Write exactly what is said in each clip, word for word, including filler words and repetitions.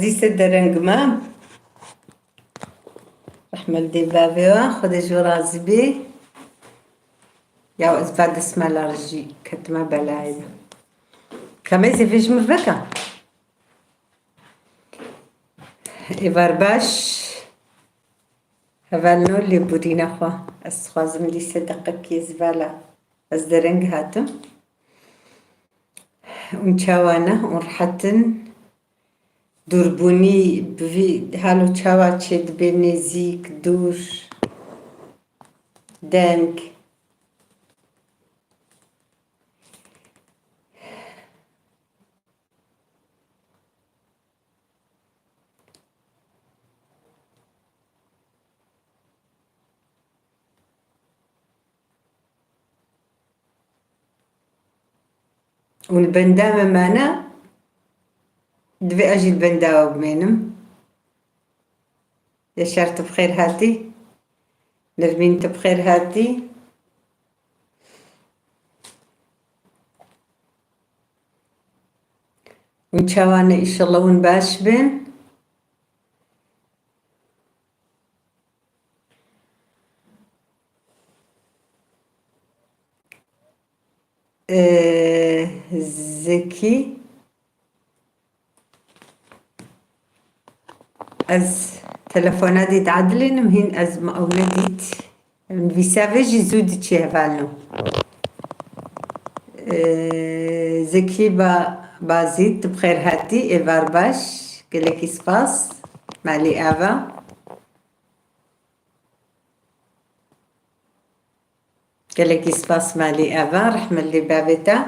Dîse dereng me. Rehmet dê bavê we, Xwedê ji we razî bê. Ya ez va destmala re jî ketime belayê de. Kamê zêvê ji min veka. Êvar baş. Hevalno lêborîna xwe. Ez dixwazim dîse deqekê zivala. Ez dereng hatim. Hûn çawa ne? Hûn rehet in? Dûrbûnî bi vî halo çawa çêdibe, nêzîk, dûr, deng? Û li benda me mane, divê ez jî li benda we bimênim. Yaşar, tu bi xêr hatî. Nermîn, tu bi xêr hatî. Hûn çawa ne? Înşallah hûn baş bin. Ee, Zekî, ez telefona dît adilênim, hîn ez ma ew nedît. Nivîsa vê jî zû diçî hevalno. Ee, Zekî ba, Bazît, tu bi xêr hatî, êvar baş, gelekî spas, malî ava. Gelekî spas malî ava, rehmet lê bavê te.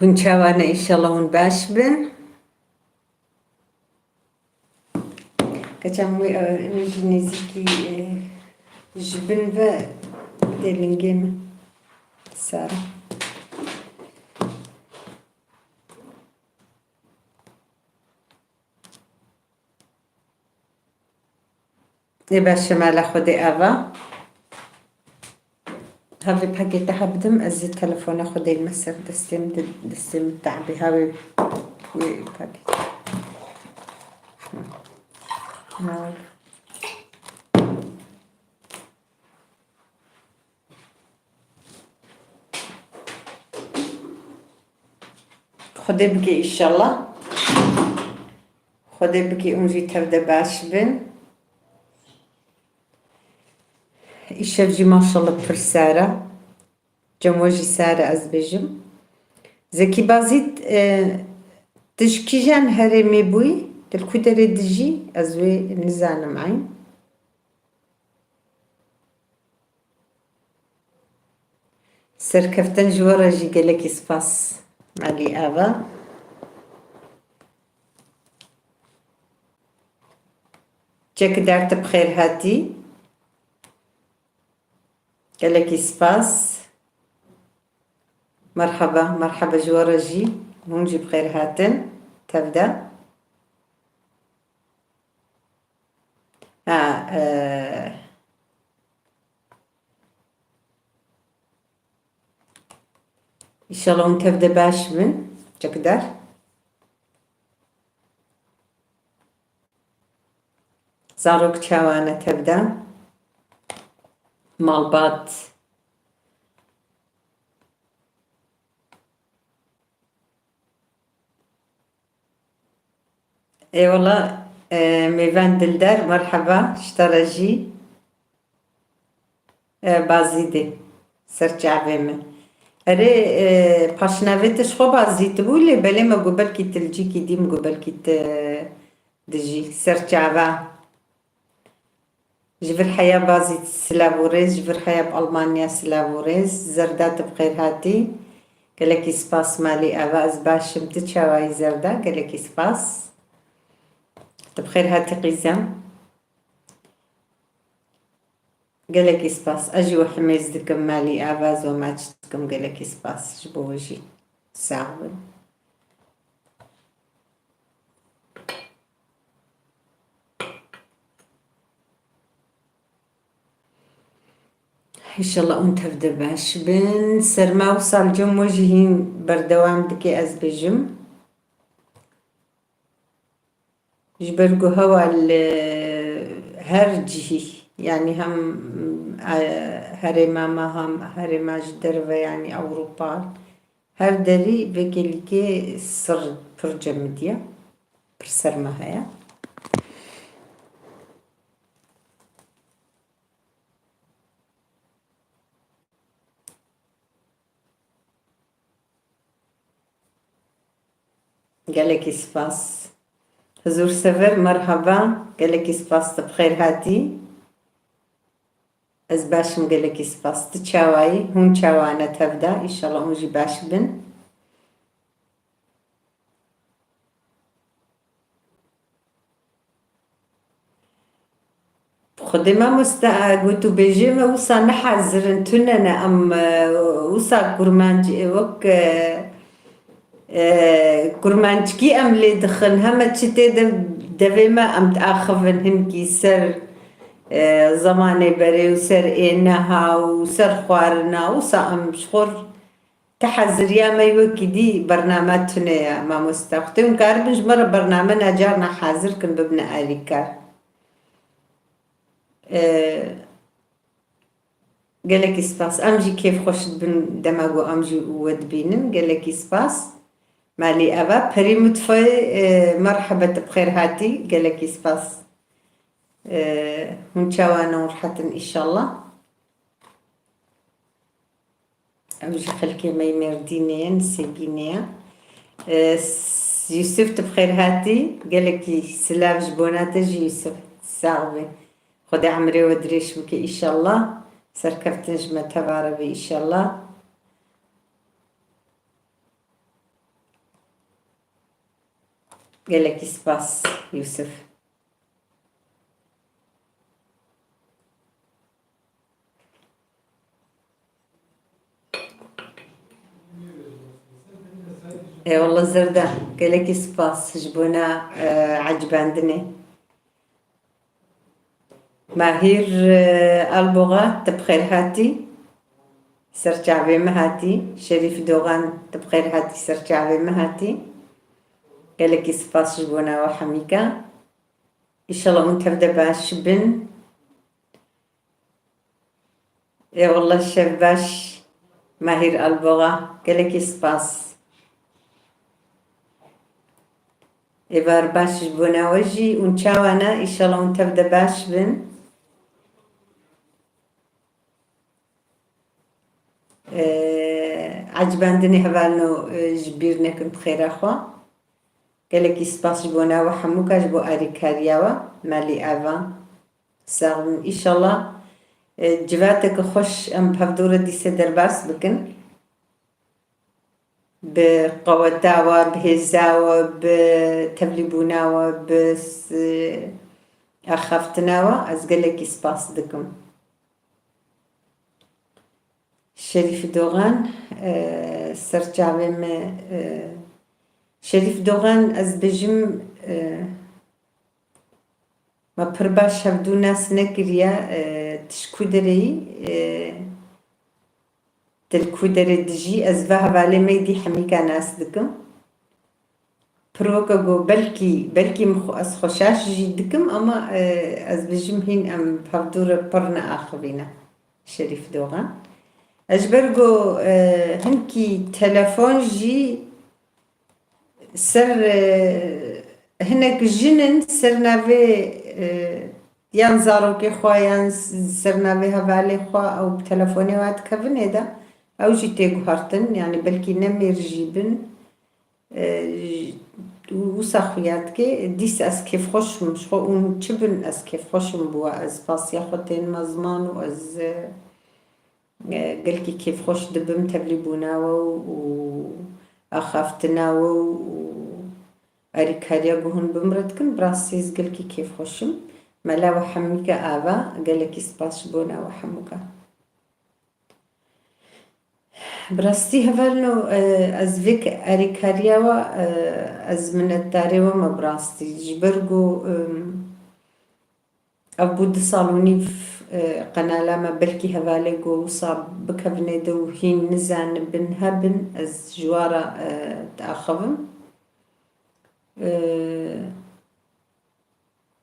Hûn çawa ne, înşallah hûn baş bin. Keçen wê, e, min jî nêzîkî, e, ji bin ve dê lingê min. Sara. Ê be, şemala Xwedê ava. Havê pakête hebdim, ez ê telefona Xwedê me ser destê min, destê min te'bê havê wê pakêt. Xwedê bike înşallah. Xwedê bike hûn jî tev de baş bin. Îşev jî maşallah pir sar e. Cem we jî sar e ez bêjim. Zekî Bazît, e, tu ji kîjan herêmê bûyî? Tu li ku derê dijî? Ez wê nizanim eyn. Serkeftin ji we re jî gelekî spas, Melî Ava. Çekidar, tu bi xêr hatî. Gelekî spas. Merheba, merheba ji we re jî. Hûn jî bi xêr hatin. Tev de. Ha, e, Înşallah hûn tev de baş bin, çekdar. Zarok çawa ne tev de? Malbat. Ê wela, e, mêvan dildar, merheba, ji te re jî. E, Bazîdê, ser çavê min. Erê, e, paşnavê te ji xwe Bazîd bû, lê belê me got belkî tu li cîkî dî, min got belkî tu dijî, ser çava. Ji vir heya Bazîd silav û rêz, ji vir heya bi Almanya silav û rêz. Zerda, tu bi xêr hatî. Gelekî spas Malî Ava, ez baş im, tu çawa yî Zerda? Gelekî spas. Tu bi xêr hatî qîzem. Gelekî spas. Ez jî we himêz dikim Malî Ava, ez we maç dikim. Gelekî spas ji bo we jî. Sax bin. Înşallah hûn tev de baş bin. Serma wisa li cem we jî hîn berdewam dike, ez bêjim. Ji ber ku hewa li her cihî, yanî hem, e, herêma me, hem herêma ji derve, yanî Ewropa, her derî vê kêlîkê sir pir cemidiye, pir serma heye. Gelekî spas. Huzur Sever, merhaba. Gelekî spas, tu bi xêr hatî. Ez baş im, gelekî spas. Tu çawa yî? Hûn çawa ne tevda? Înşallah hûn jî baş bin. Xwedê mamoste, e, gotûbêjê me wisa ne hazir in, tune ne em, e, wisa kurmanc, e, wek, e, e, kurmanckî em lê dixin. Heme çi tê de devê me em diaxivin hinkî ser, e, zemanê berê û ser ê neha û ser xwarina. Wisa em ji xwe Ti heziriya me wekî dî bername tune ye, mamoste. Xwedê hûn karibin ji me re bername necarna hazir kin, bibine alîkar. Ee, gelekî spas. Em jî kêfxweş dibin dema ku em jî we dibînin. Gelekî spas. Malî eva. Perî Mutfayê, e, merhebe, tu bi xêr hatî. Gelekî spas. E, hûn çawa ne û rehet in înşallah. Ew jî xelkê me yê Mêrdînê ye, Nisêbînê ye. E, s-, Yusuf, tu bi xêr hatî. Gelekî silav ji bona te jî Yusuf. Sax bî. Xwedê emrê we dirêj bike înşallah. Serkeftin ji me tevare be înşallah. Gelekî spas Yusuf. Ê wele Zerda, gelekî spas ji bona, e, ecibandinê. Mahîr, e, Alboga, tu bi xêr hatî. Ser çavê me hatî. Şerîf Dogan, tu bi xêr hatî, ser çavê me hatî. Gelekî spas ji bona we hemîka. Înşallah hûn tev de baş bin. Ê wele şev baş, Mahîr Alboga, gelekî spas. Êvar baş ji bona we jî, hûn çawa ne? Înşallah hûn tev de baş bin. Ee, ecibandinê hevalno, e, ji bîr nekin bi xêra xwe. Gelekî spas ji bona we hemûka, ji bo alîkariya we, malî eva. Sax bin. Înşallah, e, civateke xweş em bi hevdû re dîse derbas bikin. Bi qeweta we, bi hêza we, bi tevlîbûna we, bi s-, axaftina we, ez gelekî spas dikim. Şerîf Dogan, e, ser çavê me, e, Şerîf Dogan, ez bêjim, e, me pir baş hevdû nas nekiriye, e, tu ji ku derê yî, e, tu li ku derê dijî, ez va hevalê me yî dî hemîka nas dikim. Pir weke ku belkî, belkî min xwe, ez xwe şaş jî dikim, ama, e, ez bijim hîn em hevdû re pir neaxivîne. Şerîf Dogan. Ez ji ber ku, e, hinkî telefon jî ser, e, hinek jin in ser navê, e, yan zarokê xwe yan s-, ser navê hevalê xwe ew bi telefonê we dikevin ê de, ew jî tê guhertin, yanî belkî ne mêr jî bin. E, wisa xuya dike, dîsa ez kêfxweş im, ji xwe hûn çi bin, ez kêfxweş im bi we, ez pasiya xwe tênime ziman û ez, e, gelkî kêfxweş dibim tevlîbûna we û axaftina we û alîkariya ku hûn bi min re dikin, bi rastî ez gelkî kêfxweş im. Mela we hemûke ava, gelekî spas ji bona we hemûka. Bi rastî hevalno, e, ez vê alîkariya we, e, ez minetdarê we me bi rastî. Ji ber ku, em, ev bû du sal û nîv, e, qenala me, belkî hevalê ku wisa bikevin ê de û hîn nizanibin hebin, ez ji wa re, e, diaxivim. E,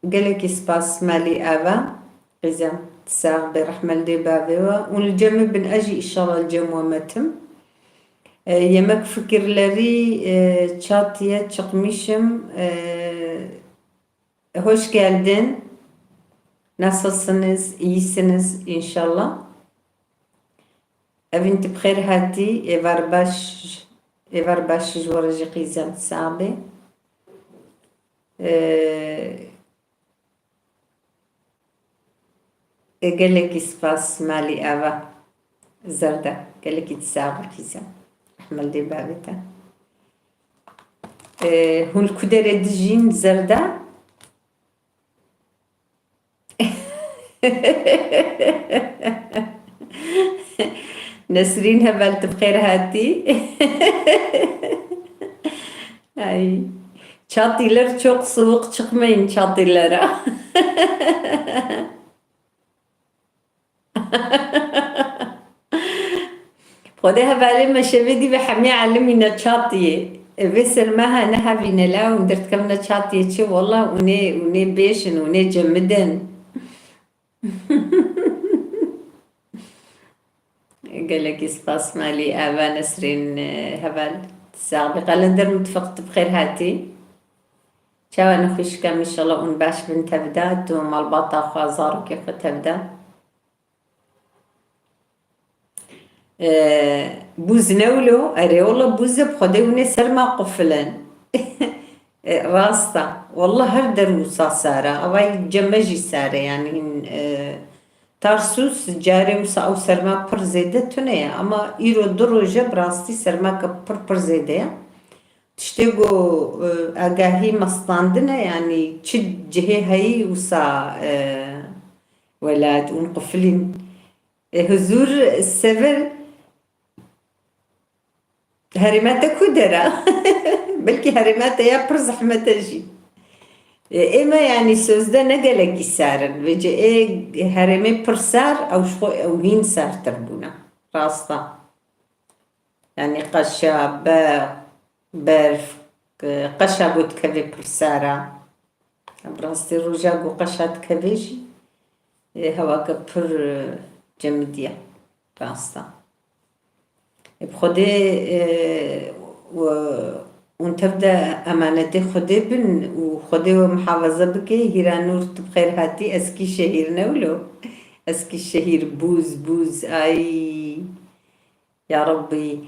Gelekî spas malî ava. Qîzem, sax be, rehme li dê bavê we. Hûn li cem min bin, ez jî înşallah li cem we me tim. E, yemek fikirleri, e, çatiye çıkmışım. E, hoş geldin. Nasılsınız? İyisiniz inşallah. Evîn, tu bi xêr hatî. Êvar baş, êvar baş ji we re jî qîzem, sax be. E, E, gelekî spas malî ava. Zerda, gelekî tu sax be qîzem. Rehme li dê bavê te. E, hûn li ku derê dijîn Zerda? Nesrîn, heval, tu bi xêr hatî. Ay. Çatîler çok soğuk çıkmayın çatılara. Xwedê hevalê me şevê dî ve hemî elimîne çatiyê. E, vê sermeha nehevîne la hûn derdikevine çatiyê çi? Wela hûnê, hûnê bêşin, hûnê cemidin. Gelekî spas malî ava Nesrîn, e, heval. Sax be, Qelender Mutfak, tu bi xêr hatî. Çawa nexweşika, înşallah hûn baş bin tevda, tu malbata xwe, zarokê xwe tevda. E, bûz ne wilo, erê wela bûz e, bi Xwedê hûnê serma qufilin. E, rast e. Wela her der wisa sar e. Ava cem me jî sar e. Yanî hîn, e, Tarsus carê wisa ew serma pir zêde tune ye. Ama îro du roj e bi rastî sermake pir pir zêde ye. Tiştê ku, e, agahî me standine, yanî çi cihê heyî wisa, e, welat hûn qufilîn. E, huzur sever herêma te ku der e? Belkî herêma te ya pir zehmet e jî. E, ê me yanî sözde ne gelekî sar in. Vêce ê herêmê pir sar, ew ji xwe ew hîn sartir bûne. Rast e. Yanî qeşa, be-, berf, e, qeşa ku dikeve pir sar e. Bi rastî roja ku qeşa dikeve jî, e, hewake pir, e, cemidî ye. Rast e. E, bi Xwedê, e, we, hûn tev de emanetê Xwedê bin û Xwedê we muhafaza bike. Hîranûr, tu bi xêr hatî. Eskîşehîr ne wilo? Eskîşehîr, bûz, bûz, ay. Ya Rabbî.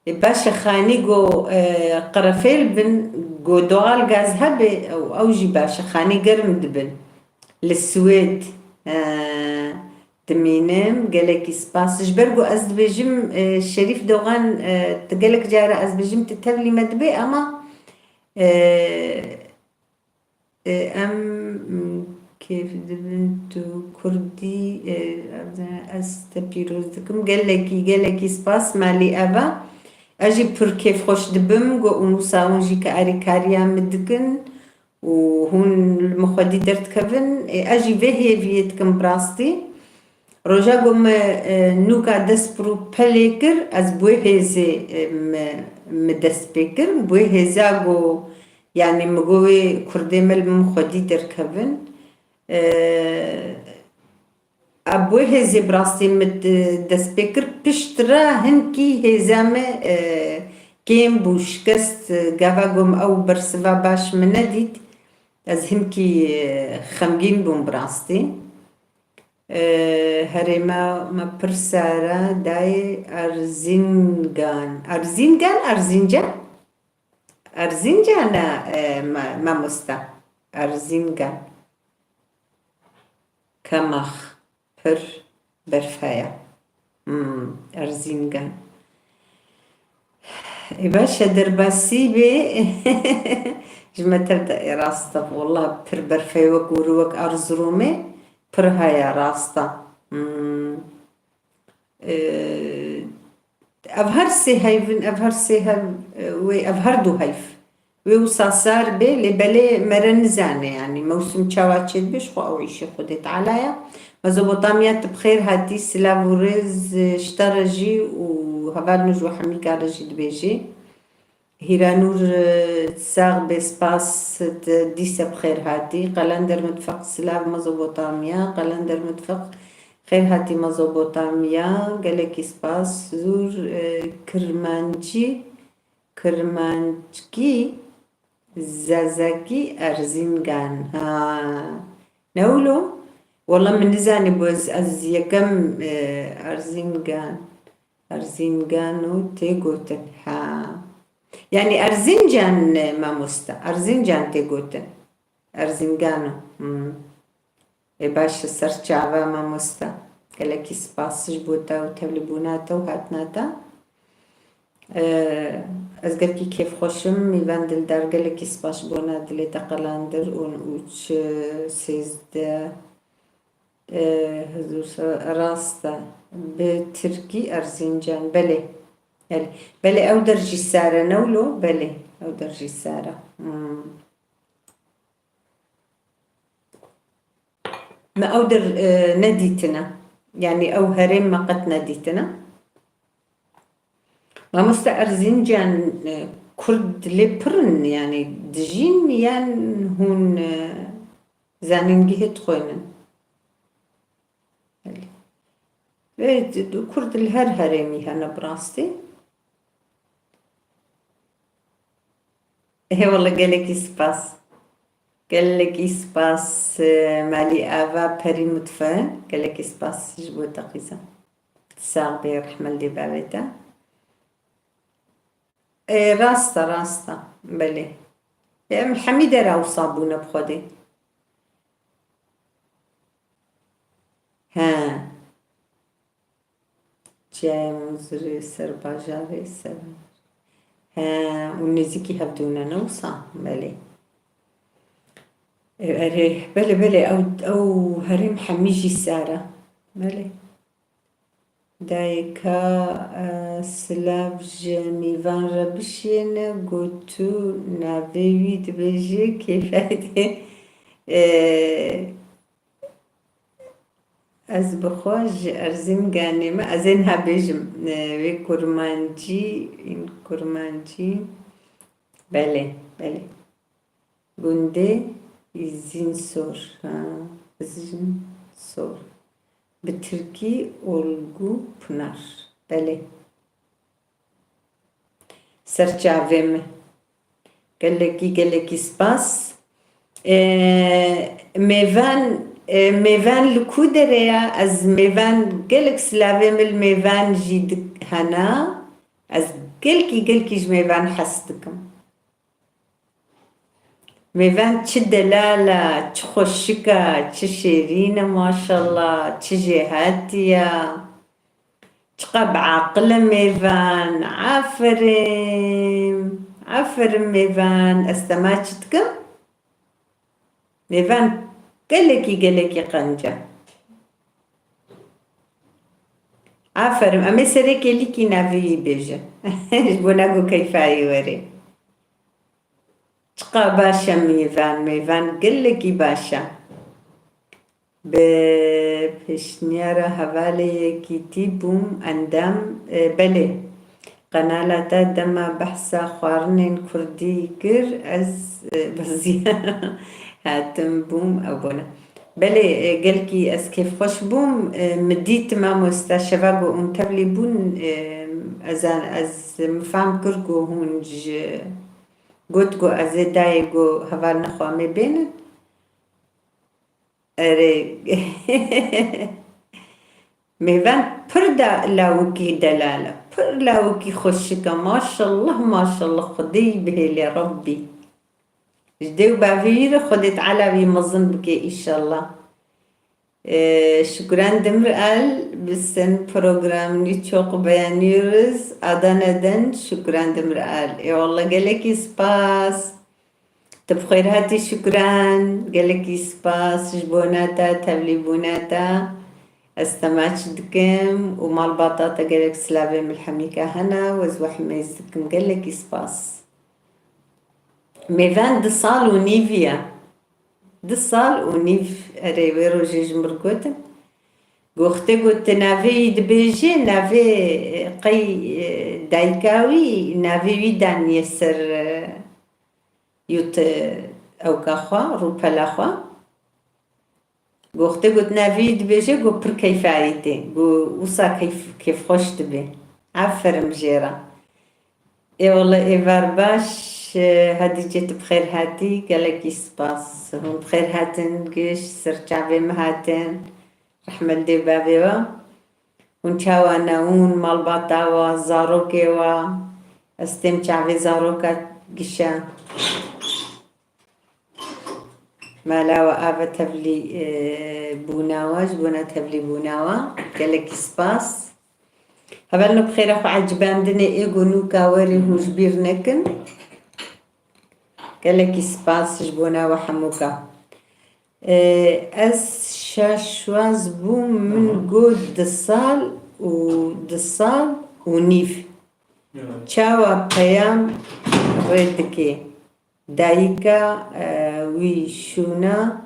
E, baş e, xanî go, e, qirefêl bin, go doğal gaz hebe, ew, ew jî baş e, xanî germ dibin. Li Swêd, e, dimînim, gelekî spas. Ji ber go ez dibêjim, e, Şerîf Dogan, e, tu gelek cara ez dibêjim, tu tevlî me dibê, ama, e, E, em, m, kêf dibin tu kurdî, e, ez te pîroz dikim. Gelekî, gelekî spas, malî eva. Ez jî pir kêfxweş dibim, go û nûsa hûn jî ke alîkariya min dikin û hûn li min xwedî derdikevin. E, ez jî vê hêviyê dikim bi rastî. Roja ku me, e, nûka dest bi rû pelê kir, ez bi wê hêzê, e, me, me dest pê kir. Bi wê hêza ku, yanî, me got wê kurdê me li min xwedî derkevin. E, a bi wê hêzê bi rastî me de-, dest pê kir. Piştre hinkî hêza me, e, kêm bû, şikest, e, gava ku me ew bersiva baş me nedît. Ez hinkî, e, xemgîn bûm bi rastî. E, herêma me pir sar e, dayê Erzingan. Erzingan, Erzincan? Erzincan e, e, ma-, mamosta. Erzingan. Kemax. Pir berf heye. Hmm, Erzingan. Ê baş e, derbasî bê. Ji me tev de ê rast e. Wallah pir berf e, wek were, wek Erzurumê pir heye, rast e. Hmm. Ee, ev her sê heyv in, ev her sê hev, e, wê, ev her du heyv. Wê wisa sar bê, lê belê mere nizane, yanî mewsim çawa çêdibe, ji xwe ew îşê Xwedê Teala ye. Mezopotamya, tu bi xêr hatî, silav û rêz, e, ji te re jî û heval min ji we hemîka re jî dibêjî. Hîranûr, e, sax bê, spas, te dîse bi xêr hatî. Qelender Mitfeq, silav Mezopotamya. Qelender Mitfeq, xêr hatî Mezopotamya. Gelekî spas. Zûr, e, Kirmancî, Kirmanckî, Zazakî, Erzîngan. Ha. Ne wilo? Wela min nizanî bû ez, ez yekem, e, Erzîngan. Erzîngano tê gotin. Ha. Yanî Erzincan, e, mamoste. Erzincan tê gotin. Erzîngano. Hmm. Ê baş e, ser çava mamoste. Gelekî spas ji bo te û tevlîbûna te û hatina te. E, ez gelkî kêfxweş im. Mîvan Dildar, gelekî spas ji bona dilê te qelandir û, û çi sêzdeh. E, huzur se-, rast e. Bi tirkî Erzincan. Belê. Belê. Belê, ew der jî sar e, ne wilo? Belê. Ew der jî sar e. Hmm. Me ew der, e, nedîtine. Yanî ew herêm me qet nedîtine. Mamoste Erzincan, e, Kurd lê pir in, yanî dijîn yan hûn, e, zanîngehê dixwînin? Belê. Vê Kurd li her herêmî hene bi rastî. Ê wele gelekî spas. Gelekî spas, e, Malî Ava Perî Mutfe. Gelekî spas ji bo te qîza. Sax bê, rehme li dê bavê te. Ê, rast e, rast e. Belê. Ê, em hemî dera wisa bûne bi Xwedê. He. Çiyayê Mûzirê ser bajarê ser. He, û nêzîkî hevdû ne, ne wisa? Belê. Ê, erê, belê, belê, ew, ew herêm hemî jî sar e. Belê. Dayika, e, silav ji Mîvan re bişêne, got tu navê wî dibêje, kêfayê dê. E, ez bi xwe ji Erzînganê me, ez ê niha bêjim, e, wê kurmancî, în kurmancî. Belê, belê. Gundê Îzinsor, ha, Îzinsor. Bi tirkî Olgu Pınar. Belê. Ser çavê min. Gelekî, gelekî spas. Ê, mêvan, ê, mêvan li ku derê ye? Ez mêvan, gelek silavê min li mêvan jî dik-, hene. Ez gelkî, gelkî ji mêvan hes dikim. Mêvan çi delal e, çi xweşik e, çi şêrîn e, maşallah, çi jêhatî ye. Çiqa bi aqil e mêvan. Aferin. Aferin mêvan. Ez te ma çi dikim? Mêvan gelekî, gelekî qenc e. Aferin. Em ê serê kêlîkî navê wî bêjin. Ji bo ne ku keyfa wî were. Çiqa baş e mêvan, mêvan gelekî baş e. Bi pêşniyara hevalê yekîtî bûm endam, e, belê. Qenala te dema behsa xwarinên kurdî kir, ez, e, beziyam, hatim bûm, ew bûne. Belê, e, gelkî ez kêfxweş bûm, e, min dît mamoste şeva ku hûn tevlî bûn, e, ez, ez min fehm kir ku hûn ji Got ku ez ê dayê ku hevalina xwe em ê bênin. Erê. Mêvan pir da lawikî delal e. Pir lawikî xweşik e. Maşallah, maşallah. Xwedê wî bihêle Rebbî. Ji dê û bavê wî re Xwedê Teala wî mezin bike înşallah. Ee, Şükran Demiral, biz senin programını çok beğeniyoruz. Adana'dan Şükran Demiral. Eyvallah, gelekî spas. Tu bi xêr hatî Şükran. Gelekî spas ji bona te, tevlîbûna te. Ez te maç dikim û malbata te gelek silavê min hemîka hene û ez we himêz dikim. Gelekî spas. Mêvan du sal û nîv e. Du sal û nîv, erê, wê rojê ji min re gotin. Goxtê got, tu navê wî dibêjê, navê, e, qey, e, dayika wî, navê wî daniye ser, e, YouTube, ewka xwe, rûpela xwe. Goxtê got, navê wî dibêje, got, pir keyfa wî tê. Got, wisa keyf-, kêfxweş dibe. Aferin jê re. Ê wele êvar baş, e, Hadîce, tu bi xêr hatî, gelekî spas. Hûn bi xêr hatin, giş, ser çavê min hatin. Rehmet dê bavê we. Hûn çawa ne? Hûn malbata we, zarokê we? Ez têm çavê zaroka gişe. Mala we ava tevlî, e, bûna we, ji bona tevlî bûna we. Gelekî spas. Hevalno bi xêra xwe ecibandinê ê ku nûka werin hûn ji bîr nekin. Gelekî spas ji bona we hemûka. Ee, ez şaşwaz bûm, min got du sal û du sal û nîv. Çawa peyam rê dike? Dayika, e, wî şûna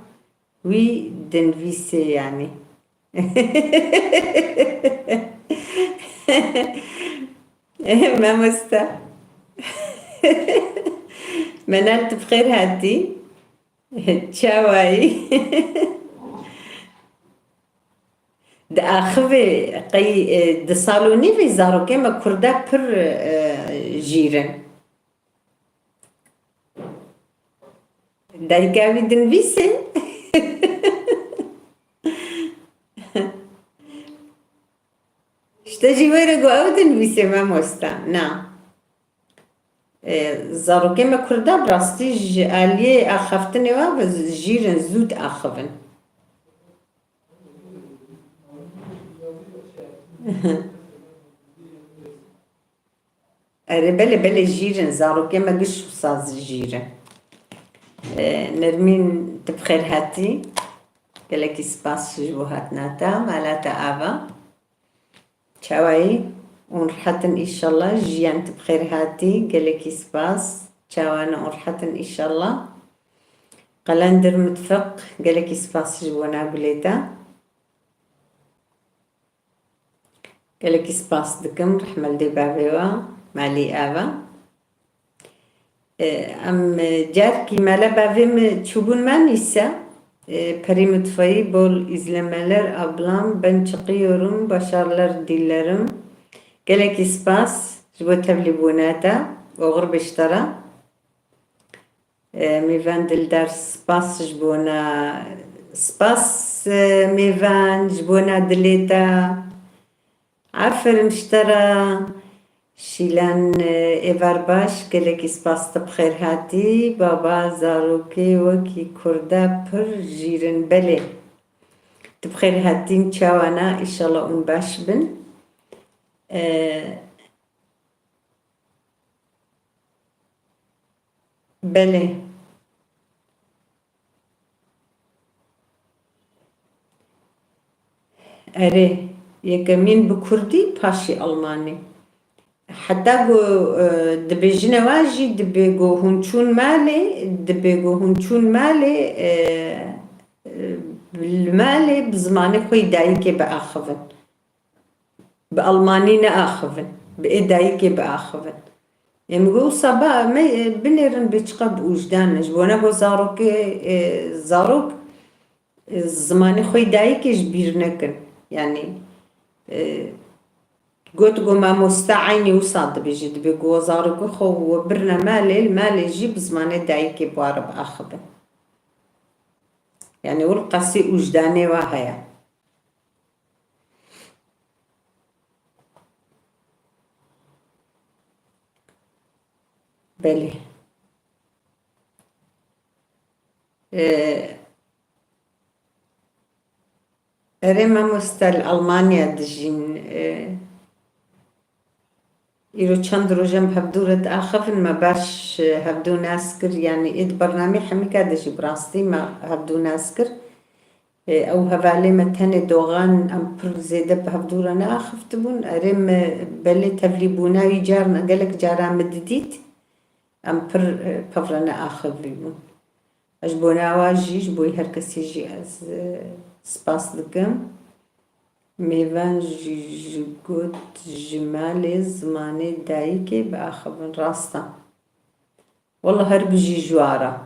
wî dinvîsê, yanî. Mamoste. Menal, tu bi xêr hatî. Çawayî? Di axivê qey, e, di sal û nîvê zarokê me kurda pir, e, jîr in. Dayika wî dinivîsê. Ji te jî were ku ew dinivîsê, mamosta. Na. E, zarokê me kurda bi rastî ji aliyê axaftinê ve bi jîr in, zû diaxivin. Erê, belê, belê, jîr in. Zarokê me giş wisa jîr in. E, Nermîn, tu bi xêr hatî. Gelekî spas ji bo hatina te. Mala te ava. Çawayî? Hûn rihet in înşallah. Jiyan, tu bi xêr hatî. Gelekî spas. Çawa ne, hûn rihet in înşallah. Qelendir Mitfiq, gelekî spas ji bona gulê te. Gelekî spas dikim, rehmet dê bavê we, malî ava. E, em, e, carkî mele bavê min çûbûn me nîse. E, Perî Mutfayî, bol izlemeler ablam, ben çıkıyorum, başarılar dilerim. Gelekî spas ji bo tevlîbûna te, oxir be ji te re. E, Mêvan Dildar, spas ji bona, spas, e, Mêvan, ji bona dilê te. Aferin ji te re. Şîlan, e, êvar baş, gelekî spas, tu bi xêr hatî. Baba, zarokê wekî kurda pir jîr in. Belê. Tu bi xêr hatîn, çawa ne? Înşallah hûn baş bin. E, Belê. Erê, yekemîn bi kurdî, paşî almanî. Heta ku, e, dibêjine wa jî dibê ku hûn çûn malê, dibê ku hûn çûn malê, e, e, li malê bi zimanê xwe yê dayikê biaxivin. Bi almanî neaxivin, bi ê dayikê biaxivin. Ê min got, wisa ba me, e, binêrin bê çiqa bi wijdan e. Ji bona ku zarokê, e, zarok, e, zimanê xwe yê dayikê ji bîr nekin. Yanî, e, got ku mamoste eynî wisa dibêje, dibê ku zarokê xwe we birine malê, li malê jî bi zimanê dayikê bi wa re biaxivin. Yanî, wil qasî wijdanê wa heye. Belê. Ee, erê mamoste, li Almanya dijîn. Ee, îro çend roj em hevdû re diaxivin, me baş, e, hevdû nas kir, yanî ê di bernamê hemîka de jî bi rastî me hevdû nas kir. Ê, ew hevalê me tenê doxan, em pir zêde bi hevdû re neaxiftibûn. Erê, me belê tevlîbûna wî carna, gelek caran me didît, em pir, e, pevre neaxivîbûn. Ez ji bona wa jî, ji bo her kesî jî ez, e, spas dikim. Mêvan jî ji got ji malê zimanê dayikê biaxivin. Rast e. Wela her bijî ji wara.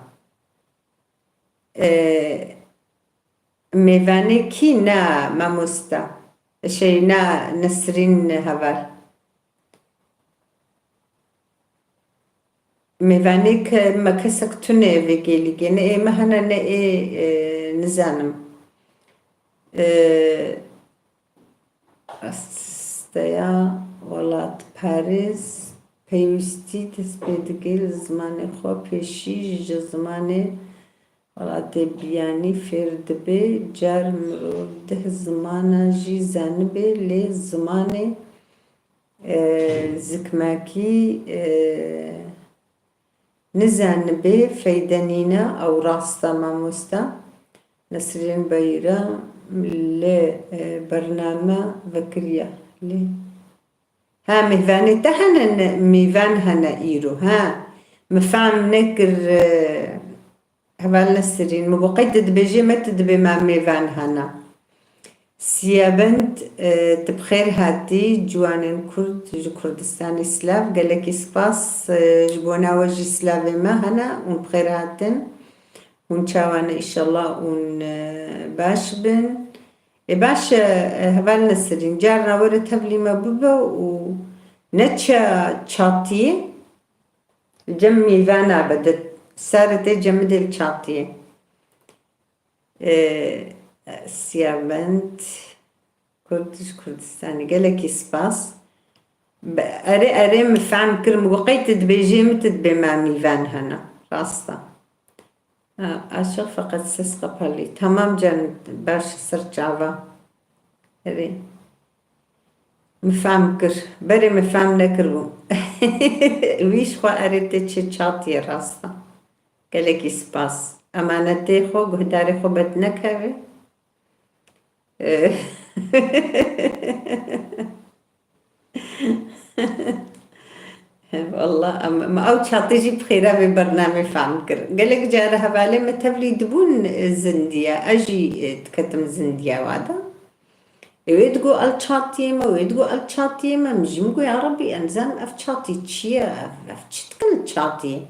E, mêvanê kî ne mamoste? Şey ne Nesrîn heval. Mêvanê ke me kesek tune vê gêlî gê. Ne ê me hene ne ê, e, nizanim. E, Asteya welatparêz pêwîstî dest pê dike li zimanê xwe, pêşî ji zimanê welatê biyanî fêr dibe. Car mirov deh zimana jî zanibe, lê zimanê, e, zikmakî, e, nizanibe feyde nîne. Ew rast e mamoste. Nesrîn Bayram li, e, bername vekiriye. Lê ha, mêvanê te hene, ne, mêvan hene îro, ha. Min fehm nekir, e, heval Nesrîn. Min got qey tu dibêjê me tu dibê me mêvan hene. Siyabend, e, tu bi xêr hatî, ciwanên Kurd ji Kurdistanê silav, gelekî spas, e, ji bona we jî silavê me hene, hûn bi xêr hatin. Hûn çawa ne, îşallah hûn, e, baş bin. Ê baş e, e, heval Nesrîn, carna were tevlî me bibe û neçe çatiyê, cem mêvana be, di serê tê cemidê li çatiyê. E, Siyabend, Kurd ji Kurdistanê. Gelekî spas. Be-, erê, erê, min fehm kir, min got, qey tu dibêjê min tu dibê me mêvan hene. Rast e. Ha, aşiq feqet ses qepalî. Tamam can, baş ser çava. Erê. Min fehm kir. Berê min fehm nekiribû. Wî ji xwe erê tê çê çatiyê, rast e. Gelekî spas. Emanetê xwe, guhdarê xwe bed nekeve. Eh. Wallah, em, em ew çatî jî bi xêra vê bernamê fehm kir. Gelek cara hevalê me tevlî dibûn, eh, zindiye. Ez jî, eh, diketim zindiye wada. Ê wê digo el çatiyê me, wê digo el çatiyê me. Min jî min got, ya Rebî, em zanin ev çatî çi ye? Ev, ev çi dikin çatî?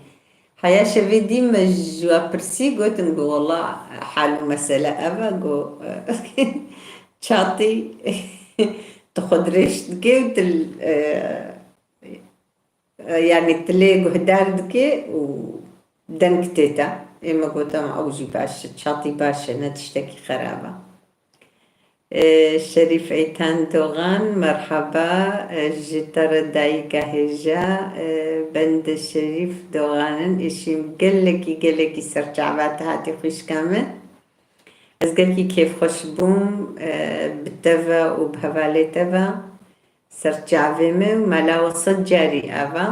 Heya şevê dî me ji we pirsî, gotin, got, wela hal û mesele ev e, got, çatî tu xwe dirêj dikê û tu, e, e, yanî tu lê guhdar dikê û deng tê te. Ê me got, em ew jî baş e, çatî baş e, ne tiştekî xerab e. E, Şerîf Eytan Dogan, merhaba, e, ji te re dayika hêja, e, ben de Şerîf Dogan in, êşîm gelekî, gelekî serçava te hatî xwişka min. Ez gelkî kêfxweş bûm, e, bi te ve û bi hevalê te ve. Serçavê me û mala we sed carî ev e.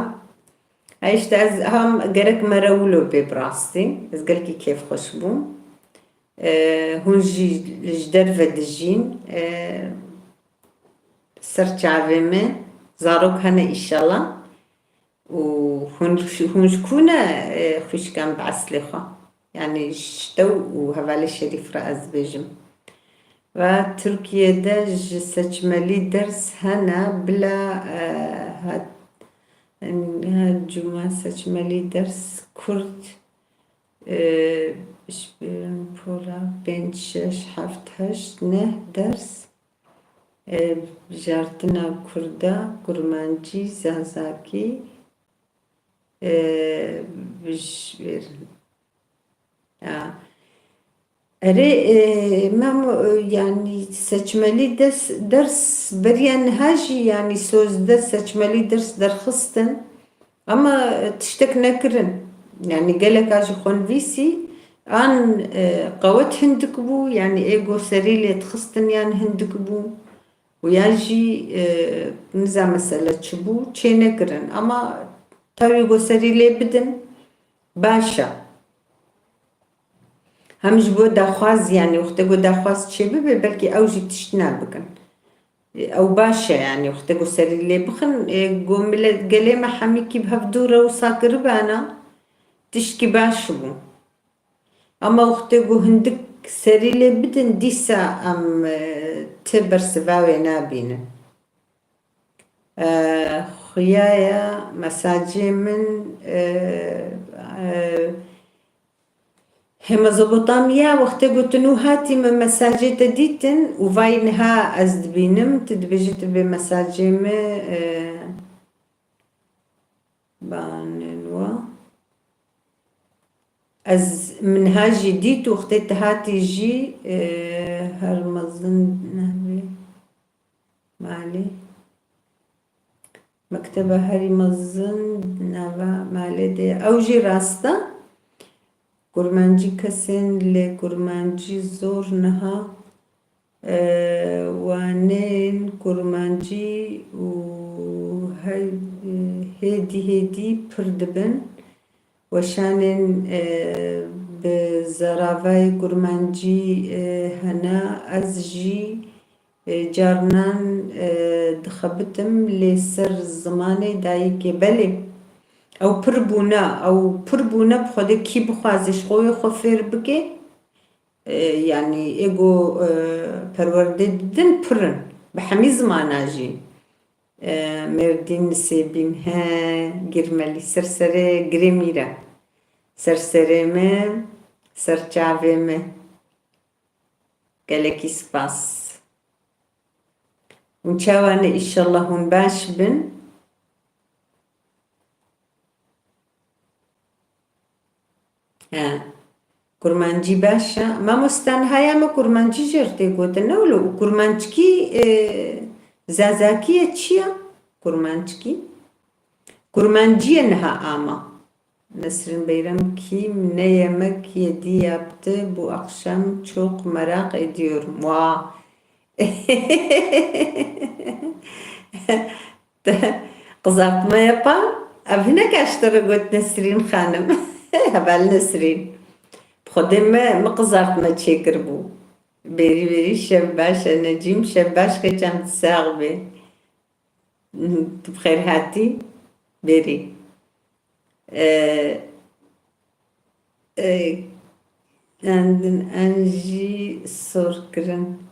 Ha, işte ez ham gerek mere wilo bê bi rastî. Ez gelkî kêfxweş bûm. E, hûn jî ji derve dijîn. E, ser çavê me zarok hene îşallah. Û hûn, hûn ji ku ne, e, xwişkan bi eslê xwe? Yanî ji te û hevalê Şerîf re ez dibêjim. Ve Tirkiyê de ji seçmelî ders hene bila, e, hat, her cuma seçmelî ders Kurd, e, ji pola pênc, şeş, heft, heşt, neh ders, e, bijartina Kurda, Kurmancî, Zazakî, e, ji, ya. Erê, e, Memo, e, yanî seçmelî des-, ders beriya niha jî, yanî sozdeh seçmelî ders derxistin. Ama, e, tiştek nekirin. Yanî geleka ji xwe nivîsî, an, e, qewet hindik bû, yanî ê go serî lê dixistin yan hindik bû. Û yan jî, e, niza mesele çi bû, çê nekirin. Ama tawî go serî lê bidin, baş e. Hem ji bo daxwaz, yanî wextê ku daxwaz çêbibe, belkî ew jî tişt nabikin. Ew baş e, yanî wextê ku serî lê bixin, ê, ku milet gelê me hemîkî bi hev dû re wisa kiribana, tiştkî baş bû. Ama wextê ku hindik Serî lê bidin, dîsa em, e, ti bersiva wê nabînin. E, xuya ye mesajê min, e, e, Hê Mezopotamya, wextê ku tu nû hatî min mesajê te dîtin û vay niha ez dibînim, tu dibêjî tu bê mesajê min, e, banên wa. Ez, min niha jî dît û wextê tu hatî jî, e, her mezin navê malê. Mekteba herî mezin nava malê de ye. Ew jî rast e. Kurmancî kesên li kurmancî zor niha, e, waneyên kurmancî û he-, hêdî hêdî pir dibin. Weşanên, e, bi zaravayê kurmancî, e, hene, ez jî, e, carinan, e, dixebitim lê ser zimanê dayikê. Belê, ew pir bûne, ew pir bûne, bi Xwedê kî bixwaze ji xwe wê xwe fêr bike, e, yanî ê ku, e, perwerdê didin pir in, bi hemî zimana jî. E, Mêrdîn, Nisêbîn, he, Girmelî, ser serê girê mîre. Ser serê me, ser çavê me. Gelekî spas. Hûn çawa ne? Îşallah hûn baş bin. He. Kurmancî baş e. Mamoste, niha ya me kurmancî jê re tê gotin, ne wilo? Û kurmanckî, e, zazakî ye çi ye? Kurmanckî. Kurmancî ye niha ama. Nesrin Beyram, kî ne yemek yedi yaptı bu akşam, çok merak ediyorum. Wa. Te qızartma yapan, ev hinek ji te re got Nesrîn xanim. Heval Nesrîn. Bi Xwedê me, me qızartma çêkiribû. Bêrî bêrî şev baş e Necîm, şev baş, keçem sax bê. Tu bi xêr hatî. Bêrî. E, e, en, en jî sor kirin.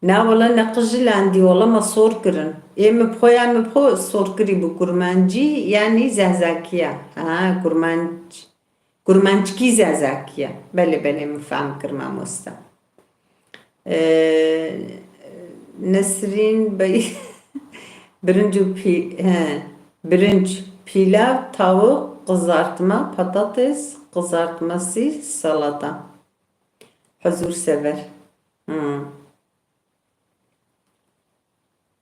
Na wele ne qijil endî, wele me sor kirin. Ê min bi xwe ya, min bi xwe sor kirî bi kurmancî, yanî zehzakiya. Ha, kurmanc. Kurmanckî zazakî ye. Belê, belê, min fehm kir mamoste. Ee, Nesrîn Bey, birinc û pî-, he, birinc, pîlav, tavuk, qızartma, patates, qızartması, salata. Huzur sever. Hmm.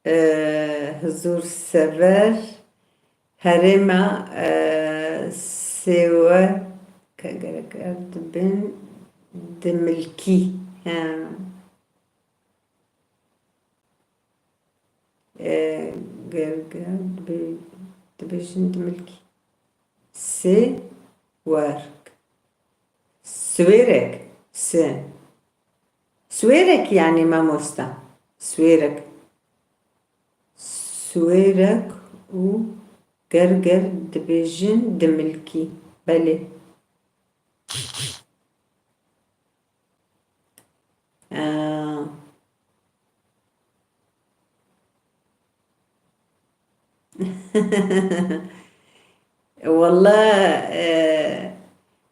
E, huzur sever herêma, e, sêwe ke gerek ev dibin dimilkî. He. E, ger, ger, dibe-, dibêjin dimilkî. Sêwerk. Swêrek. Si. Swêrek yanî mamosta. Swêrek. Swêrek û gerger dibêjin dimilkî. Belê. Aa. Walla, e,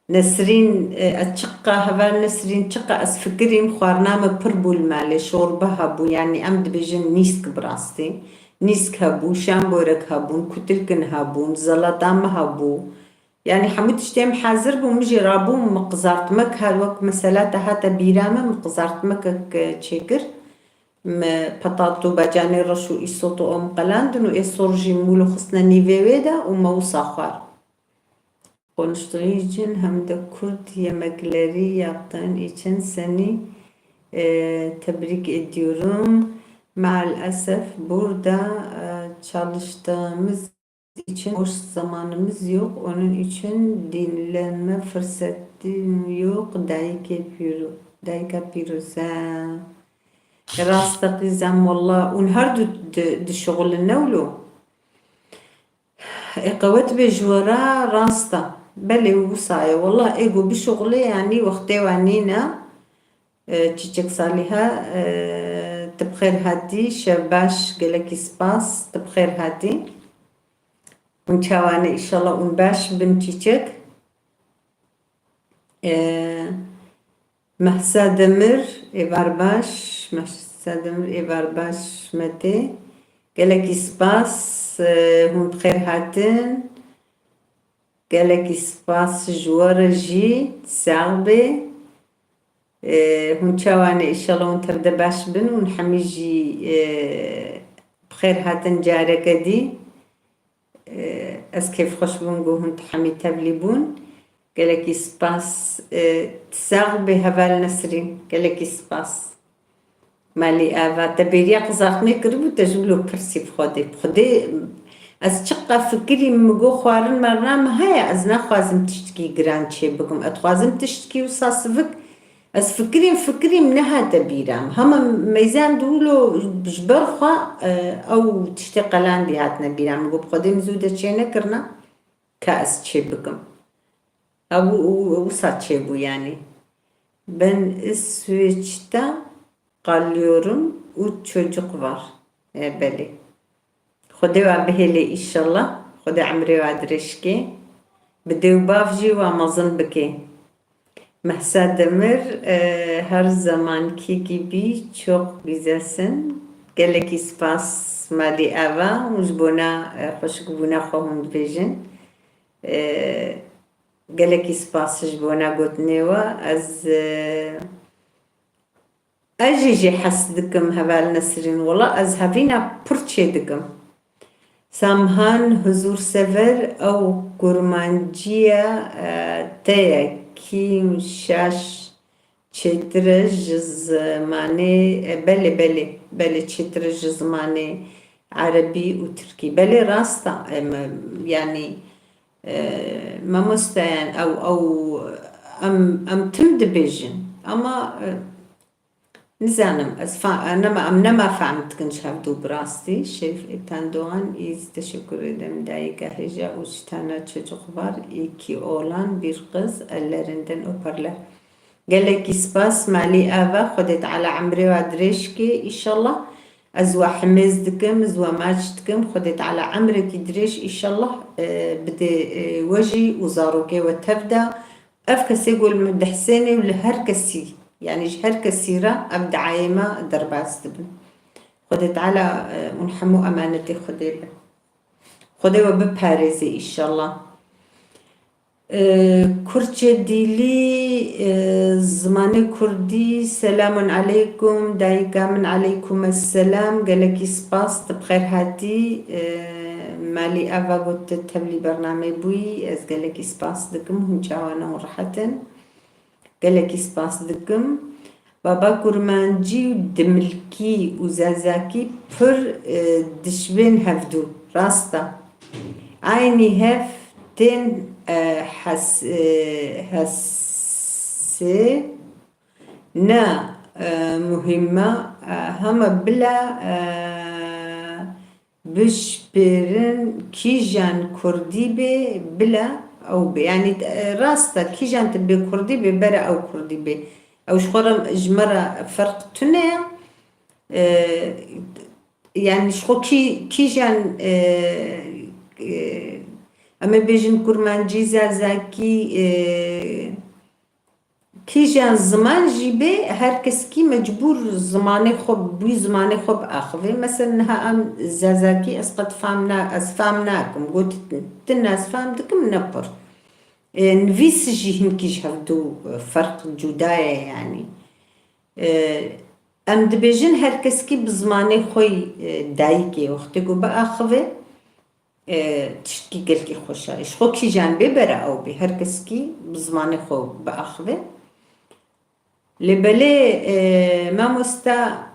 Nesrîn, e, ez çiqa heval Nesrîn, çiqa ez fikirîm, xwarina me pir bû li malê, şorbe hebû, yanî em dibêjin nîsk bi rastî. Nîsk hebû, şamborek hebûn, kutilkin hebûn, zelata me hebû. Yanî hemû tiştê em hazir bû, min jî rabû, min qizartmek her wek mesela te hate bîra min, min qizartmekek, e, çêkir. Me petato, bacanê reş û îsoto em qelandin û ê sor jî mûlo xistine nîvê wê de û me wisa xwar. Konuştuğu için hem de Kürt yemekleri yaptığın için seni, e, tebrik ediyorum. Maalesef burada, e, çalıştığımız için boş zamanımız yok. Onun için dinlenme fırsatım yok. Dayike pîro-, dayika pîroz. He. Rast e qîzem, walla. Hûn her du di-, dişuxulin, ne wilo? Ê qewet bê ji we re, rast e. Belê wisa ye. Walla ê ku bişuxulê, yanî wextê we nîne. E, Çîçek Salîhe, e, tu bi xêr hatî, şev baş, gelekî spas, tu bi xêr hatî. Hûn çawa ne? Înşallah hûn baş bin Çîçek. E, Mehsa Demir, êvar baş, Mehsa Demir, êvar baş me tê. Gelekî spas, e, hûn bi xêr hatin. Gelekî spas ji we re jî, sax bê. E, hûn çawa ne? Înşallah hûn tev de baş bin, hûn hemî jî, e, bi xêr hatin careke dî. E, ez kêfxweş bûm ku hûn hemî tevlî bûn. Gelekî spas. E, sax bê heval Nesrîn. Gelekî spas. Malî Eva, te bêriya qizaqinê kiribû, te ji wilo pirsî bi Xwedê. Bi Xwedê, ez çiqa fikirîm, min got xwarin marina min heye, ez naxwazim tiştekî giran çêbikim. Ez dixwazim tiştekî wisa sivik, ez fikirîm, fikirîm nehate bîra min. Hema meyzan di wilo ji ber xwe, e, ew tiştê qelandî hatine bîra min. Min got, bi Xwedê min zû de çênekirina, ka ez çêbikim. Ew, ew, wisa çêbû yanî. Ben İsveç'te kalıyorum, üç çocuk var. E, belê. Xwedê we bihêlê înşallah. Xwedê emrê we dirêj ke. Bi dê û bav jî we mezin bike. Mehsa Demir, e, her zamanki gibi çok güzelsin. Gelekî spas Malî Eva. Hûn ji bona, e, xweşikbûna xwe hûn dibêjin. E, Gelekî spas ji bona gotinê we. Ez, e, ez jî jê hez dikim heval Nesrîn. Wela ez hevîna pir çê dikim. Samhan Huzursever, ew kurmanciya, e, te ye. Kîm şaş çêtir e ji zimanê, e, belê, belê, belê çêtir e ji zimanê erebî û tirkî. Belê rast e, em, yanî, e, mamoste, yanî ew, ew, em, em tim dibêjin. Ama, e, nizanim, ez fa-, nema, em nema fehm dikin ji hevdû bi rastî. Şerîf Êtan Doğan, îz teşekkür ederim. Dayika hêja, üç tane çocuk var. İki oğlan, bir kız, ellerinden öperler. Gelekî spas Malî Eva, Xwedê Teala emrê we dirêj ke, înşallah. Ez we himêz dikim, ez we maç dikim, Xwedê Teala emrekî dirêj, înşallah, e, bide, e, we jî û zarokê we tev de. Ev kesê ku li min dihsênê û li her kesî, yanî ji her kesî re ev diayê me derbas dibin. Xwedê Teala, e, hûn hemû emanetê Xwedê bin. Xwedê we biparêzê, înşallah. E, Kurçe dîlî, e, zimanê kurdî, selamun aleykum, dayika min, aleykum esselam, gelekî spas, tu bi xêr hatî. E, Malî Eva got tu tevlî bernameyê bûyî, ez gelekî spas dikim, hûn çawa ne, hûn rehet in? Gelekî spas dikim. Baba Kurmancî û Dimilkî û Zazakî pir, e, dişibên hevdû. Rast e. Eynî hev tên, e, hes-, e, hesê ne, e, muhîm e, e, hema bila, e, bişpêrin kîjan kurdî bê, bila ew bê. Yanî, e, rast e, kîjan tu bê kurdî bê, bere ew kurdî bê. Ew ji xwe re, ji me re ferq tune ye. E, yanî ji xwe kî-, kîjan, e, e, em ê bêjin kurmancî, zazakî, e, kîjan ziman jî bê, her keskî mecbûr zimanê xwe, bi wî zimanê xwe biaxivê. Mesela niha em zazakî ez qet fam na-, ez fam nakim. Got tu nas fam dikim, ne pir. E, nivîs jî hinkî ji hevdû, e, ferq cuda ye yanî. E, em dibêjin her keskî bi zimanê xwe yî, e, dayikê wextê ku biaxive, e, tiştkî gelkî xweş e. Ji xwe kîjan bê bere ew bê. Her keskî bi zimanê xwe biaxive. Lê belê, e, mamosta,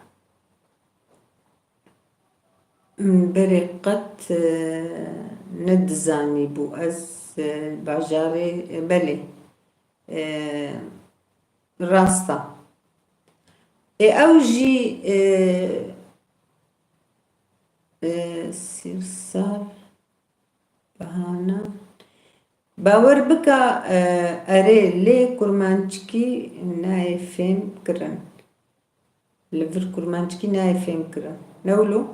min berê qet, e, nedizanîbû. Ez, e, bajarê, e, belê. E, rast e. Ê ew jî, e, e, sîrsar, bahana. Bawer bike, e, erê, lê kurmanckî nayê fêm kirin. Li vir kurmanckî nayê fêm kirin. Ne wilo?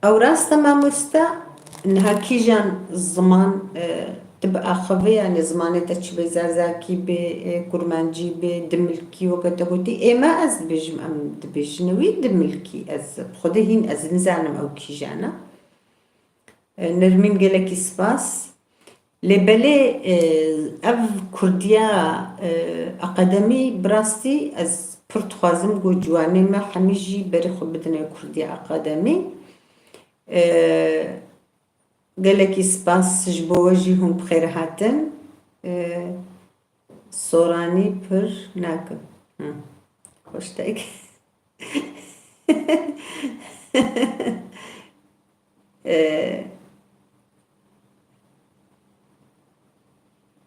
Ew rast e mamoste, niha kîjan ziman, e, tu biaxivî, yanî zimanê te çi bê, zazakî bê, e, kurmancî bê, dimilkî weke te gotî, ê me ez dibêjim, em dibêjin wî dimilkî, ez bi xwedê hîn ez nizanim ew kîjan e. E, Nermîn, gelekî spas. Lê belê, e, ev kurdiya, e, akademî bi rastî ez pir dixwazim ku ciwanê me hemî jî berê xwe bidine kurdiya akademî. E, gelekî spas ji bo we jî, hûn bi xêr hatin. E, Soranî pir nakin. Hı. Xweş tek. Ee,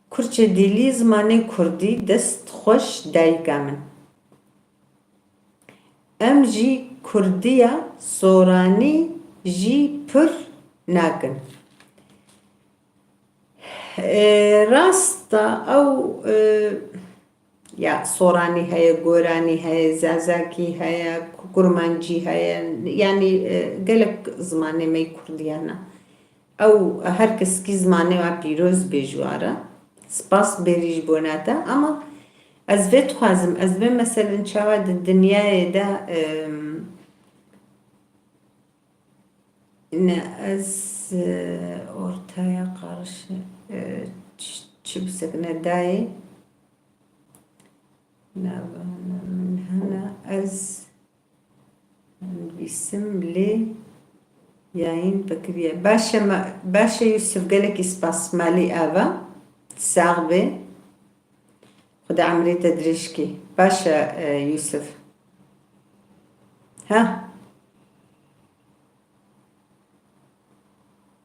Kurçe dîlî, zimanê kurdî, dest xweş dayika min. Em jî kurdiya soranî jî pir nakin. E, rast e, ew, e, ya soranî heye, goranî heye, zazakî heye, kurmancî heye, yanî, e, gelek zimanê me yê kurdiyan e. Ew her keskî zimanê we pîroz bê ji we re. Spas berî ji bona te, ama ez vê dixwazim, ez vê meselen çawa di dinyayê de, e, Ne, ez, e, ortaya karşı, e, ç-, çi bisekine dayê? Ne, ne, min hene, ez nivîsim lê yayîn vekiriye. Baş e, ma-, baş e Yusuf, gelekî spas, malî ava. Sax bê. Xuda emrê te dirêj kê. Baş e, e, Yusuf. Ha.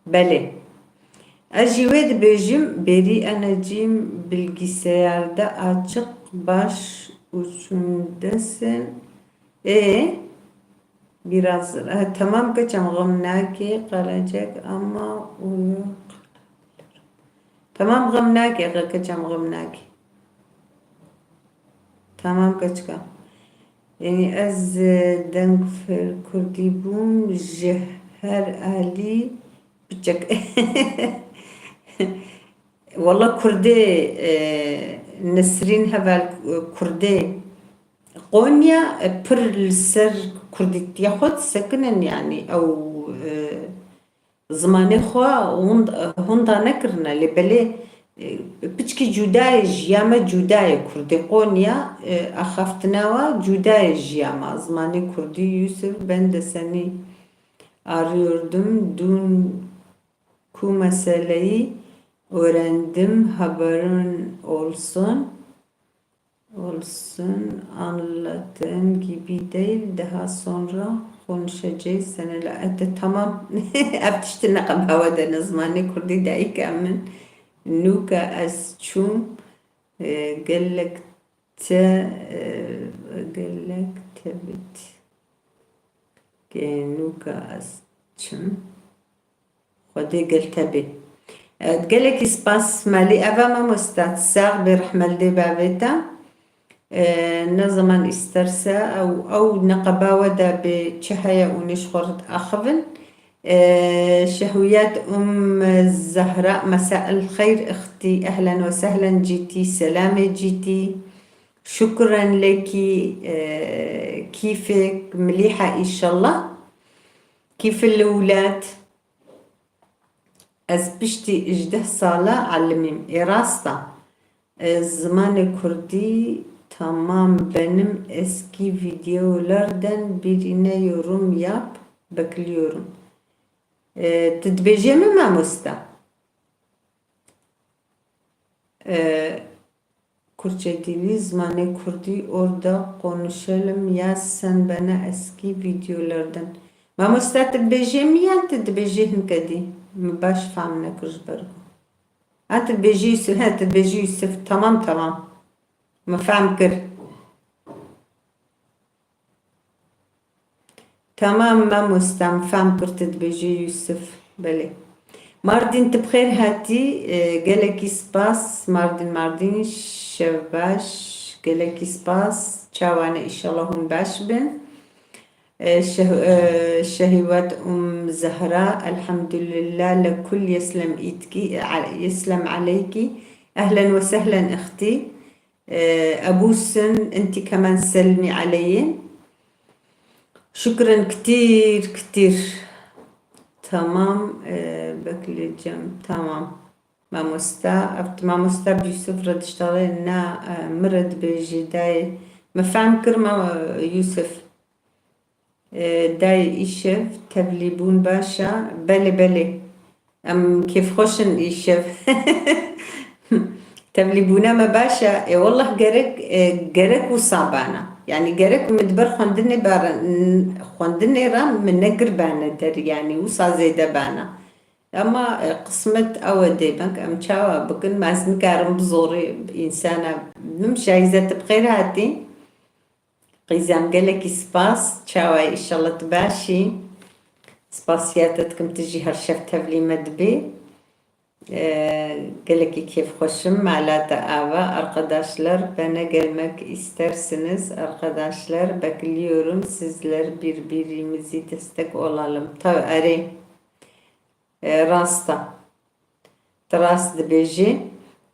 Belê. Ez jî wê dibêjim, bêrî enecîm bilgisayarda açık baş uçundesin. Ê, biraz, e, tamam keçem, xem nakê, qalacak ama uyu. Tamam, xem nakê, xe keçem, xem nakê. Tamam, keçika. Yanî ez, e, deng fêr kurdî bûm, ji her alî piçek. Walla kurdê, e, Nesrîn heval, e, kurdê Qonya, e, pir li ser kurdîtiya xwe disekinin, yanî ew, e, zimanê xwe hûn, hûnda nekirine, lê belê, e, piçkî cuda ye, jiya me cuda ye, kurdê Qonya, e, axaftina we cuda ye jiya me. Zimanê kurdî, Yusuf, ben de seni arıyordum, dün ku meseleyi öğrendim, haberin olsun. Olsun, anlattığın gibi değil, daha sonra konuşacağız seninle. E, te, tamam. Ev tiştine qebawe de ne zimanê kurdî dayika min. Nûka ez çûm, e, gelek te, e, gelek te bit. Ke nûka ez çim. Xwedê gel te bê. E, gelekî spas Melî. Eva mamosta, sax bê, rehmeldê bavê te. E, ne zaman isterse, ew, ew neqeba we de bê çi heye û nêş xwe rit axivin. E, Şehwiyat Um Zehra, mesael xeyr ixtî, ehlen ve sehlen cîtî, selamê cîtî. Şukren lekî, e, kîfek milîha inşallah. Kîfil li welat. Ez piştî ijdeh sala alimîm. Ê rast e. E, zimanê kurdî tamam, benim eski videolardan birine yorum yap, bekliyorum. E, tu dibêjê min mamosta? E, Kurçe dili, zimanê kurdî, orada konuşalım ya sen bana eski videolardan. Mamoste, tu dibêjê min yan tu dibêjê hinke dî? Min baş fehm nekir ji ber ku. Ha, tu dibêjî Yusuf, he, tu dibêjî Yusuf. Tamam, tamam. Min fehm kir. Tamam, mamoste, min fehm kir, tu dibêjî Yusuf. Belê. Mardin, tu bi xêr hatî. E, gelekî spas. Mardin, Mardin, şev baş. Gelekî spas. Çawa ne, îşallah hûn baş bin. E, şeh-, e, şehîwet Um Zehra, elhamdülillah, le kul yeslem îtkî, e, yeslem aleyki. Ehlen ve sehlen ixtî. E, Ebu Sun, inti kemen selmî aleyê. Şukren kitîr, kitîr. Tamam, e, bekleyeceğim. Tamam. Mamosta, ev mamosta bi Yusuf re diştale na, e, mi re dibêjî dayê. Me fehm kir ma, e, Yusuf. E, dayê îşev tevlîbûn baş a? Belê, belê. Em kêfxweş in îşev. Tevlîbûna me baş e. Ê wallah gerek, e, gerek wisa bana. Yanî gerek min di ber xwendinê bana, xwendinê re min nekir bana der, yanî wisa zêde bana. Ama, e, qismet ew e dê bang, em çawa bikin? Ma ez nikarim bi zorê însana bim. Şahîze, tu bi xêr hatî. Qîzem, gelekî spas. Çawa yî? Înşallah tu baş î. Spasiya te dikim, tu jî her şev tevlî me dibî. Ee, gelekî kêfxweş im. Mala te ava. Arkadaşlar, bana gelmek istersiniz. Arkadaşlar, bekliyorum sizler, birbirimizi destek olalım. Tabii, erê. E, rast e. Tu rast dibêjî.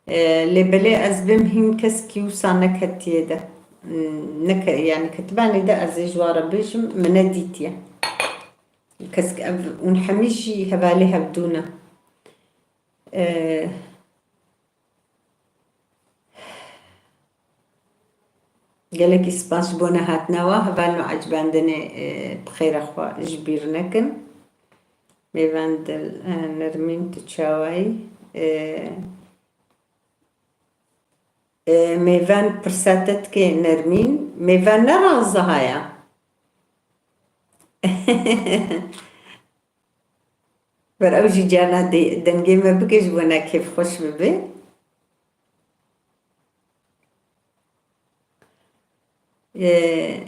E, lê belê ez bêm hîn keskî wisa neketiye de. Hmm, neke-, yani ketibanê de ez ê ji wan re bêjim, min nedîtiye. Kesk ev, hûn hemî jî hevalê hevdû ne. E, Gelekî spas ji bo nehatina we. Hevalno ecibandinê, e, bi xêra xwe ji bîr nekin. Mêvan dil, e, Nermîn, tu çawa yî? E, e, Mêvan pirsa te dike Nermîn. Mêvan ne raziha ya. Ber ew jî carna dê-, dengê me bike ji bo ne kêfxweş bibe. Ee,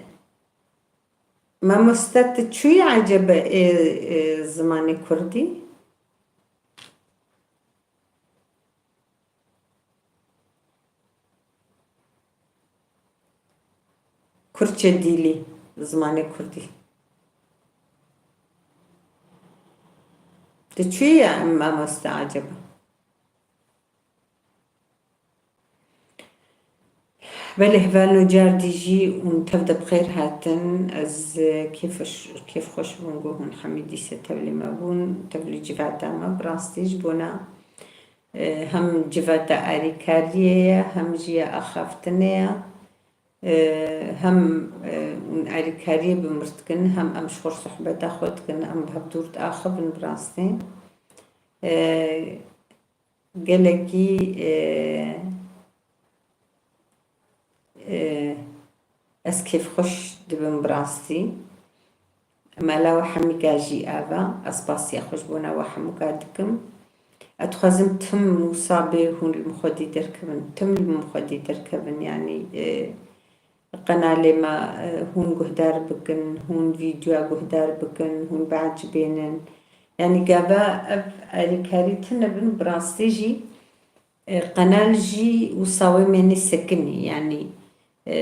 mamoste, tu çûyî ecebe ê, ê, zimanê kurdî? Kurtçe dîlî, zimanê kurdî. Tu çûyî ya mamoste eceba? Belê, hevalno, car dî jî hûn tev de bi xêr hatin. Ez, e, kêfeş-, kêfxweş bûm ku hûn hemî dîse tevlî me bûn, tevlî civata me. Bi rastî ji bona, e, hem civata alîkariyê ye, hem jî ya axaftinê ye. E, hem, e, hûn alîkariyê bi mir dikin, hem em ji xwe sohbeta xwe dikin, em bi hev dûr diaxivin bi rastî. E, Gelekî, e, e, ez kêfxweş dibim bi rastî. Mala we hemîka jî ava. Ez spasiya xwe ji bona we hemûka dikim. Ez dixwazim tim wisa bê hûn li min xwedî derkevin. Tim li min xwedî derkevin. Yanî, e, qenalê me, e, hûn guhdar bikin, hûn vîdyoya guhdar bikin, hûn biecibênin. Yanî gava ev alîkarî tune bin, bi rastî jî, e, qenal jî wisa wê mênê sekinî. Yanî, e,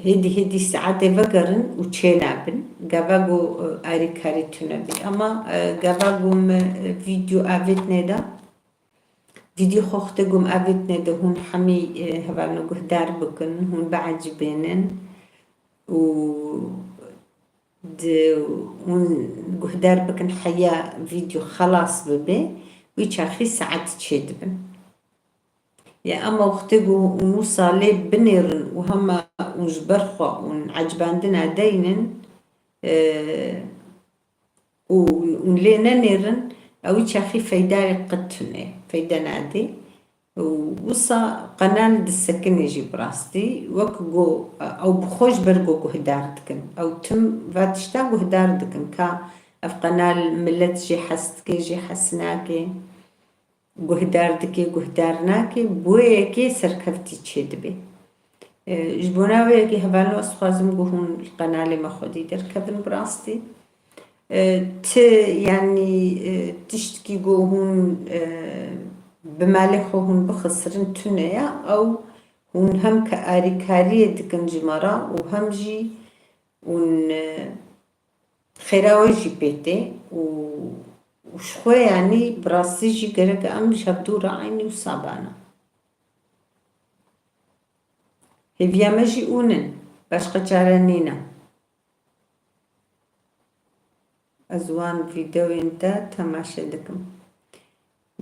hêdî hêdî saetê vegerin û çênabin. Gava ku, e, alîkarî tune bî. Ama, e, gava ku me, e, vîdyo avêt nêda, Vîdyo xwe wextê ku em avêtine de hûn hemî, e, hevalno guhdar bikin, hûn biecibênin û di, hûn guhdar bikin heya vîdyo xelas bibe, wî çaxî saet çêdibin. Ya ema wextê ku hûn wisa lê binêrin û hema hûn ji ber xwe hûn ecibandina deynin, e, û hûn lê nenêrin, ew çaxî feydayê qet tune, feyde nadê. Û wisa qenal disekinê jî bi rastî, wek ku ew bi xwe ji ber ku guhdar dikin. Ew tim va tişta guhdar dikin, ka ev qenal milet jê hez dike, jê hez nake. Guhdar dike, guhdar nake, bi wê yekê serkevtî çêdibe. E, ji bona wê yekê hevalno ez dixwazim ku hûn li qenalê me xwedî derkevin bi rastî. E, ti, yanî, e, tiştkî ku hûn, e, bi malê xwe hûn bixisirin tune ye, ew hûn hem ke arîkariyê dikin ji me re û hem jî hûn, e, xêra we jî pê tê û, û ji xwe, yanî, bi rastî jî gerek em ji hevdû re eynî wisa bane. Hêviya me jî hûn in, başqa çare nîne. Ez wan vîdeoyên te temaşe dikim.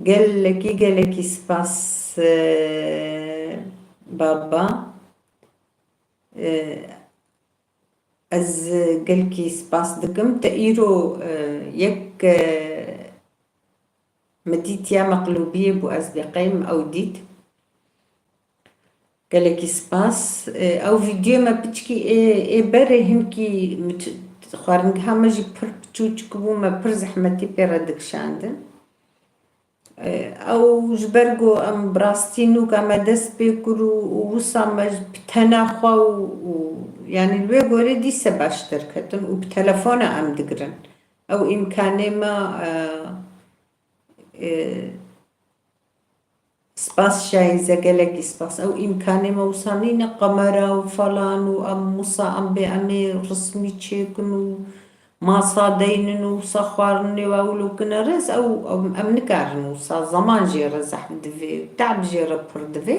Gelekî, gelekî spas, e, baba. E, ez gelekî spas dikim. Te îro, e, yek, e, min dît ya meqlûbiyê bû, ez bêqey min ew dît. Gelekî spas. E, ew vîdyoyê me piçkî ê, ê berê hinkî mit-, xwaringeha me jî pir piçûçik bû, me pir zehmetî pê re dikişandin. E, ew ji ber ku em bi rastî nûka me dest pê kir û, û wisa me ji bi tena xwe û, û, yanî li wê gorê dîse baş derketin û bi telefona em digirin. Ew îmkanê me, e, e, Spas Şahîze, gelekî spas. Ew îmkanê me wisa nîne, kamera û falan û em wisa em bê em ê rismî çêkin û masa deynin û wisa xwarinê û ew lokine rêz, ew, em, em nikarin wisa. Zeman jê re zehf divê, te'b jê re pir divê.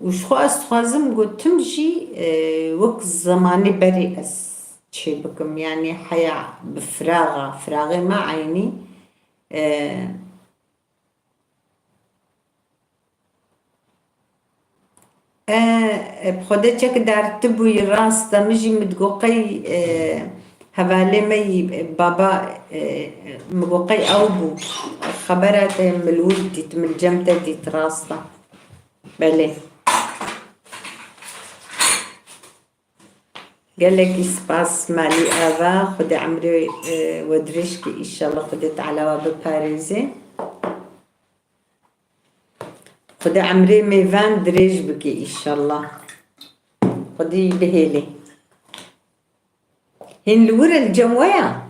Û ji xwe ez dixwazim ku tim jî, e, wek zemanê berê ez çê bikim. Yanî heya bi firaxa, firaxê me eynî, e, E, e, bi Xwedê çek dar tu bûyî, rast e. Min jî min digot qey, e, hevalê me yî, e, baba, e, min got qey ew bû. Xebera te min li wir dît, min cem te dît, rast e. Belê. Gelekî spas Malî Ava, Xwedê emrê, e, we dirêj ke, îşallah Xwedê Teala we biparêzê. Xwedê emrê mêvan dirêj bike, îşallah. Xwedê bihêlê. Hîn li wir e, li cem we ya?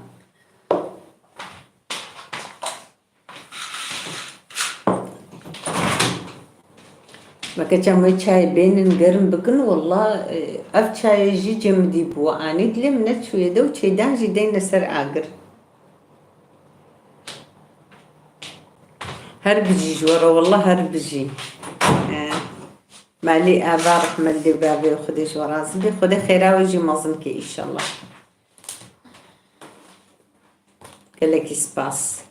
Me keça me çayê bênin germ bikin, walla, e, ev çayê jî cemidî bû. Anî dilê min neçûye de û çêdan jî deyne ser agir. Her bijî ji we re, walla her bijî. E, Malî Ava, rehmet lê bavê, Xwedê ji we razî be. Xwedê xêra we jî mezin ke, îşallah. Gelekî spas.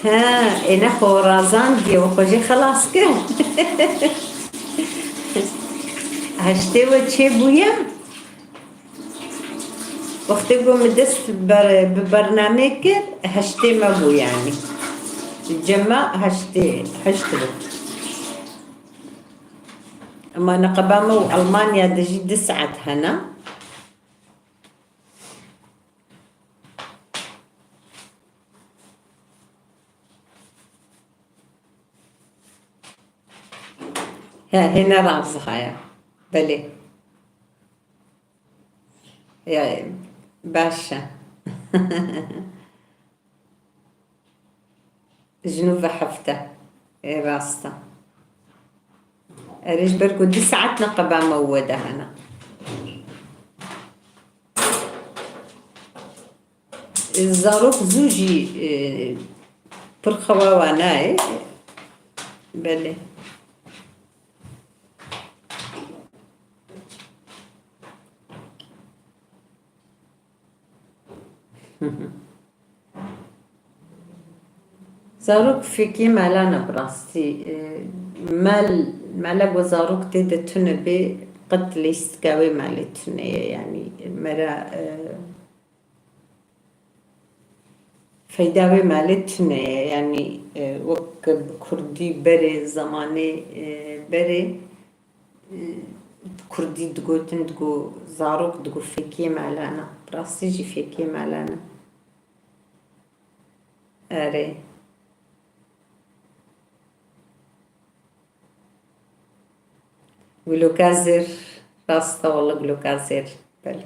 He, êne xwe razandiye, we xwe jê xelas kir. Heştê we çê bûye? Wextê ku min dest ber-, bi bernamê kir, heştê me bû, yanî. Cema heştê, heşt bû. Ema neqeba me û Almanya de jî du saet hene. He, hêne razihaya. Belê. Ya, baş e. Ji nû ve heft e. Ê, rast e. Erê, ji ber ku du saet neqeba me û we de hene. Zarok zû jî, e, pir xewa wana ye. Belê. Zarok fêkê mela ne bi rastî. E, mel, mela ku zarok tê de tune bê, qet lîstika wê melê tune ye. Yanî me re, e, feyda wê melê tune ye. Yanî, e, wek bi kurdî berê, zemanê, e, berê, e, bi kurdî digotin, digo zarok, digo fêkê mela ne. Bi rastî jî fêkê mela ne. Erê. Gloka zêr, rast e wele, gloka zêr. Belê.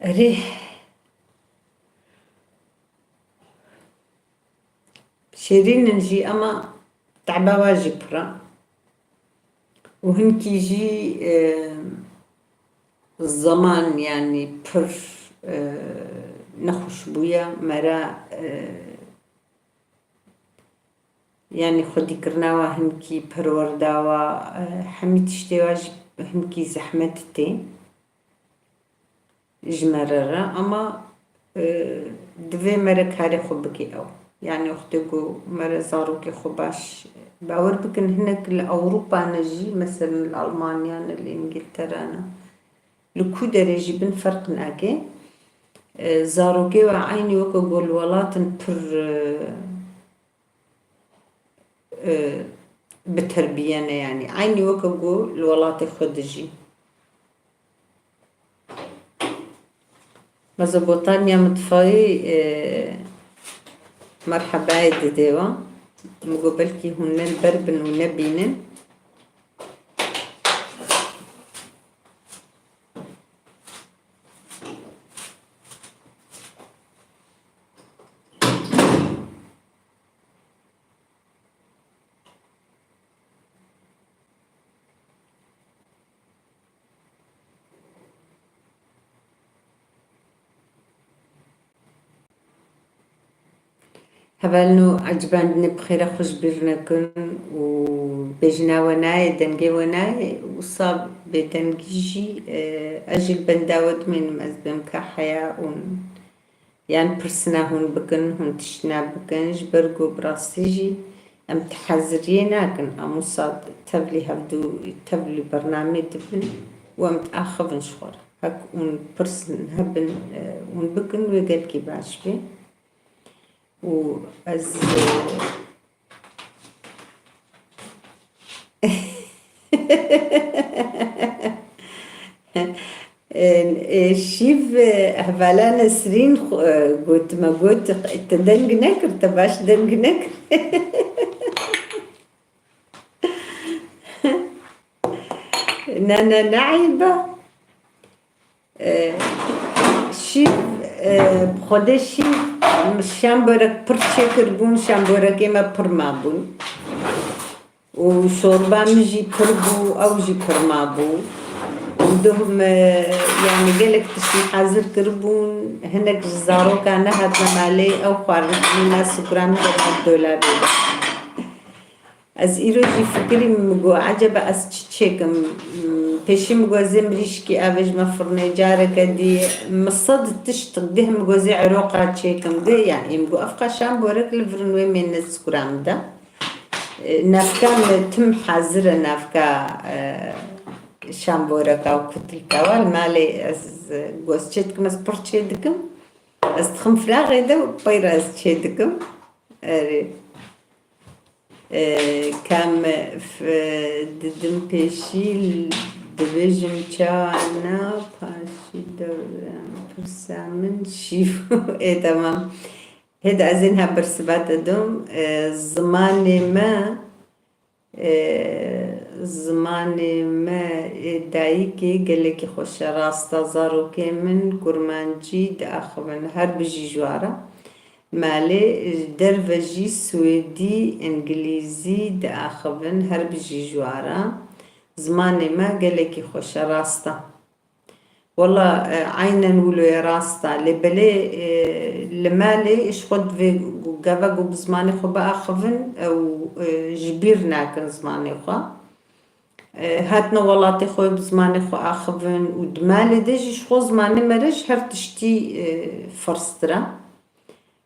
Erê. Şêrîn in jî, ama teba wa jî pir e. Û hinkî jî, e, zeman, yanî pir, e, nexweş bûye. Me re, e, yanî xwedîkirina wa hinkî, perwerda wa, e, hemî tiştê wa jî hinkî zehmet tê ji me re re, ama, e, divê me re karê xwe bike ew. Yanî wextê ku me re zarokê xwe baş, bawer bikin, hinek li Ewropa ne jî, meselen li Almanya ne, li Îngiltere ne, li ku derê jî bin ferq nake. E, zarokê we eynî weke ku li welatin pir, e, e, bi terbiye ne, yanî eynî weke ku li welatê xwe dijî. Mezopotamya mitfayî, e, merhebayê didê we. Min got belkî hûn ne li ber bin û nebînin. Hevalno, ecibandinê bi xêra xwe ji bîr nekin û bêjina we nayê, dengê we nayê, wisa bêdengî jî, e, ez jî li benda we dimînim, ez bêm ka heya û yan pirsina hûn bikin, hûn tiştina bikin, ji ber ku bi rastî jî em ti heziriyê nakin, em wisa tevlî hevdû, tevlî bernamê dibin û em diaxivin ji xwe re. Hek hûn pirsin hebin, e, hûn bikin, wê gelkî baş bê. Û ez, e, E, e, şîv, e, hevala Nesrîn xwe, e, got, me got, te deng nekir, te baş deng nekir. Ne, ne, ne eyb e. E, şîv, e, bi xwedê şîv, şambörek pir çêkiribûn, şamborekê me pir mabûn. Û şorba min jî pir bû, ew jî pir mabû. Û duh me, yanî gelek tişt min hazir kiribûn, hinek ji zaroka nehatine malê, ew xwarin min a sifra min de hat dolabê de. Ez îro jî fikirîm, min got, eceba ez çi çêkim? Pêşî min got, ez ê mirîşkî avêjime firnê, careke dî min sed tişt, dih min got, ez ê eroqa çêkim, dih, yanî min got, ev qeşan borek li vir in wê mêne sifra min de. E, navka me tim hazir e, navka, e, şamboreka û kutilka. Wal malê ez, e, goz çê dikim, ez pir çê dikim. Ez dixim firaxê de û peyra ez çê dikim. Erê. E, kam f-, didim pêşî dibêjim çawa na paşî dewre pirsa min şîv. Ê, temam. Hêd ez ên ha bersiva te dom, e, zimanê me, e, zimanê me, e, dayikê gelekî xweş e, rast e, zarokê min kurmancî diaxivin, her bijî ji we re. Malê, e, derve jî swêdî, îngilîzî diaxivin, her bijî ji we re. Zimanê me gelekî xweş e, rast e. Wela, e, eynen wilo ye, rast e. Lê belê, e, li malê ji xwe divê gava ku bi zimanê xwe biaxivin, ew, e, ji bîr nakin zimanê xwe. E, hatine welatê xwe bi zimanê xwe axivin û di malê de jî ji xwe zimanê me re ji her tiştî, e, firstir e.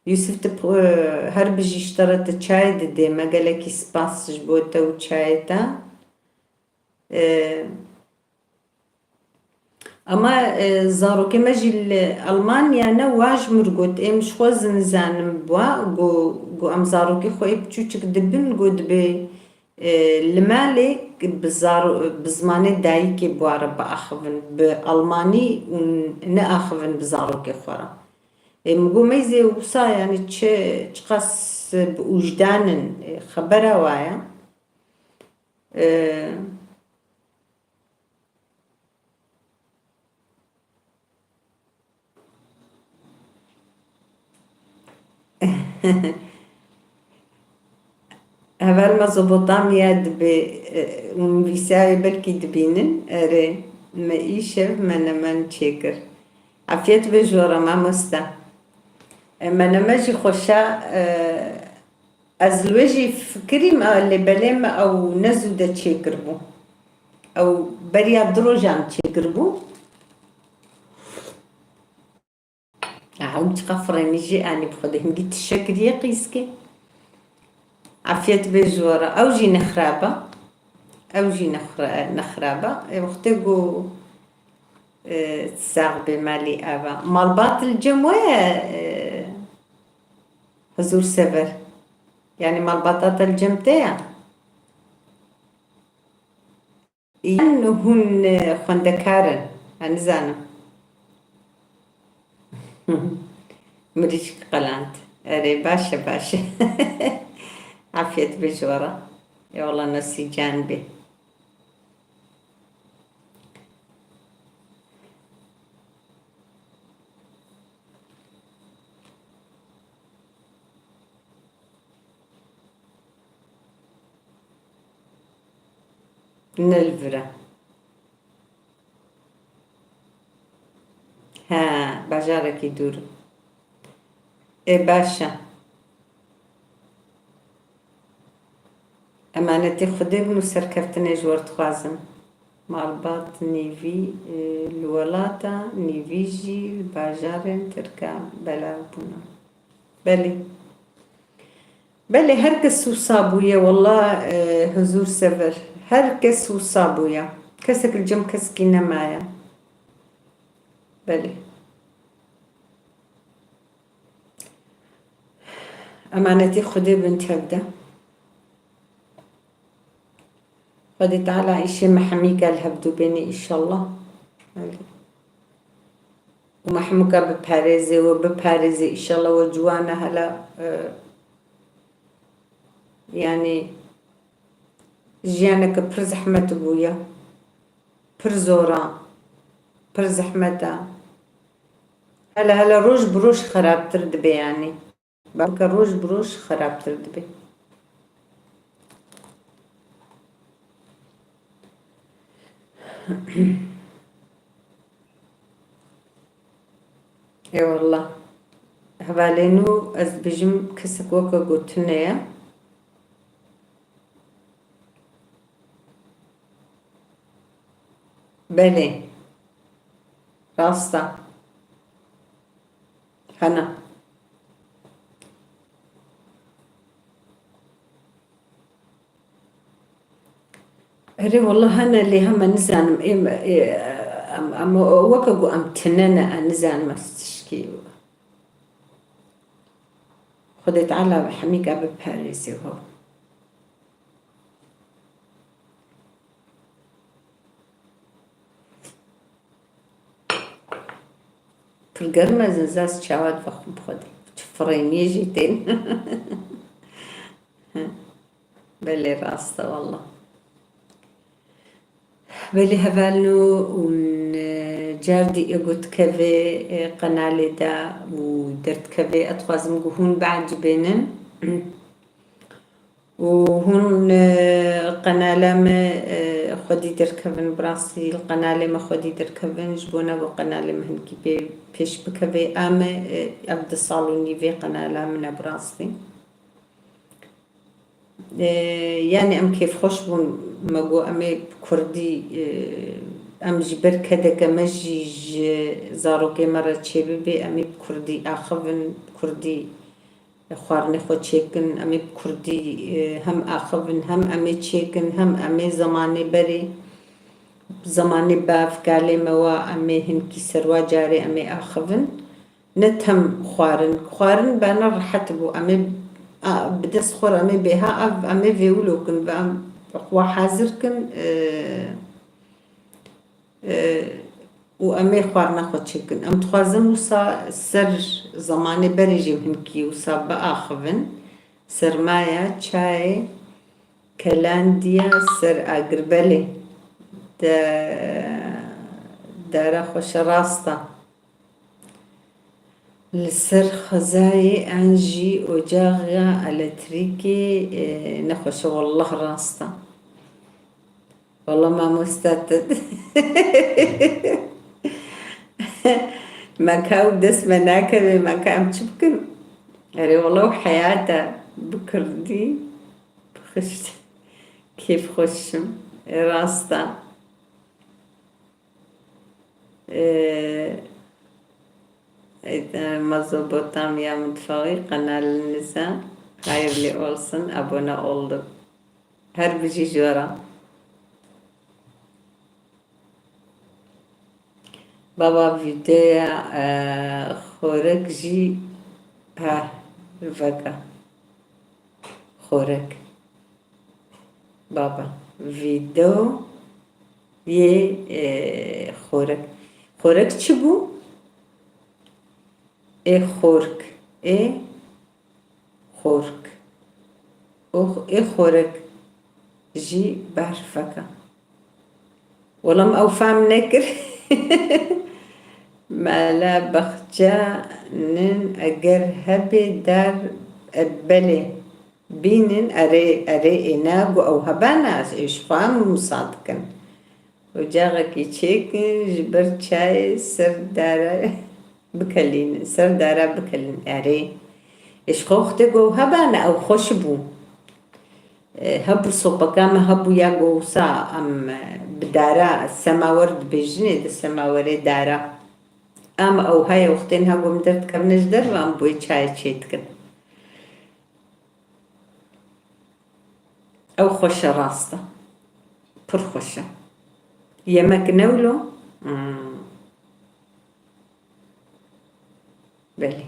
Yusuf, tu, e, her bijî, ji te re te çayê didê me. Gelekî spas ji bo te û çayê te. E, Ama, e, zarokê me jî li Almanya ne, wa ji min got, ê min ji xwe zî nizanim wa, got, got em zarokê xwe ê biçûçik dibin, got dibê, e, li malê bi zaro-, bi zimanê dayikê bi wa re biaxivin, bi almanî û neaxivin bi zarokê xwe re. Ê min got, meyzê wisa, yanî çi, çiqas bi ûjdan in, e, xebera wa ye. E, Heval Mezopotamya dibê, e, û nivîsayê belkî dibînin. Erê, me îşev menemen çêkir. Afiyet be ji we re mamoste. E, menemen jî xweş e, e, ez li wê jî fikirîm, e, lê belê me ew ne zû de çêkiribû. Ew beriya du rojan çêkiribû. Aha, ew çiqa firênî jî anî bi xwe de hingî tişe kiriye qîskê. Afiyet bê ji we re. Ew jî nexrab e. Ew jî nexra-, nexrab e. Ê wextê ku, e, sax bê malî ava. Malbat li cem we ye, e, Huzur Sever. Yani malbata te li cem te ye? Yan hûn, e, xwendekar in? Ez nizanim. Mirîşk qeland. Erê, baş e, baş e. Afiyet be ji we re. Ê wele, nasî can bê. Ne li vir e. He, bajarekî dûr. Ê, baş e. Emanetî Xwedê bin û serkeftinê ji we re dixwazim. Malbat nîvî, e, li welata, nîvî jî li bajarên Tirka belav bûne. Belê. Belê, her kes wisa bûye, wela, e, Huzur Sever. Her kes wisa bûye. Kesek li cem kesekî nemaye. Belê. Emanetî Xwedê bin tev de. Xwedê Teala îşê me hemî gel hevdû bênê, înşallah. Belê. Û me hemûka biparêzê, we biparêzê, înşallah we ciwana hela, e, yanî jiyaneke pir zehmet bûye, pir zor e, pir zehmet e. Hele hele roj bi roj xerabtir dibe yanî. Bavke roj bi roj xerabtir dibe. Ê wallah. Hevalên û ez dibêjim kesek weke gotine ye. Belê. Rast e. Hene. Erê, wela hene lê heme nizanim, êm, ê, em, em, weke ku em tine ne, em nizanim ez tişkî. Xwedê Teala hemîka biparêzê ho. Pir germ e, ez ez çawa divexwim xwedê. Çi firêniyê jî tên. Belê rast e walla. Belê hevalno û, e, cardî ê ku dikeve, e, qenalê de û derdikeve, ez dixwazim ku hûn biecibênin. Û hûn, e, qenala me, e, xwedî derkevin, bi rastî li qenalê me xwedî derkevin, ji bona ku qenalê me hinkî pê, pêş bikeve. Em, e, ev du sal û nîvê qenala min e bi rastî. E, yani em kêfxweş bûn, me got em ê bi kurdî, e, em ji ber kedeke me jî ji zarokê me re çêbibe, em ê bi kurdî axivin, bi kurdî xwarinê xwe çêkin, em ê bi kurdî, e, hem axivin, hem em ê çêkin, hem em ê zemanê berê, zemanê bav, kalê me wa, em ê hinkî serwa carê em ê axivin. Ne tem xwarin. Xwarin bena rehet bû. Em ê, a, bi dest xwe re em ê bêha ev, em ê vêwilo kin ve em xwe hazir kin, e, e, û em ê xwarina xwe çêkin. Em dixwazin wisa ser zemanê berê jî hinkî wisa biaxivin. Sermaya çayê kelandiya ser agir belê. De, dara xweş e, rast e. Li ser xwezayê an jî ocaxa elektrîkê, e, nexweş e, wallah rast e. Wallah mamoste tu. Me ka û dest me nakeve, me ka em çi bikin? Erê, wallah heyat e, bi kirdî, bi xişt, kêfxweş im. E, rast e. Ee, e, Mezopotamya Mutfağı kanalınıza hayırlı olsun, abone oldum. Her bijî jora. Baba videoya, e, xorek jî, ha, veka. Xorek. Baba. Video yê, e, xorek. Xorek çi bû? Ê xork. Ê xork. O, ê xorek jî berfek e. Welam ew fam nekir. Mala baxçe nin eger hebê dar, e, belê. Bînin, erê, erê, ê ne ku ew hebana, ez ê ji xwe em wisa dikin. Ocaxekî çêkin, ji ber çayê ser dara bikelînin, ser dara bikelînin, erê. Ê ji xwe wextê ku ew hebana, ew xweş bû. E, hebû sopeka me hebû ya ku wisa em, e, bi dara semawer dibêjin, ê di semawerê dara. Em ew heye wextên ha ku em derdikevine ji derve, em bo wê çayê çêdikin. Ew xweş e, rast e. Pir xweş e. Yemek ne wilo? Hmm. Belê.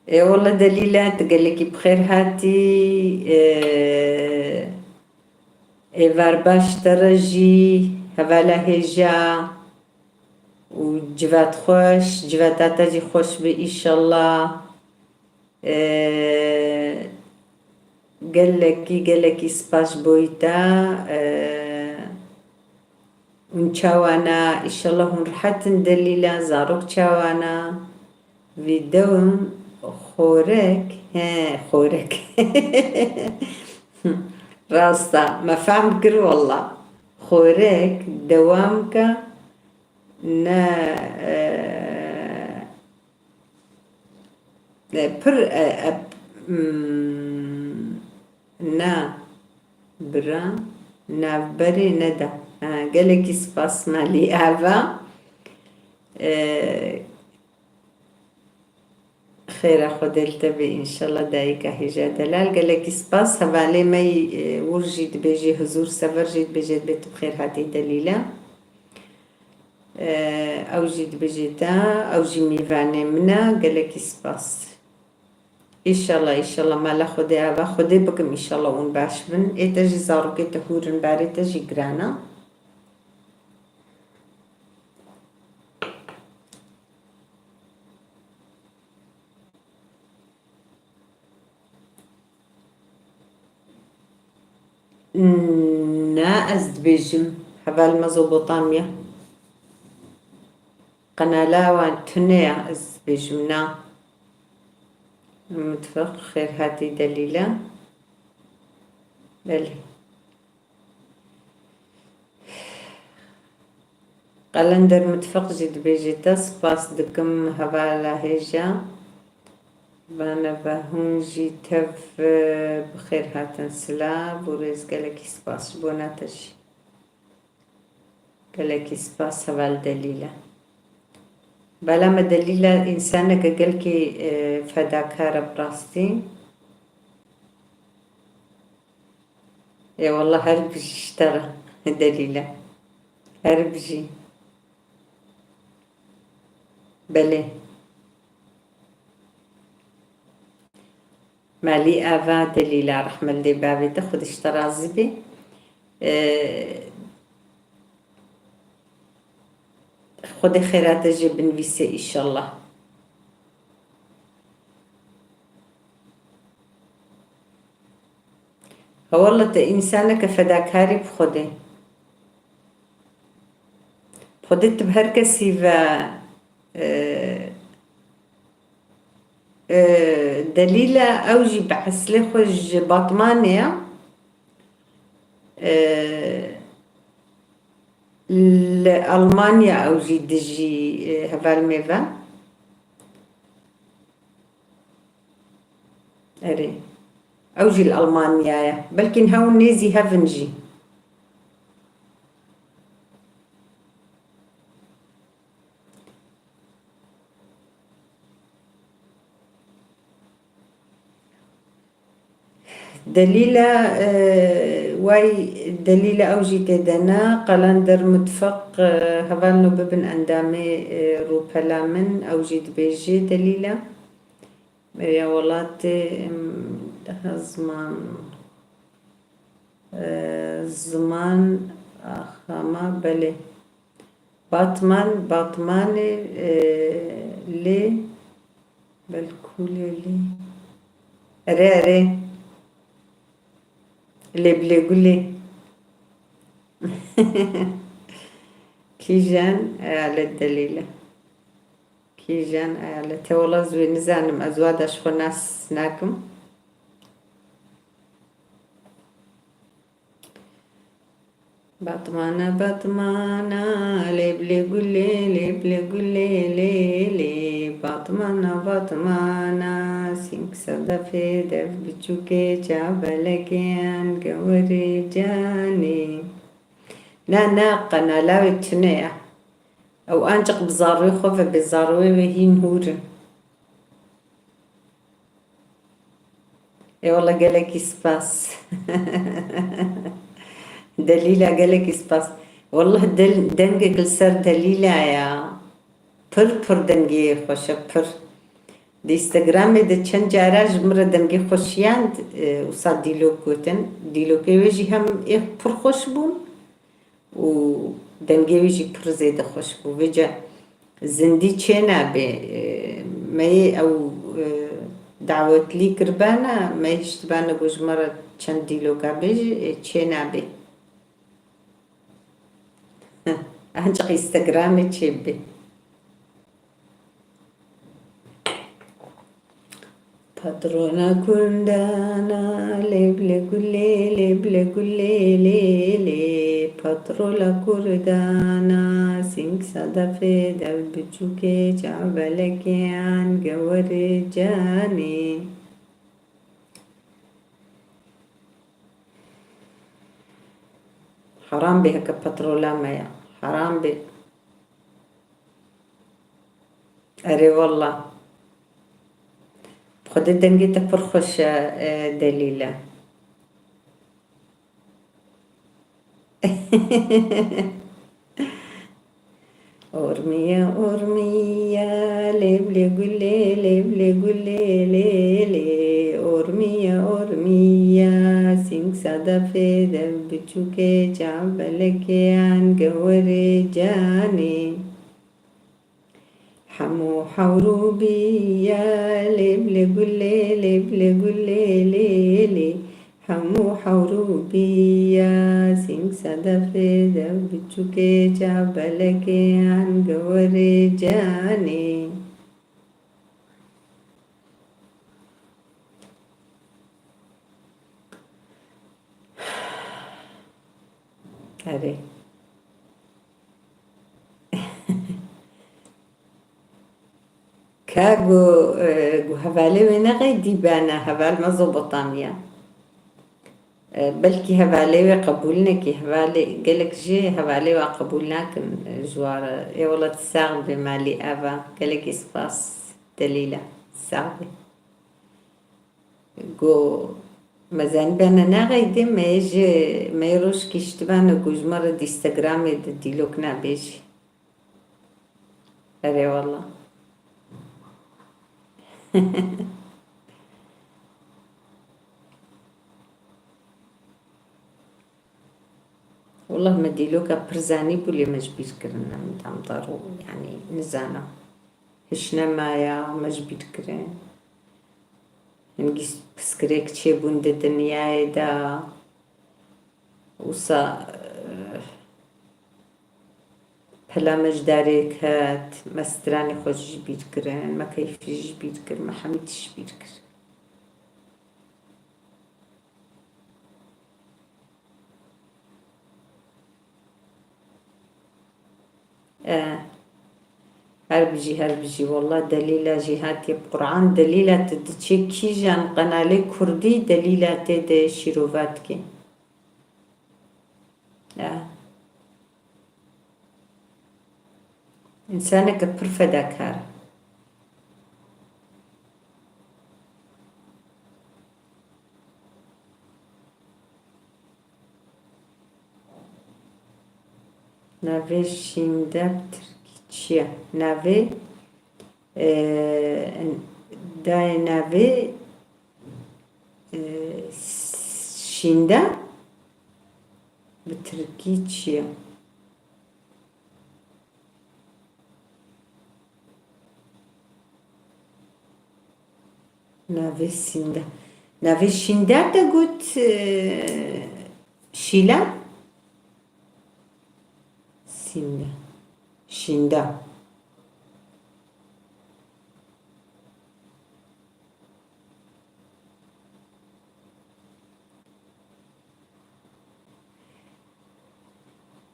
Ê wele Delîle, tu gelekî bi xêr hatî. Ê, êvar baş te re jî, hevala hêja û civat xweş, civata te jî xweş be înşallah. Ee, gelekî, gelekî spas ji bo te. Ee, hûn çawa ne? Înşallah hûn rehet in Delîle, zarok çawa ne? Vîdeo xorek, he, xorek. Rast e, me fehm kir wela. Xorek, dewam ke, ne, ee, E, pir, e, e, mm, na bira navberê neda. Ha, gelekî spas malî ava. E, xêra Xwedê li te be înşallah dayika hêja delal. Gelekî spas. Hevalê me yî, e, wir jî dibêjî, Huzur Sever jî dibêje, dibê tu bi xêr hatî Delîle. Ew jî dibêje te, ew jî mêvanê min e, gelekî spas. Îşallah, îşallah, mala Xwedê ava, Xwedê bikim, îşallah hûn baş bin. Ê te jî zarokê te hûr in, barê te jî giran e. Na, ez dibêjim, heval Mezopotamya. Qenala wan tune ya, ez dibêjim na. Mitfeq, xêr hatî Delîle. Belê. Qelender Mitfeq jî dibêje te spas dikim hevala hêja. Vane ve hûn jî tev bi xêr hatin silav û rêz gelekî spas ji bona te jî. Gelekî spas heval Delîle. Bela me Delîle însaneke gelkî, e, fedakar e bi rastî. Ê wela her bijî ji te re Delîle. Her bijî. Belê. Malî ava Delîla rehme li dê bavê te, Xwedê ji te razî bê. Ee, Xwedê xêra te jê binivîse îşallah. Hewalla te însaneke fedakarî bi Xwedê. Xwedê tu bi her kesî ve, e, e, Delîle ew jî bi eslê xwe ji Batmanê ye. E, li Almanya ew jî dijî, e, hevalmê ve. Erê. Ew jî li Almanya ye. Belkî niha hûn nêzî hev in jî. Delîla, e, way Delîla ew jî tê de ne. Qelender Mutfeq, e, hevalno bibin endamê, e, rûpela min. Ew jî dibêje Delîla. Beriya welatê, em, daha ziman, e, ziman, axama, belê. Batman, Batmanê, e, lê, belkûlê lê. Erê, erê. Lê bilê gulê. Kîjan, e, lê delîle. Kîjan eyaletê? Wela ez wê nizanim, ez wa de ji xwe nas nakim. Batmana, Batmana, lê bilê gulê, lê bilê gulê, lê, lê. Batmana, Batmana, sîng sedefê dev biçûkê, çav belekê an gewerê canê. Na, na, qenala wê tune ye. Ew ancik bi zarwê xwe ve bê, zarwê wê hîn hûr in. Ê wele gelekî spas. Delîla gelekî spas. Wele del-, dengek li ser Delîla ya. Pir pir dengê xweş e, pir. Di Instagramê de çend cara ji min re dengê xwe şiyand, e, wisa dîlok gotin. Dîlokê wê jî hem ê pir xweş bûn. û dengê wî jî pir zêde xweş bû. Vêca zindî çênabê, e, me yê ew, e, dawetlî kiribane, me yê hiştibane ku ji me re çend dîloka bêje, e, çênabê. Ancaq Instagramê çêbê. Patrona kurdana, lê bilê gulê, lê bilê gulê, lê, lê. Patrola kurdana, sîng sedefê dev biçûkê, çav belekê an gewerê canê. Heram bê heke patrola me ya. Heram bê. Erê wela. Bi Xwedê dengê te pir xweş e, e, Delîle. Ormiye, ormiye, lê bilê gulê, lê bilê gulê, lê, lê. Ormiye, ormiye, sîng sedefê dev biçûkê, çav belekê an gewerê canê. Hemû hewr û bîya, lê bilê gulê, lê bilê gulê, lê, lê. Hemû hewr û bîya, sîng sedefê dev biçûkê, çav belekê an gewerê canê. Erê. Ka ku, e, ku hevalê wê nexeydî bene, heval me zobotaniya. E, belkî hevalê wê qebûl nekî, hevalê, gelek jî hevalê wê qebûl nakin, e, ji wa re. Ê wela tu sax bê malî Eva. Gelekî spas Delîla. Sax bê. Go, me zanî bene nexeydê, me yê ji, me yê roj kiştibane ku ji me re di Instagramê de dîlok nabêjî. Erê wela. Wela me dîloka pir zanîbû lê me ji bîr kirin, em damdar û, yanî, nizana. Hişnema ya me ji bîr kirin. Hingî piskirêk çêbûn di dinyayê de. Wisa, eh, pela me ji darê ket, me stranê xwe jî ji bîr kirin, me keyfî jî ji bîr kir, me hemî tişt ji bîr kir. E, her bijî, her bijî. Wallah delîla jî hatiye bi Qur'an. Delîla tu diçe kîjan qenalê kurdî delîla tê de şîrova dike. E. Însaneke pir fedakar e. Navê şînda bi tirkî çi ye? Navê, e, dayê navê, e, şînda bi tirkî çi ye? Navê Sînda. Navê Şînda te got, e, Şîla? Sînda. Şînda.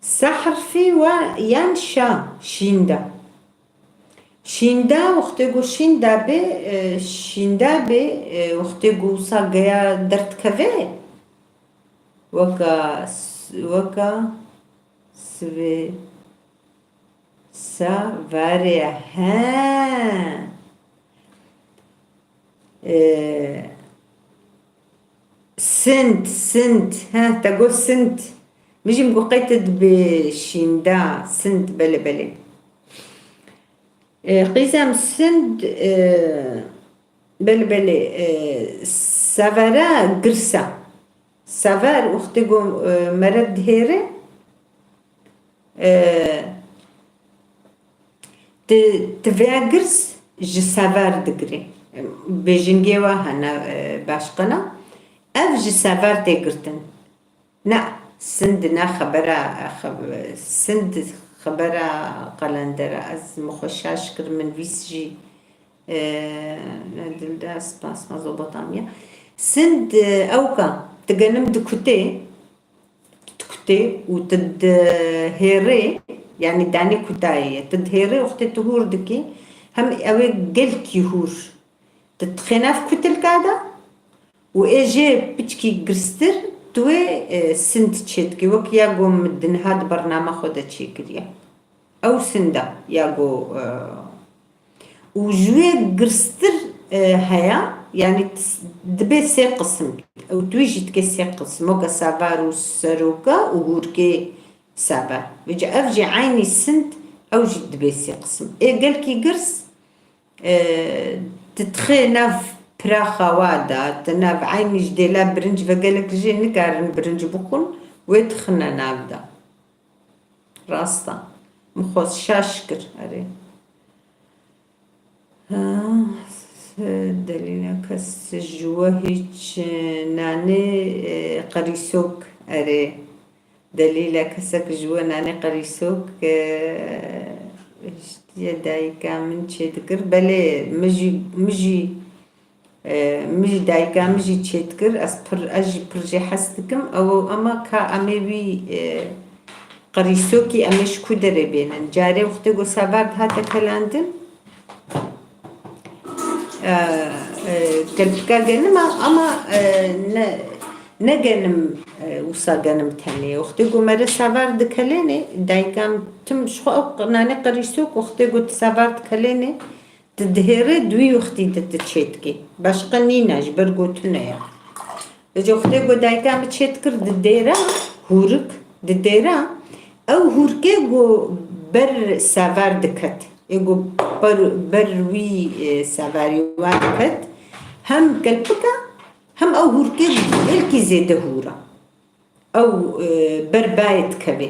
Sa herfî wa yan şa, şînda. Şînda, wextê ku şînda bê, e, şînda bê, e, wextê ku wisa geya derdikeve, weka s-, weka sivê sa varê, he. E, Sind, sind. He, te got sind. Min jî min got qey te dibê şînda, sind, belê, belê. E, qîzem sind, e, belê, belê, e, severa girsa. Sever wextê ku, e, mere dihêre, e, Ti, ti vê girs ji sever digirê. Bêjingê wa hene, e, başqe ne. Ev ji sever tê girtin. Ne, sind ne xebera, xeb-, sind xebera qelender e. Ez min xwe şaş kir, min vîst jî, e, ne dilde spas Mezopotamya. Sind, e, ewka, ti genim dikutê, dikutê û tu dihêrê, yanî danê kutayê ye. Tu dihêrê wextê tu hûr dikî, hem ew ê gelkî hûr. Tu dixê nav kutilka de û ê jê piçkî girstir tu wê, e, sind çêdikî. Wek ya ku min di niha di bernama xwe de çêkiriye. Ew sind e ya ku, e, û ji wê girstir, e, heye, yanî t-, dibê sê qisim. Ew tu jî dike sê qisim. Weke sever û seroka û hûrkê sever. Vêca ev jî eynî sind, ew jî dibê sê qisim. Ê gelkî girs, e, tu dixê nav piraxa wa de, tu nav eynî ji dêla birinc ve gelek jê nikarin birinc bixwin, wê dixine nav de. Rast e. Min xwe şaş kir, erê. Ha, delîla kes ji we hîç nanê, e, qerîsok, erê. Delîla kesek ji we nanê qerîsok, e, hiştiye dayika min çêdikir. Belê, min jî, min jî E, min jî dayika min jî çêdikir, ez pir, ez jî pir jê hez dikim. Ew, ema ka em ê wî, e, qerîsokî em ê ji ku derê bênin? Carê wextê ku sever dihate kelandin, e, e, kelpika genim e, ama, e, ne, ne genim, e, wisa genim tenê. Wextê ku mere sever dikelênê, dayika min tim ji xwe ew nanê qerîsok wextê ku sever dikelênê, Tu dihêrê di wî wextî de tu çêdikî. Başqe nîne, ji ber ku tune ye. Ji wextê ku dayika min çêdikir di dêra, hûrik di dêra, ew hûrkê ku ber sever diket. Ê ku ber, ber wî, e, severî wa diket, hem kelpika, hem ew hûrkê gelkî zêde hûr e. Ew, e, ber bayê dikeve.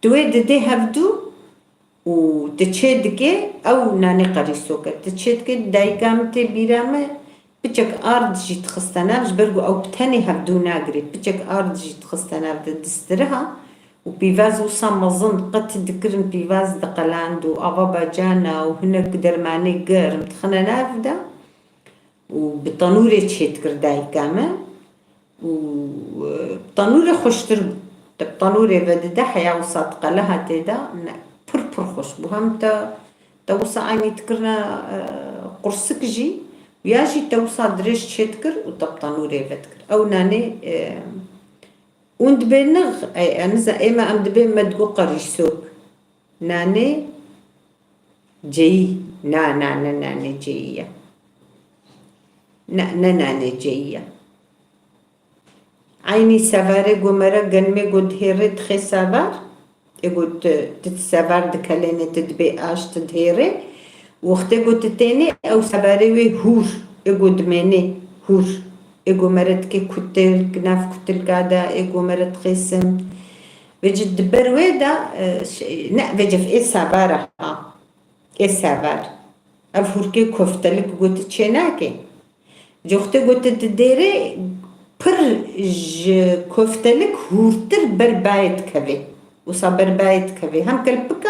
Tu wê didê hevdû, û tu çê dikê, ew nanê qerîsok e. Tu çê dikê, dayika min tê bîra me, Piçek ard jî dixiste nav, ji ber ku ew bi tenê hevdû nagirê, piçek ard jî dixiste nav de distiriha û pîvaz wisa mezin qet dikirin, pîvaz diqeland û ava bacana û hinek dermanê germ dixine nav de û bi tenûrê çêdikir dayika me û, e, bi tenûrê xweştir bû. Te bi tenûrê vedide heya wisa diqeleha tê de, ne, pir pir xweş bû. Hem te, te wisa aynî dikirine, e, qursik jî, ya jî te wisa dirêj çêdikir û te bi tenûrê vedikir. Ew nanê, e, hûn dibê nix, e, e, niza, ême em dibê me digo qerîsok. Nanê ceyî. Na, na, ne nanê ceyî ye. Ne, ne nanê ceyî ye. Eynî sevarê ku mere genimê ku dihêrê dixê sevar. Ê ku tu, tu sevar dikelênê, tu dibê aş, tu dihêrê. Wextê ku tu tênê, ew sevarê wê hûr, ê ku dimênê hûr. Ê ku mere dikê kutilk, nav kutilka de, ê ku mere dixê sim. Vêcî di ber wê de, e, ş-, ne, vêcî ê sevara ha. Ê sevar. Ev hûrkê koftelik gotin çênake. Coxtê gotin di dêrê pir ji koftelik hûrtir ber bayê dikeve. Wisa ber bayê dikeve. Hem kelpika,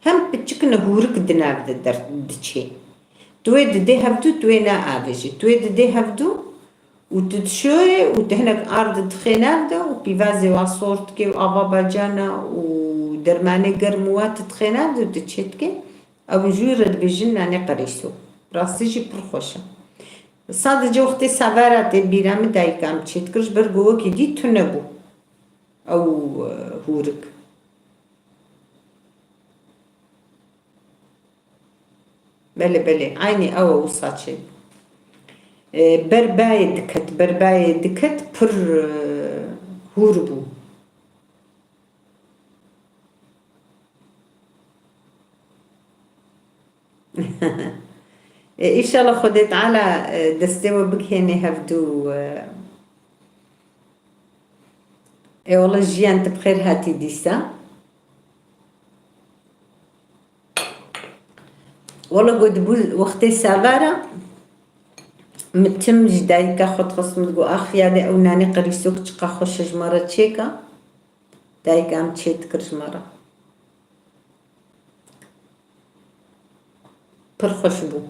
hem piçikine hûrik di nav de der-, diçê. Tu wê didê hevdû, tu wê neavêjî. Tu wê didê hevdû, û tu dişoyê û tu hinek ard dixê nav de û pîvazê wa sor dikê û ava bacana û dermanê germ û wa tu dixê nav de û tu çê dikê, ew jû re dibêjin nanê qerîso. Rastî jî pir xweş e. Sadece wextê sevara tê bîra min dayika min çê dikir, ji ber ku wekî dî tune bû ew, e, hûrik. Belê, belê, eynî ew e wisa çê. E, ber bayê diket, ber bayê diket pir, e, hûr bû. E, înşallah Xwedê Teala, e, destê we bigihênê hevdû, e. Ê wele Jiyan, tu bi xêr hatî dîsa. Wele got bû wextê sevara, min tim ji dayika xwe dixwest, min digot, ax yadê ew nanê qerîsok çiqa xweş e ji me re çêka. Dayika min çê dikir ji me re. Pir xweş bû.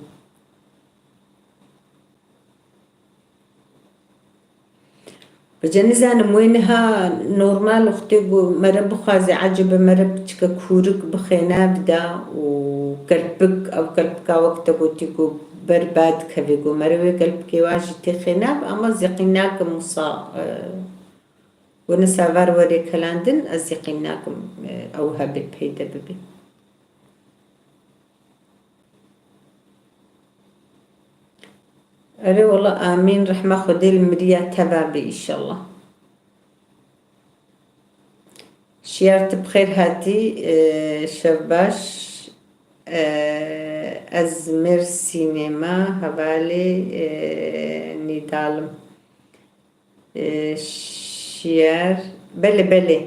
Vêca nizanim wê niha normal wextê ku mere bixwaze ecêbe mere piçikek hûrik bixê nav de û kelpik, ew kelpika wek te gotî ku ber ba dikeve ku mere wê kelpikê wa jî têxê nav, ama zêqîn nakim wisa, e, wene sevar were kelandin, ez zêqîn nakim, e, ew hebê peyde bibe. Erê wela amîn, rehma Xwedê li miriya te ve be înşallah. Şiyar, tu bi xêr hatî, e, şev baş. E, ez Mêrsînê me, hevalê, e, Nîdal im. E, Şiyar, belê, belê.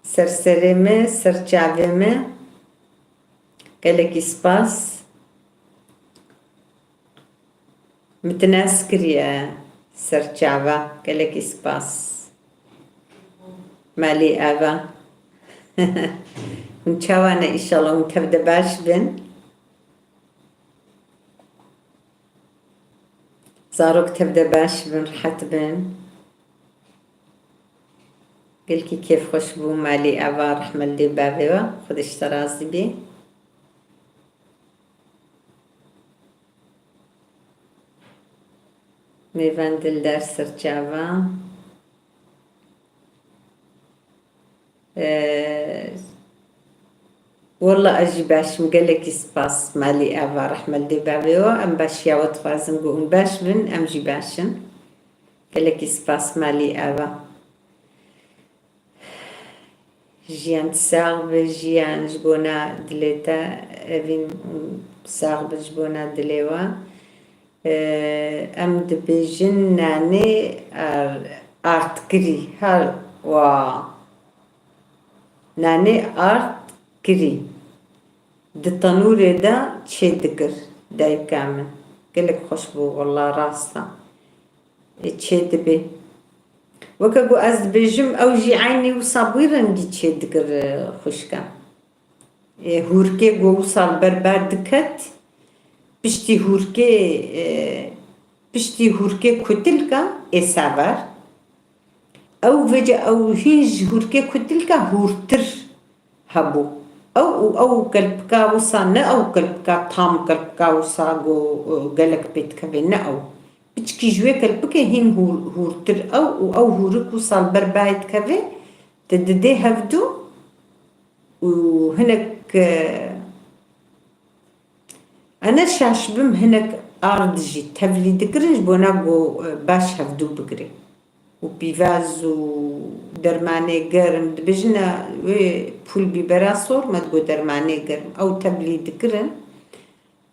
Ser serê me, ser çavê me. Gelekî spas. Min tu nas kiriye ser çava. Gelekî spas. Malî ava. Hûn çawa ne, înşallah hûn tev de baş bin. Zarok tev de baş bin, rehet bin. Gelkî kêfxweş bû, malî ava, rehme li dê bavê we, Xwedê ji te razî bê. Mêvan Dildar ser çava. Ee, Walla ez jî baş im, gelekî spas malî ava, rehme li dê bavê we, em başiya we dixwazin ku hûn baş bin, em jî baş in. Gelekî spas malî ava. Jiyan sax be, Jiyan ji bona dilê te, Evîn sax be ji bona dilê we. Ee, em dibêjin nanê ar-, artkirî, her wa. Nanê artkirî. Di tenûrê de çê dikir dayika min. Gelek xweş bû, wela rast e. Ê, çêdibe. Weke ku ez dibêjim, ew jî eynî wisa bi wî rengî çêdikir, e, xwişka. Ê, hûrkê ku wisa li ber ber diket, piştî hûrkê, e, piştî hûrkê kutilka ê sever. Ew vêce ew hîn ji hûrkê kutilka hûrtir hebû. Ew û ew kelpika wisa, ne ew kelpika tam, kelpika wisa ku, e, gelek pê dikeve, ne ew. Piçkî ji wê kelpikê hîn hûr-, hûrtir ew û ew hûrik wisa li ber bayê dikeve, te didê hevdu û hinek, e, Ene şaş bim hinek ard jî tevlî dikirin ji bona ku, e, baş hevdû bigirê. Û pîvaz û dermanê germ dibêjin, e, wê pûl bîbera sor me digo dermanê germ. Ew tevlî dikirin,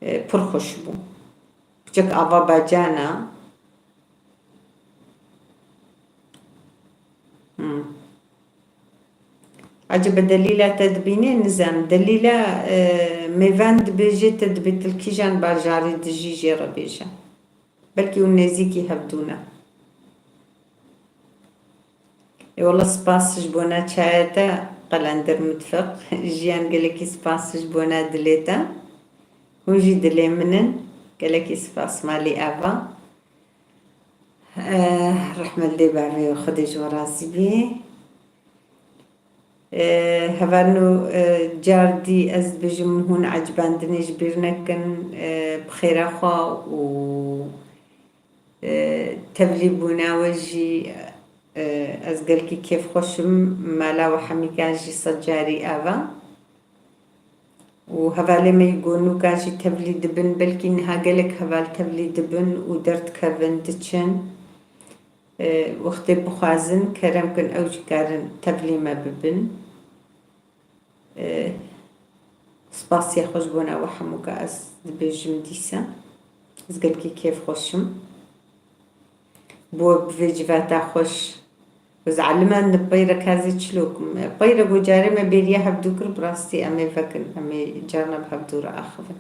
e, pir xweş bû. Piçek ava bacana. Hmm. Ecebe delîla te dibînê, nizam. Delîla, e, mêvan dibêje te dibê til kîjan bajarî dijî jê re bêje. Belkî hûn nêzîkî hevdû ne. Ê wela spas ji bona çaya te, Qelender Mitfiq. Jiyan gelekî spas ji bona dilê te. Hûn jî dilê min in. Gelekî spas malî Eva. Eh, rehmet lê bavê Xwedê ji we razî bî. Eh, hevalno, eh, car dî ez dibêjim hûn ecibandinê ji bîr nekin, eh, bi xêra xwe û, eh, tevlî bûna we jî, eh, ez gelkî kêfxweş im, mala we hemîkan jî sed carî ava. Û hevalê me yî gonûka jî tevlî dibin, belkî niha gelek heval tevlî dibin û derdikevin, diçin. E, wextê bixwazin, kerem kin ew jî karin tevlî me bibin. E, spasiya xwe ji bona we hemûka ez dibêjim dîsa. Ez gelkî kêfxweş im. Bo bi vê civata xweş. Ez eliman di peyre ka zê çilo kim. Peyre ku carê me bêriya hevdû kir, bi rastî em ê vekin, em ê carna bi hevdû re axivin.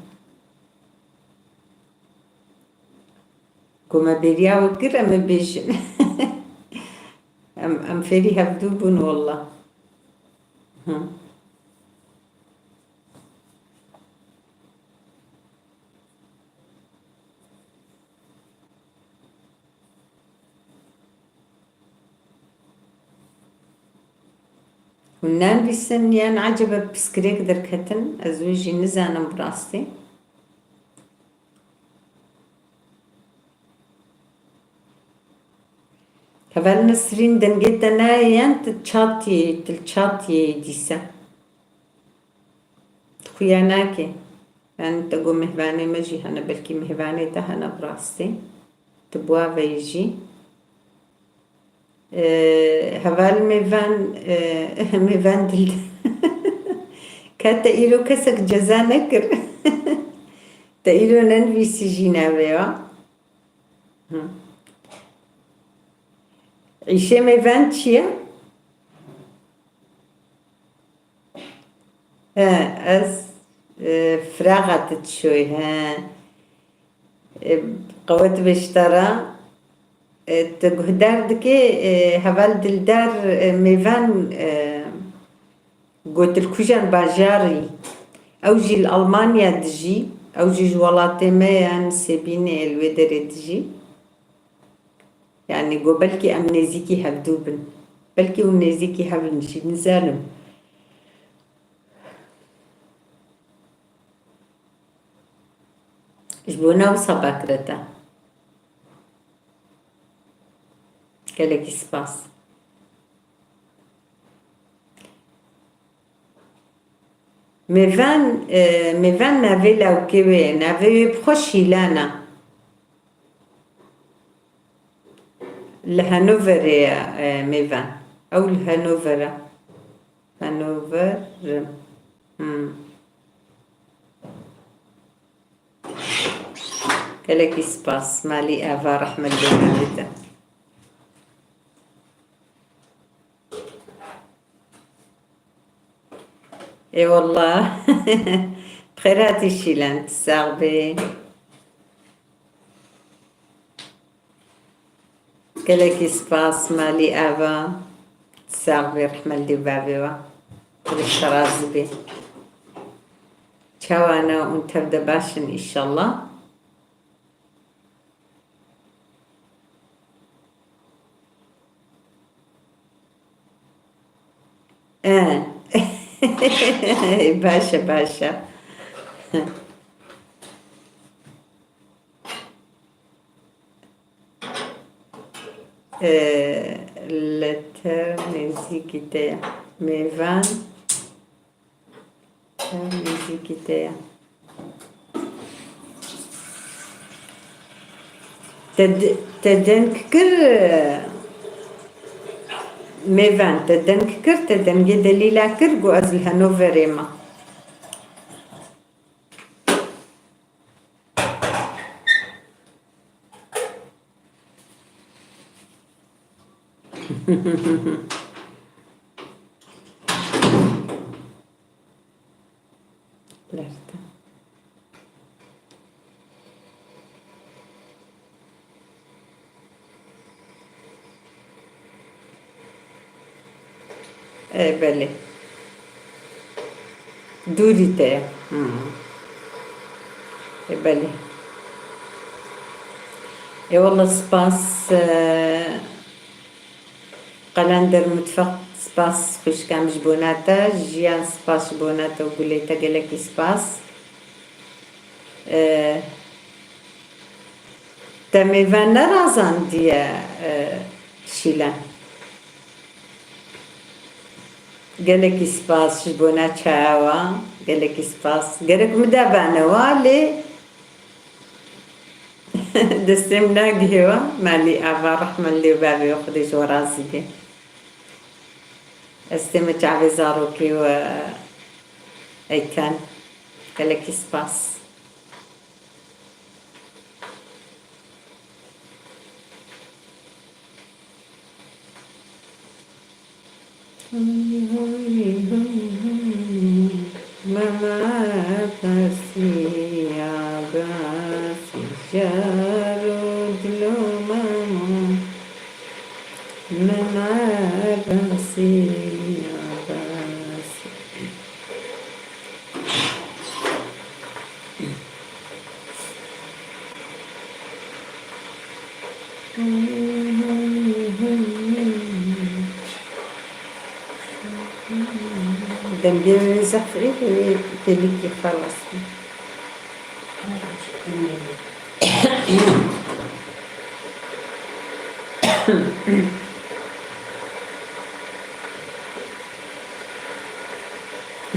Ku me bêriya we kir, em ê bêjin. Em, em fêrî hevdû bûn, wallah. Hı. Hûn nenivîsin yan ecebe piskirêk derketin? Ez wê jî nizanim bi rastî. Heval Nesrîn, dengê te nayê yan tu çatiyê, tu li çatiyê dîse? Tu xuya nakê. Yanî te got mêvanê me jî hene, belkî mêvanê te hene bi rastî. Tu bi wa ve yî jî. Ee, heval mêvan, ee, mêvan dil. Ka te îro kesek ceza nekir. Te îro nenivîsî jî navê wa. Hı. Îşê mêvan çi ye? He, ez, e, firaxa tu dişoy, he. E, qewet be ji te re. E, tu guhdar dikê, e, heval dildar, e, mêvan, e, gotilkujan bajarî. Ew jî li Almanya dijî, ew jî ji welatê me ye, Nisêbînê li wê derê dijî. Yanî got belkî em nêzîkî hevdû bin. Belkî hûn nêzîkî hev in jî, nizanim. Ji bona wisa bakire te. Gelekî spas. Mêvan, e, mêvan navê lawkê wê ye. Navê wê bi xwe Şîlan e. Li Hanoverê ye, e, mêvan. Ew li Hanover e. Hanover. Hmm. Gelekî spas. Malî Eva, rehmet lê bibite. Ê wallah. Bi xêr hatî Şîlan, tu sax bî. Gelekî spas malî ava. Sax bê, rehmet li dê û bavê we. Xwedê ji te razî bê. Çawa ne hûn tev de baş in înşallah. E. Baş e, baş e. E, li te nêzîkî te ye. Mêvan. Ev nêzîkî te ye. Te de-, te deng kir, e, Mêvan, te deng kir, te dengê Delîla kir, got ez li Hanoverê me. Lerte. E, belê. Dûrî te ye. Hmm. E, belê. E, wallah spas, e, Qelender Mutfak, spas xwişkam ji bona te. Jiyan, spas ji bona te û gulê te, gelekî spas. E, Te mêvan nerazandiye, e, Şîlan. Gelekî spas ji bona çaya wa. Gelekî spas. Gerek min de bane wa, lê destê min nagihê wa. Malî ava, rehmet lê û bavê we, Xwedê ji we razî bê. Ez tême çavê zarokê we, Eytan. Gelekî spas. Mama besiya bes jar û dilo mamo. Mama besiya bes. Dengê wê zehf ê, wê têlikî xelas bû.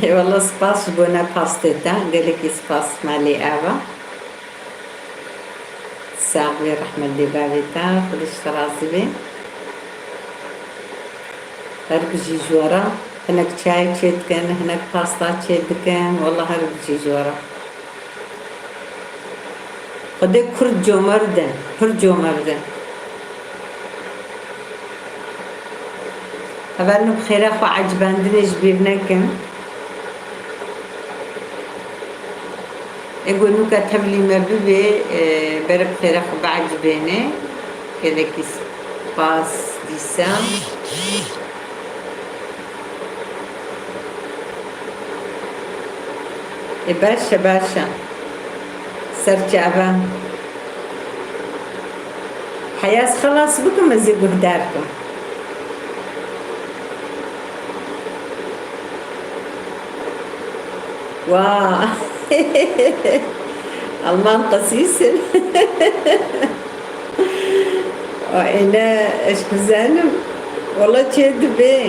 Ê, wela spas ji bona pastê te. Gelekî spas malê ava. Sax bê, rehmet lê bavê te. Xwedê ji te razî bê. Her bijî ji we re. Hinek çayê çê dikin, hinek pasta çê dikin. Wela her bijî ji we re. Xwedê kurd comerd in, pir comerd in. Hevalno bi xêra xwe ecibandinê ji bîr nekin. Ê ku nûka tevlî me bibê, e, bere bi xêra xwe biecibêne. Gelekî spas dîsa. Ê, baş e, baş e. Ser çava. Heya ez xelas bikim, ez ê guhdar kim. Wa. Alman qesîsin. Ene ez bizanim, wela çê dibe.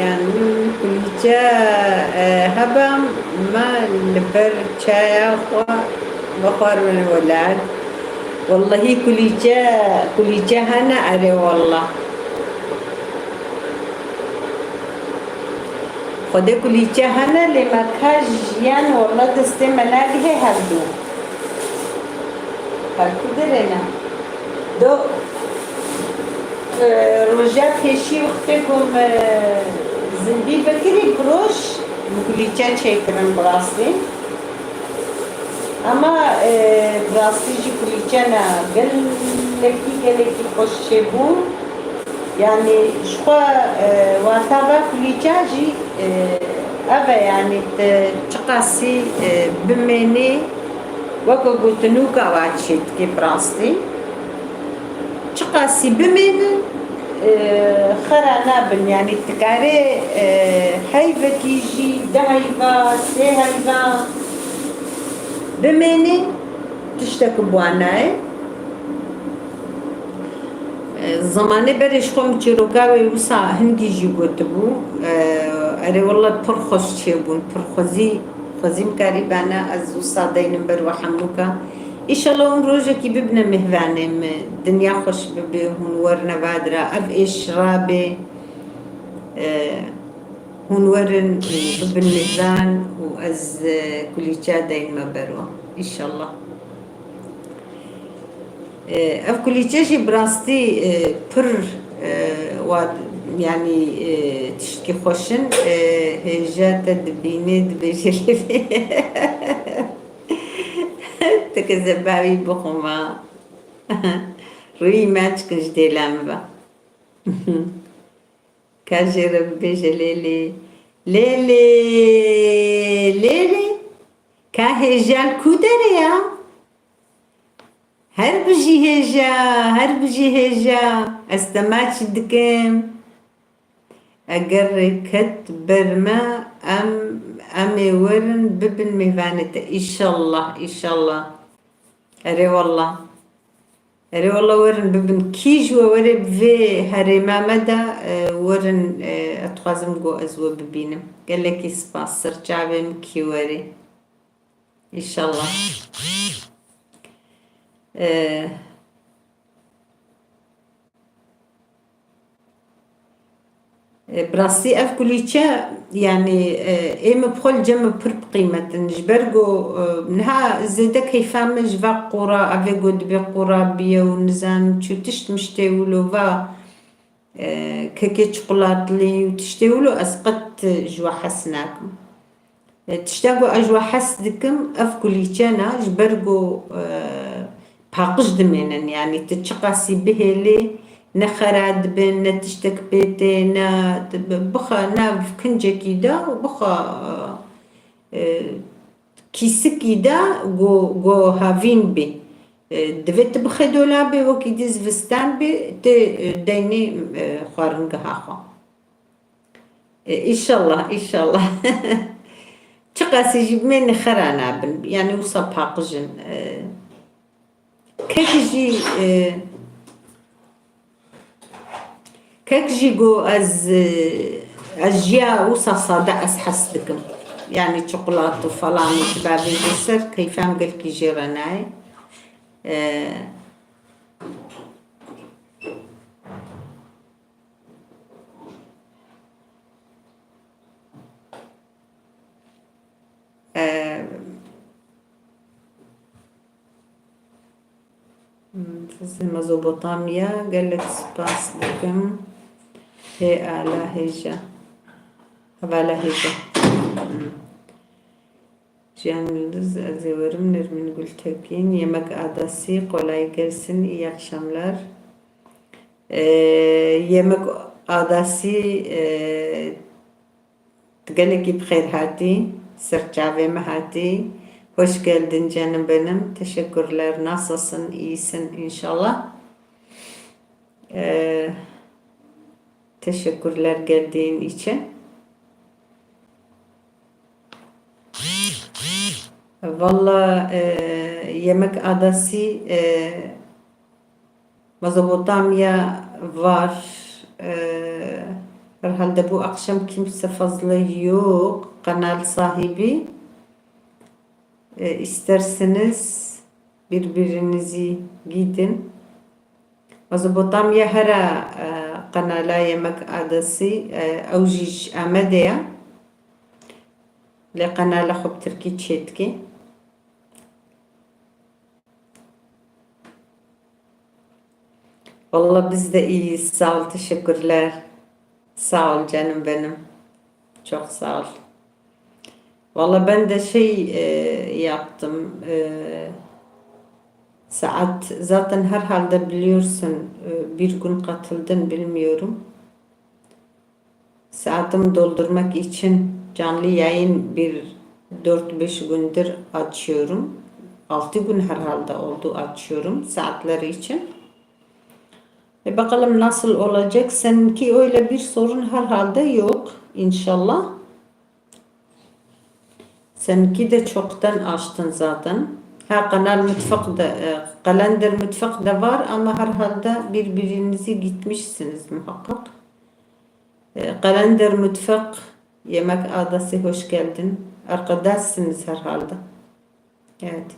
Yani kulîçe, e, hebe me li ber çaya xwe bixwaribin welat. Wellahî kulîçe, kulîçe hene erê wella. Xwedê kulîçe hene lê me ka jiyan wella destê me nagihê hevdû. Her ku derê ne. Do, e, roja pêşî wextê ku me zindî vekirî bi roj, min kulîçe çêkirin bi rastî. Ama, e, bi rastî jî kulîçe ne, gel Gelekî, gelekî xweş çêbû. Yanî ji xwe, e, wata ve kulîça jî, e, ev e, yanî tu çiqasî, e, bimênî, weke gotinûka wa çêdikê bi rastî. Çiqasî bimênin, e, xera nabin. Yanî tu karê, e, heyvekî jî, du heyva, sê heyva bimênî, tiştek bi wan nayê. E, zemanê berê ji xwe min çîroka wê wisa hingî jî gotibû. E, erê wele pir xweş çêbûn, pir xwezî, xwezî min karî bana ez wisa deynim ber we hemûka. Îşallah hûn rojekî bibine mêvanê min, dinya xweş bibe, hûn werine vadira, ev êş rabe, e, hûn werin û bibin mêvan û ez, e, kulîça deynime ber we. Îşallah. E, ev kulîçe jî bi rastî, e, pir, e, wa, yanî, e, tiştkî xweş in. E, hêja te dibîne, dibêje lê teke zebawî bixwima. Rûyî me çikin ji dêla min ve. Ka jê re bibêje lê lê. Lê lê, lê lê. Ka hêja li ku derê ya? Her bijî hêja, her bijî hêja. Ez te maçî dikim. Eger rê ket ber me, em, em ê werin bibin mêvanê te. Îşallah, îşallah. Erê wallah. Erê wallah werin bibin. Kî ji we were bi vê herêma me de, e, werin, e, ez dixwazim ku ez we bibînim. Gelekî spas. Ser çavê min kî werê. Înşallah. E, e, bi rastî ev kulîçe, yanî, e, ê min bi xwe li cem min pir bi qîmet in. Ji ber ku, e, niha zêde keyfa min ji va qora, evê ku dibê qora biye û nizanim çû tişt miştê wilo va, e, kekê çiqulatlî û tiştê wilo ez qet ji we hes nakim. E, tişta ku ez ji we hes dikim, ev kulîçe ne, ji ber ku, e, paqij dimênin, yanî tu çiqasî bihêlî, ne xera dibin, ne tiştek pê tê, ne, bi-, bixe nav kincekî de û bixe, e, e, kîsikî de ku, ku havîn bî. E, divê tu bixê dolabê, wekî dî zivistan bî, tu, e, deynî, e, xwaringeha xwe. E, îşallah, îşallah. Çiqasî jî bimênin xera nabin. Yanî wisa paqij in. E, kek jî, e, kek jî ku ez, e, ez jiya wisa sade ez hes dikim. Yanî çikolat û falan û tu bavêjî ser, keyfa min gelkî jê re nayê. E, Eee, Mezopotamya, gelek spas dikim. Hê ala hêja. Hevala hêja. Cihan Yıldız, ez ê werim. Nermin Gültekin, Yemek Adası, kolay gelsin, iyi akşamlar. Ee, Yemek Adası, ee, gelekî bi xêr hatî, ser çavê me hatî. Hoş geldin canım benim. Teşekkürler. Nasılsın? İyisin inşallah. Ee, teşekkürler geldiğin için. Valla, e, Yemek Adası, e, Mezopotamya var. E, herhalde bu akşam kimse fazla yok. Kanal sahibi. E, isterseniz birbirinizi gidin. Mezopotamya here, e, qenala Yemek Adası, e, ew jî ji Amedê ye. Lê qenala xwe bi tirkî çêdikê. Valla biz de iyiyiz. Sağ ol, teşekkürler. Sağ ol canım benim. Çok sağ ol. Valla ben de şey, e, yaptım. E, Saat zaten herhalde biliyorsun, e, bir gün katıldın bilmiyorum. Saatimi doldurmak için canlı yayın bir dört beş gündür açıyorum. Altı gün herhalde oldu açıyorum saatleri için. E, bakalım nasıl olacak. Seninki öyle bir sorun herhalde yok inşallah. Seninki de çoktan açtın zaten. Ha, Kanal Mutfak da, e, Kalender Mutfak da var ama herhalde birbirinizi gitmişsiniz muhakkak. E, Kalender Mutfak, Yemek Adası, hoş geldin. Arkadaşsınız herhalde. Evet.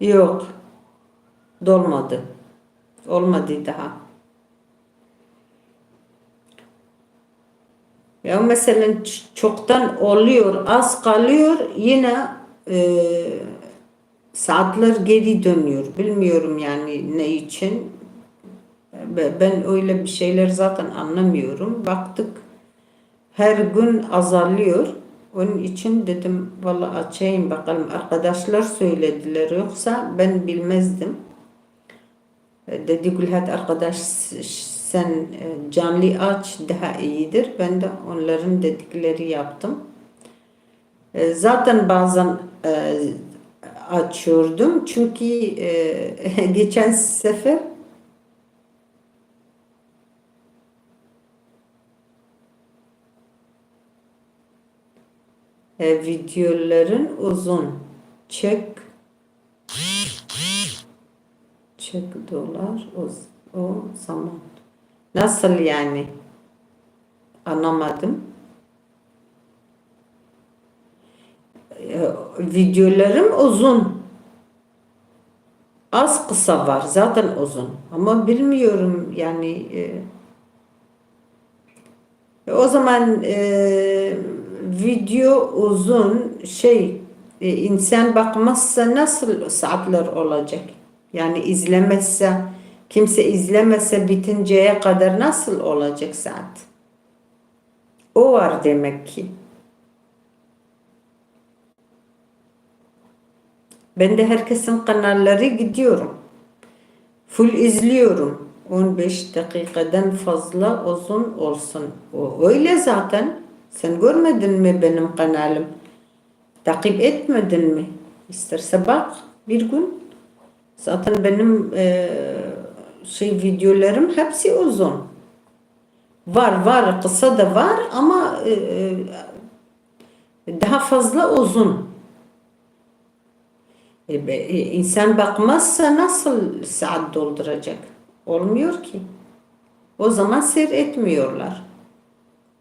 Yok. Dolmadı. Olmadı daha. Ya mesela ç-, çoktan oluyor, az kalıyor, yine, e, saatler geri dönüyor. Bilmiyorum yani ne için. Be-, ben öyle bir şeyler zaten anlamıyorum. Baktık, her gün azalıyor. Onun için dedim, "Vallahi açayım bakalım." Arkadaşlar söylediler, yoksa ben bilmezdim. E, dedi Gülhat arkadaş, s-, sen, e, canlı aç, daha iyidir. Ben de onların dedikleri yaptım. E, zaten bazen, e, açıyordum. Çünkü, e, geçen sefer E, videoların uzun. Çek. Çek dolar o, o zaman. Nasıl yani? Anlamadım. E, videolarım uzun. Az kısa var, zaten uzun. Ama bilmiyorum yani, e, e, o zaman, e, video uzun şey, e, insan bakmazsa nasıl saatler olacak? Yani izlemezse, kimse izlemezse bitinceye kadar nasıl olacak saat? O var demek ki. Ben de herkesin kanalları gidiyorum. Full izliyorum. On beş dakikadan fazla uzun olsun. O öyle zaten. Sen görmedin mi benim kanalım? Takip etmedin mi? İsterse bak bir gün. Zaten benim, e, şey, videolarım hepsi uzun. Var, var, kısa da var ama, e, e, daha fazla uzun. E, be-, e, insan bakmazsa nasıl saat dolduracak? Olmuyor ki. O zaman seyretmiyorlar.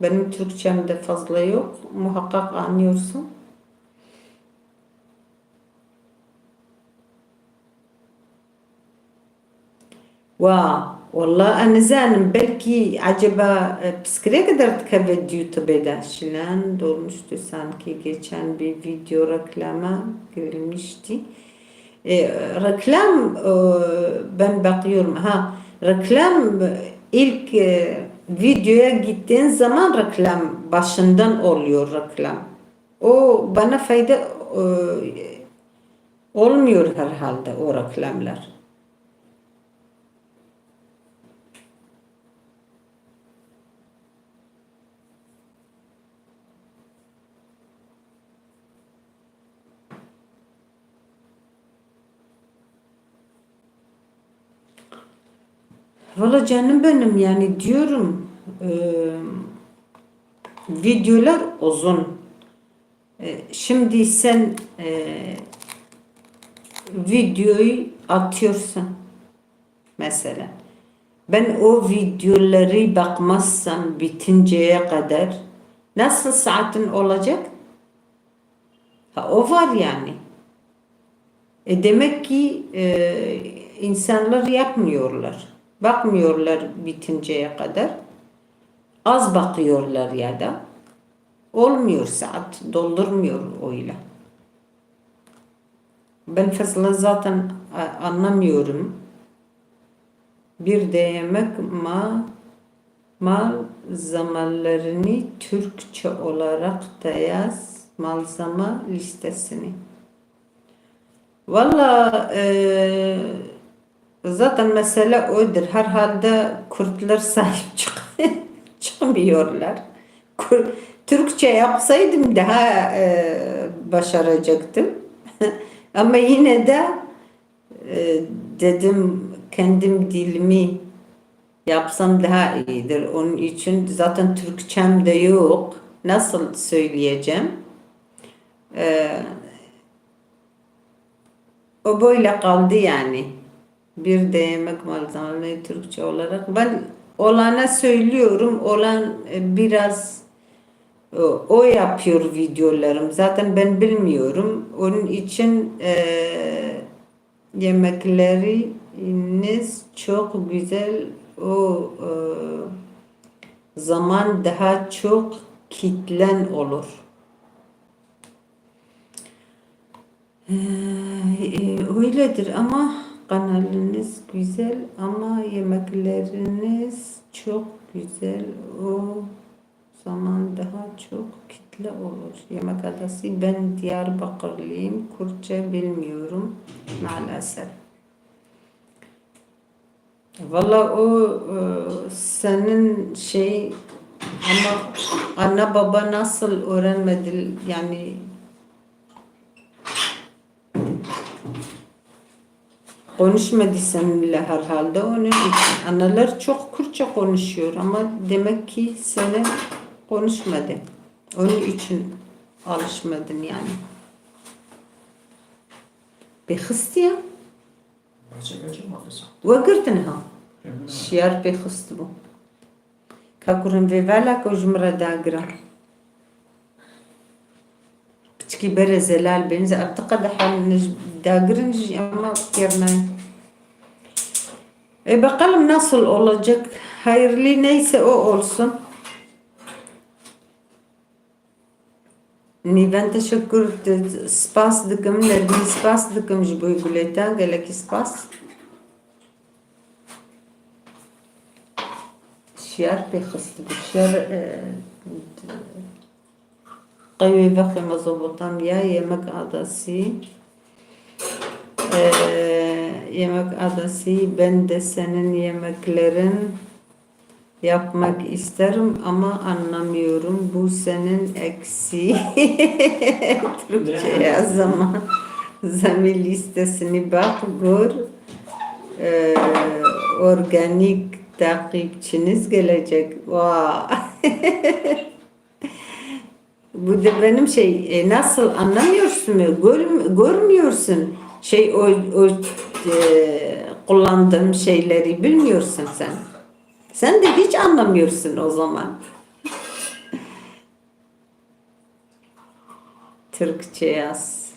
Benim Türkçem de fazla yok. Muhakkak anlıyorsun. Wa, wallah, ez nizanim, belkî eceba, e, pirsgirêk derdikeve di YouTube de. Şilan dolmuştu sanki geçen bir video reklama girilmişti. E, reklam, e, ben bakıyorum. Ha, reklam, e, ilk, e, videoya gittiğin zaman reklam başından oluyor reklam. O bana fayda, e, olmuyor herhalde o reklamlar. Valla canım benim, yani diyorum, e, videolar uzun. E, şimdi sen, e, videoyu atıyorsun mesela. Ben o videoları bakmazsam bitinceye kadar nasıl saatin olacak? Ha, o var yani. E, demek ki, e, insanlar yapmıyorlar. Bakmıyorlar bitinceye kadar. Az bakıyorlar ya da. Olmuyor saat, doldurmuyor öyle. Ben fazla zaten a-, anlamıyorum. Bir de yemek ma-, mal zamanlarını Türkçe olarak da yaz. Malzeme lîstesinî. Valla, e, zaten mesele odur. Herhalde Kürtler sahip çık çıkmıyorlar. Kür- Türkçe yapsaydım daha, e, başaracaktım. Ama yine de, e, dedim, kendim dilimi yapsam daha iyidir. Onun için zaten Türkçem de yok. Nasıl söyleyeceğim? E, O böyle kaldı yani. Bir de yemek malzemeleri Türkçe olarak. Ben olana söylüyorum. Olan, e, biraz, e, o yapıyor videolarım. Zaten ben bilmiyorum. Onun için, e, yemekleriniz çok güzel. O, e, zaman daha çok kitlen olur. Ee, e, öyledir ama kanalınız güzel ama yemekleriniz çok güzel. O zaman daha çok kitle olur. Yemek adası, ben Diyarbakırlıyım. Kürtçe bilmiyorum maalesef. Valla o, e, senin şey ama ana baba nasıl öğrenmedi yani konuşmadı seninle herhalde onun için. Analar çok Kürtçe konuşuyor ama demek ki seni konuşmadı. Onun için alışmadın yani. Pêxistiye? Parçe gerçek mi alırsa? Wekirtin ha. Şiyar pêxist bû. Ka kurin vê velek û ji min re dagira. Piçkî berê zelal bên, ze ev diqe de hal nij dagirin jî ama kêr nayê. E, bakalım nasıl olacak. Hayırlı neyse o olsun. Nîven teşekkür, te-, spas dikim, Nergîn spas dikim ji bo gulê te, gelekî spas. Şiyar pêxist bû, şiyar, e, qewê vexê mezobotamya, yemek adası. E, yemek adası, ben de senin yemeklerin yapmak isterim ama anlamıyorum. Bu senin eksi. Türkçe ya zaman. Zemi listesini bak, gör. Ee, organik takipçiniz gelecek. Vaa. Bu da benim şey, e, nasıl anlamıyorsun mu? Gör-, görmüyorsun. Şey, o, o, e, kullandığım şeyleri bilmiyorsun sen. Sen de hiç anlamıyorsun o zaman. Türkçe yaz.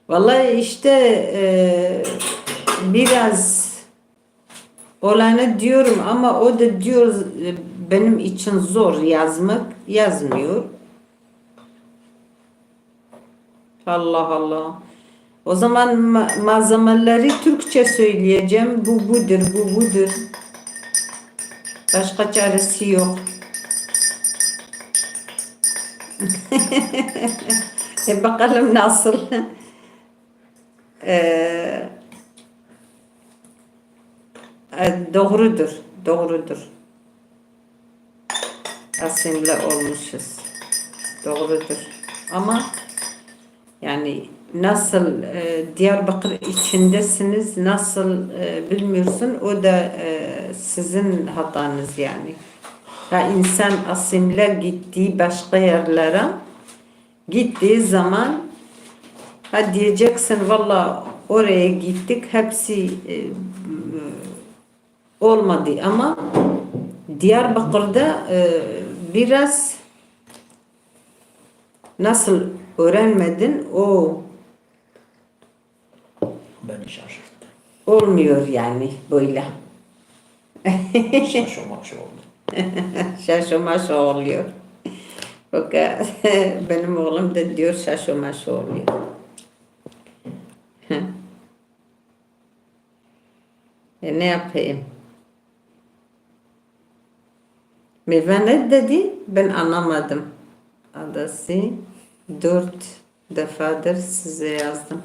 Vallahi işte, e, biraz olanı diyorum ama o da diyor, e, benim için zor yazmak, yazmıyor. Allah Allah. O zaman ma-, malzemeleri Türkçe söyleyeceğim. Bu budur, bu budur. Başka çaresi yok. E, bakalım nasıl. E, e, doğrudur, doğrudur. Asimile olmuşuz. Doğrudur. Ama yani nasıl, e, Diyarbakır içindesiniz, nasıl, e, bilmiyorsun, o da, e, sizin hatanız yani. Ha, insan asimile gittiği başka yerlere, gittiği zaman, ha, diyeceksin, "Valla oraya gittik, hepsi, e, olmadı ama Diyarbakır'da, e, biraz nasıl öğrenmedin, o Beni şaşırttı. Olmuyor yani böyle." Şaşo maşo oldu. Şaşo maşo oluyor. Fakat benim oğlum da diyor şaşo maşo oluyor. E, ne yapayım? Meyve ne dedi? Ben anlamadım. Adası dört defadır size yazdım.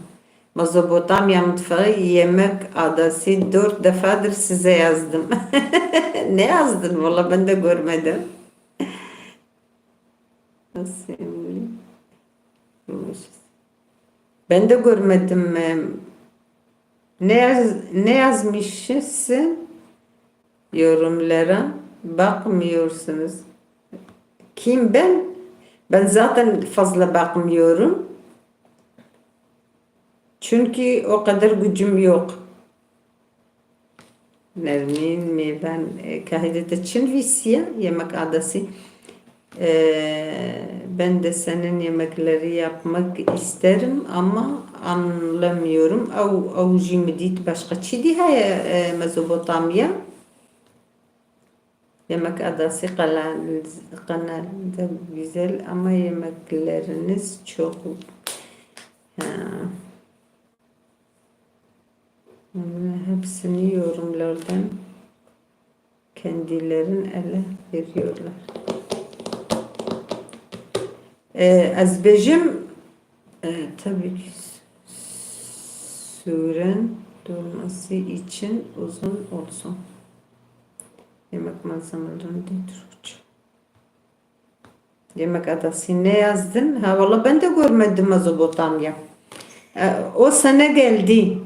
Mezopotamya mutfağı yemek adası dört defadır size yazdım. Ne yazdın? Valla ben de görmedim. Nasıl? Ben de görmedim. Ne yaz-, ne yazmışsın? Yorumlara bakmıyorsunuz. Kim ben? Ben zaten fazla bakmıyorum. Çünkü o kadar gücüm yok. Nermin Mevan, e, kahide te çin vîsiye yemek adası. E, ben de senin yemekleri yapmak isterim ama anlamıyorum. Ew, ew jî min dît başka çi dî heye, e, Mezopotamya. Yemek adası kanal, kanalda güzel ama yemekleriniz çok. Ha. Hepsini yorumlardan kendilerin ele veriyorlar. E, ez bêjim, e, tabii ki süren durması için uzun olsun. Yemek malzemelerinde Türkçe. Yemek adası ne yazdın? Ha, valla ben de görmedim Mezopotamya. E, o sana geldi.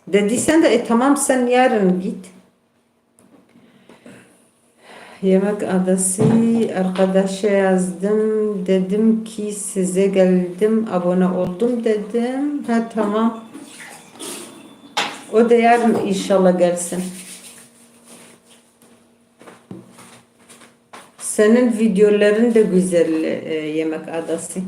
Dediysen de, e, tamam, sen yarın git. Yemek adası arkadaşa yazdım. Dedim ki size geldim, abone oldum dedim. Ha, tamam. O da yarın inşallah gelsin. Senin videoların da güzel, e, yemek adası.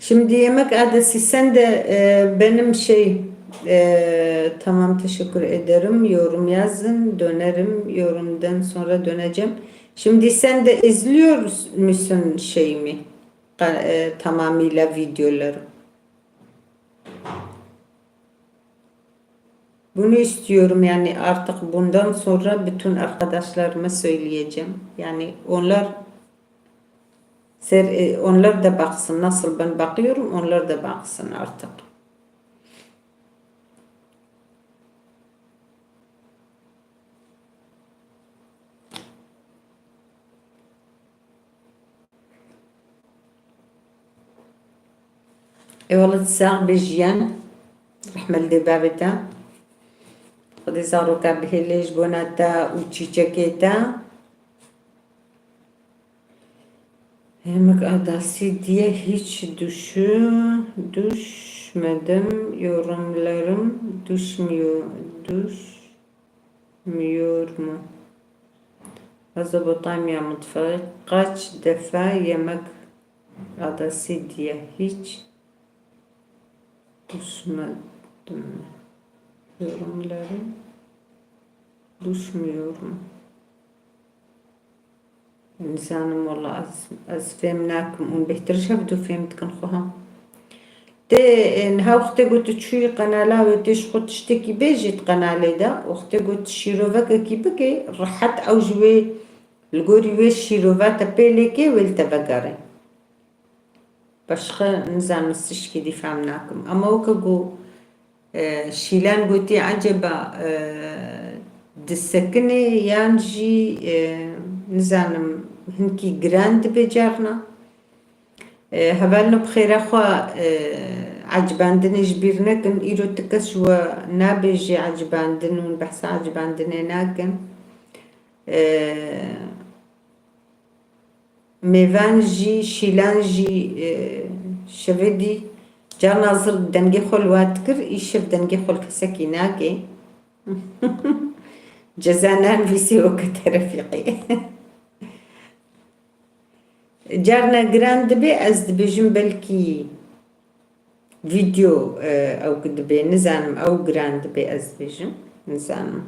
Şimdi yemek adası sen de, e, benim şey, e, tamam, teşekkür ederim. Yorum yazın, dönerim. Yorumdan sonra döneceğim. Şimdi sen de izliyor musun şeyimi? Ka-, e, tamamıyla videoları. Bunu istiyorum yani artık bundan sonra bütün arkadaşlarıma söyleyeceğim. Yani onlar ser-, e, onlar da baksın. Nasıl ben bakıyorum, onlar da baksın artık. Ê wele tu sax bê jiyan. Rehme li dê bavê te. Xwedê zaroka bihêle ji bona te û çîçekê te. Yemek adası diye hiç düşü-, düşmedim. Yorumlarım düşmüyor, düş-, Miyûr mu? Mezopotamya mutfağı kaç defa yemek adası diye hiç düşmedim. Yorumlarım düşmüyor mu? Nizanim wela ez, ez fêm nakim. Hûn bêhtir ji hev du fêm dikin xwe ha. Tê, e, niha wextê ku tu çûyî qenala wê tê ji xwe tiştekî bêjî di qenalê de, wextê ku tu şîrovekekî bikê, rehet ew ji wê, li gorî wê şîrova te pê lê kê, wê li te vegere. Başqa nizanim ez tişkî dî fehm nakim. Ama weke ku, e, Şîlan gotî, eceba, e, disekinê yan jî, e, nizanim, hinkî giran dibe carna. E, hevalno bi xêra xwe, e, ecibandinê ji bîr nekin. Îro ti kes ji we nabêje ecibandin û behsa ecibandinê nakin. E, Mêvan jî, Şîlan jî, e, şevê dî carna zir dengê xwe li we dikir, îşev dengê xwe li kesekî nake. Ceza nenivîsî weke te refîqî. Carna giran dibe, ez dibêjim belkî vîdeo, e, ew ki dibe, nizanim, ew giran dibe, ez dibêjim, nizanim.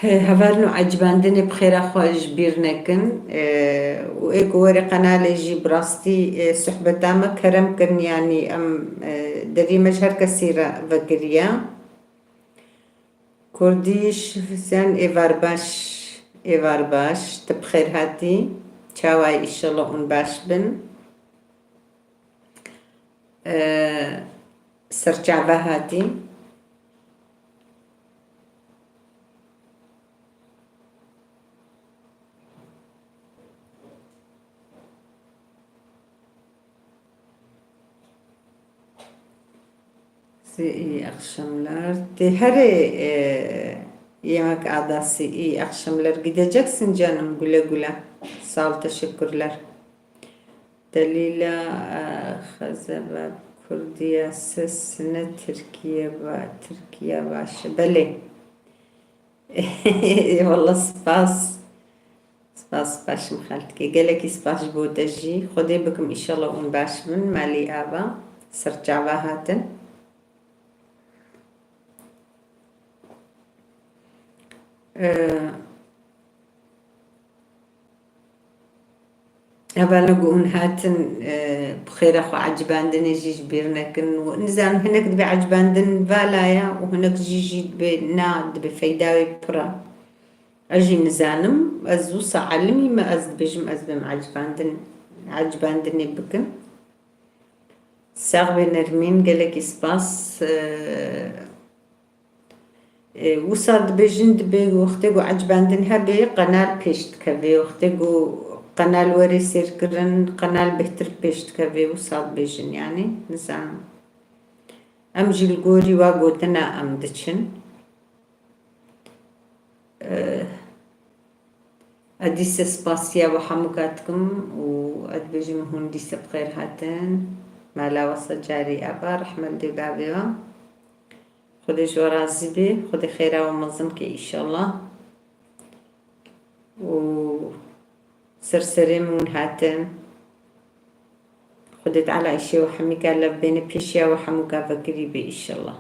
Hevalno, ecibandinê bi xêra xwe ji bîr nekin. Û ê ku werê qenalê jî bi rastî, e, sohbeta me kerem kirin, yanî em, e, deriyê me ji her kesî re vekiriye. Kurdî şifisyan êvar baş, êvar baş, tu bi xêr hatî. Çawa yî, înşallah hûn baş bin. E, serçava hatî. Siz iyi akşamlar. Te herê, e, yemek adası iyi akşamlar. Gideceksin canım, güle güle. Sağ ol, teşekkürler. Delîla, e, xezeba Kurdiya ses ne Tirkiye va-, Tirkiye baş. Belê. Eyvallah, spas. Spas, spas, min xaltikê. Gelekî spas ji bo te jî. Xwedê bikim, înşallah hûn baş bin. Malî ava, serçava hatin. Ee, Hevalno, ku hûn hatin, e, bi xêra xwe ecibandinê jî ji bîr nekin. Û nizanim, hinek dibe ecibandin vala ye û hinek jî, jî dibe na, dibe feyda wê pir e. Ez jî nizanim, ez wisa alimî me, ez dibêjim, ez bim ecibandin, ecibandinê bikim. Sax be Nermîn, gelekî spas. E, E, wisa dibêjin, dibê wextê ku ecibandin hebe, qenal pêş dikeve. Wextê ku qenal were sêrkirin, qenal bêhtir pêş dikeve. Wisa dibêjin, yanî, nizanim. Em jî li gorî wa gotina em diçin. E, Ez dîse spasiya we hemûka dikim û ez dibêjim hûn dîse bi xêr hatin. Mala we sed carî ava, rehmet dê bavê we. Xwedê ji we razî be, Xwedê xêra we mezin ke, înşallah. Û ser serê min hûn hatin. Xwedê Teala îşê we hemîka lev bêne, pêşiya we hemûka vekirî be, înşallah.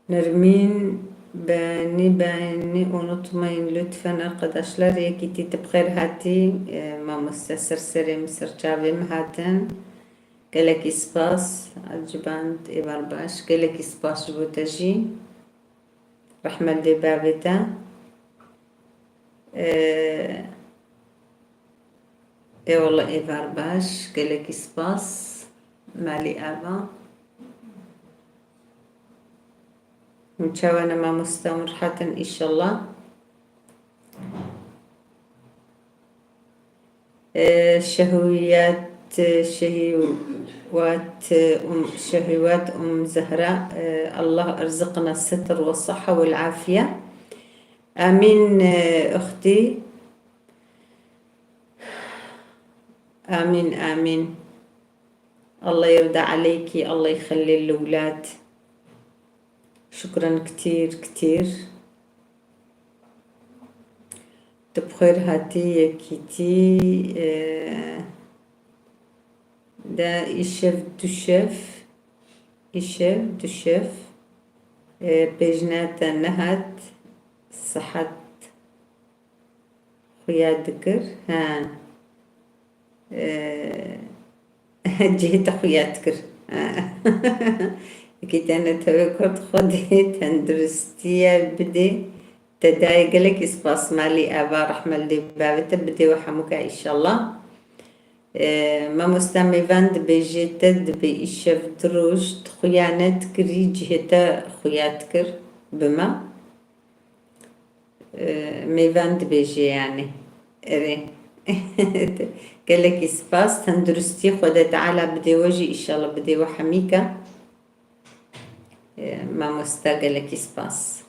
Nermîn, beğeni, beğeni unutmayın lütfen arkadaşlar. Yekîtî, tu bi xêr hatî, e, mamoste, ser serê min, ser çavê min hatin. Gelekî spas, Eciband, êvar baş. Gelekî spas ji bo te jî. Rehmet dê bavê te. E, Ê wele êvar baş, gelekî spas. Malî ava. Hûn çawa ne mamosta, hûn rihet in, înşallah. Ê, şehwiyat, şehwat, um, şehwat, um, Zehra, ê, Allah erziqna sitr ve sahha vel afiye. Amin, ê, uxti. Amin, amin. Allah yerda aleyki, Allah yixelli lewlad. Şukran kitir, kitir. Tu bi xêr hatî yekîtî, e, de îşev duşev, îşev duşev, e, pêjna te nehat, sihet xuya dikir. He. Ee, cihê te xuya dikir. He. Yekî te ne tevê kurt, Xwedê tenduristiye bidê. Te dayê, gelekî spas, malî ava, rehmet dê bavê te, bidê we hemûka, înşallah. Ee, mamosta mêvan dibêjê te dibê îşev du roj tu xuya nedikirî, cihê te xuya dikir bi me. Mêvan dibêje, yanî. Erê. Gelekî spas. Tenduristî Xwedê Teala bidê we jî, înşallah bidê we hemîka. Mamosta, gelekî spas.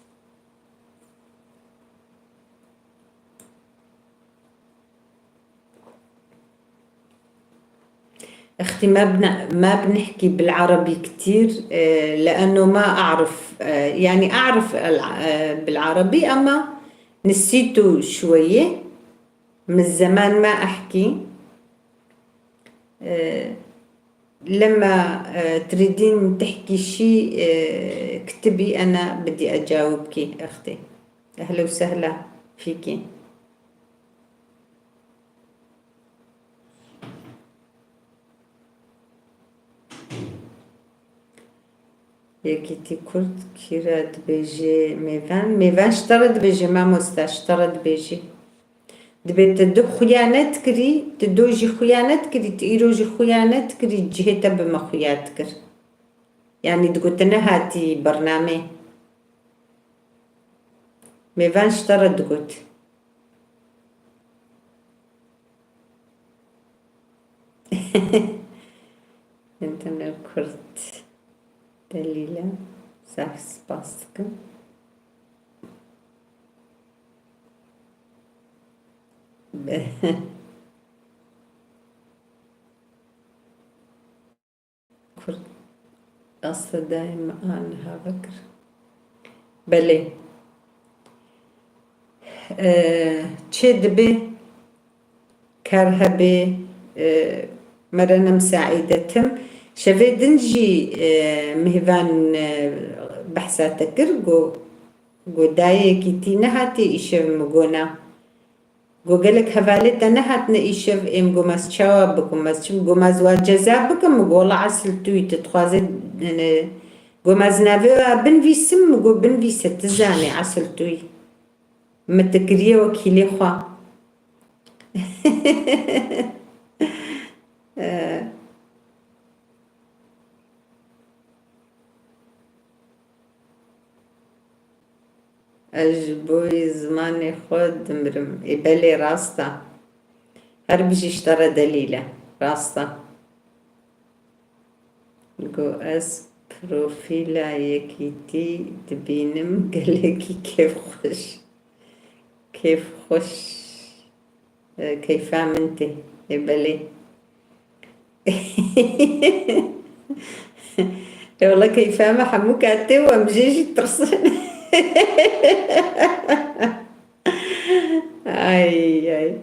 اختي، ما بن-، ما بنحكي بالعربي كتير، آه، لأنه ما أعرف، آه، يعني أعرف ال-، آه، بالعربي، أما نسيته شوية، من زمان ما أحكي. آه، لما، آه، تريدين تحكي شي، آه، اكتبي، أنا بدي أجاوبكي أختي. أهلا وسهلا فيكي. Yekîtî Kurd kîra dibêje mêvan? Mêvan ji te re dibêje mamoste, ji te re dibêje. Dibê tu du xuyanet kirî, tu do jî xuyanet kirî, tu îro jî xuyanet kirî, cihê te bi me xuya dikir. Yanî digot tu nehatî bernamê. Mêvan ji te re digot. Internet Kurd Delîle, zaf spas dikim. Kurd, asta daîm an hava kir. Belê. Ee, çê dibe, kar hebe, ee, merenem saîdetim. Şevê din jî, ee, mêvan, ee, behsa te kir, got, got dayê yekîtî nehatî îşev, min got na. Got gelek hevalê te nehatine îşev, êm got ez çawa bikim, ez çi bikim, got ez wa ceza bikim, min got wela esil tu yî, tu dixwazê, yani, got ez navê wa binivîsim, min got binivîse, tu zanî esil tu yî. Min te kiriye wekîlê xwe. Eh. Ez ji bo zimanê xwe dimirim. Ê belê rast e. Her bijî ji te re Delîle. Rast e. Got ez profîla yekîtî dibînim, gelekî kêfxweş. Kêfxweş. E, keyfa min tê. Ê belê. Ê wela keyfa me hemû katê û em jê jî tirsin. Ay, ay.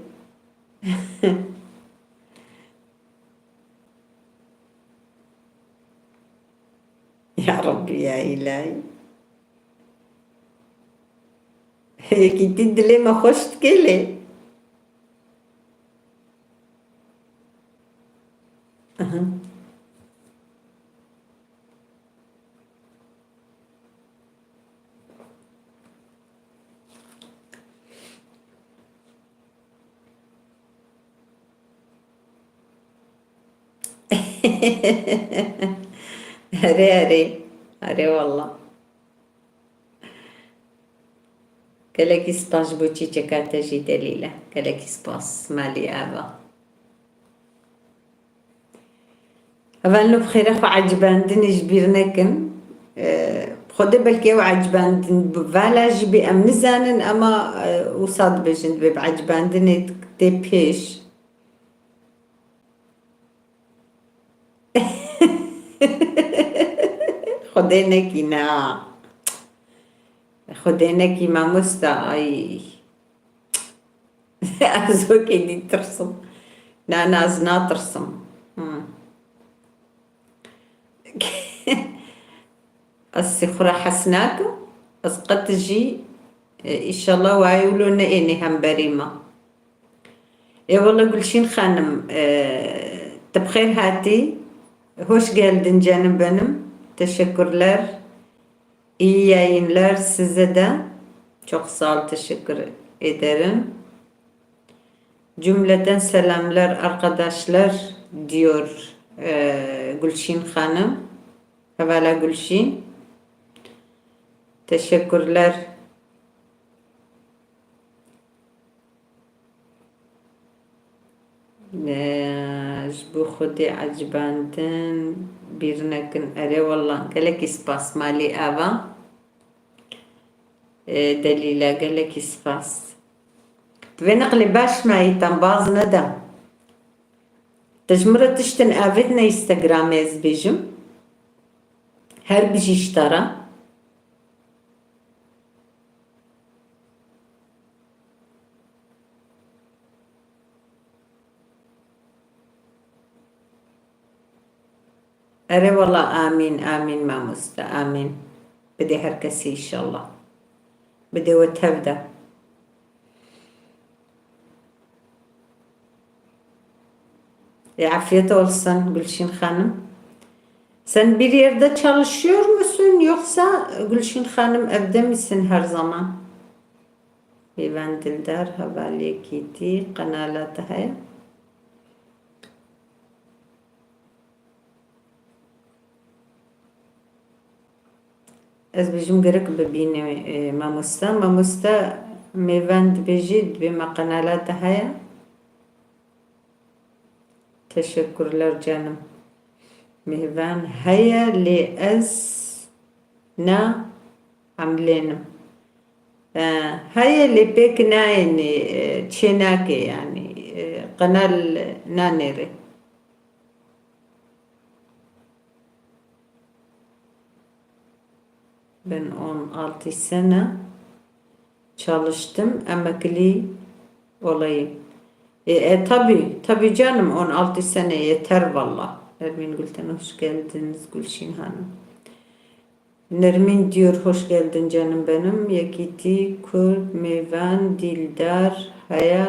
Ya Rabbî, ya Îlahî. Yekîtî dilê me xweş dike lê. Aha. Erê, erê. Erê wela. Gelekî spas ji bo çîçeka te jî Delîle. Gelekî spas. Malî ava. Hevalno bi xêre xwe ecibandinê ji bîr nekin. Ee, Xwedê belkî ew ecibandin bi vala jî bê em nizanin, ema, e, wisa dibêjin, dibê bi ecibandinê tê pêş. Xwedê nekî, na. Xwedê nekî mamosta, ay. Ez wekî dî tirsim. Na, na, ez natirsim. Hmm. Ez sî xwe re hes nakim. Ez qet jî, e, îşallah wayê wilo neênî hemberî me. Eyvallah Gülşin Hanım, e, tu bi xêr hatî. Hoş geldin canım benim. Teşekkürler. İyi yayınlar size de. Çok sağ ol, teşekkür ederim. Cümleten selamlar arkadaşlar, diyor, e, Gülşin Hanım. Hevala Gülşin. Teşekkürler. Ee, ji bo Xwedê ecibandin bîr nekin. Erê wela, gelekî spas malî ava. Ee, Delîla, gelekî spas. Divê neqlê baş mayî te baz neda. Te ji min re tiştin avêtine Instagramê ez bêjim. Her bijî ji te re. Erê wela, amîn, amîn mamoste, amîn. Bidê her kesî înşallah. Bidê we tev de. E, afiyet olsun Gülşin Hanım. Sen bir yerde çalışıyor musun yoksa Gülşin Hanım evde misin her zaman? Mêvan Dildar, hevaliyekî dî qenala te heye? Ez bêjim gerek bibîne, e, mamoste. Mamoste Mêvan dibêjî, dibê me qenala te heye? Teşekkürler canım. Mêvan heye lê ez na emlênim. E, heye lê pêk nayênê, e, çênake yanî, e, qenal nanêrê. Ben on altı sene çalıştım, emekli olayım. E, e, tabii, tabii canım, on altı sene yeter valla. Nermin Gülten, hoş geldiniz Gülşin Hanım. Nermin diyor, hoş geldin canım benim. Yekîtî, Kurd, Mêvan, Dildar, heye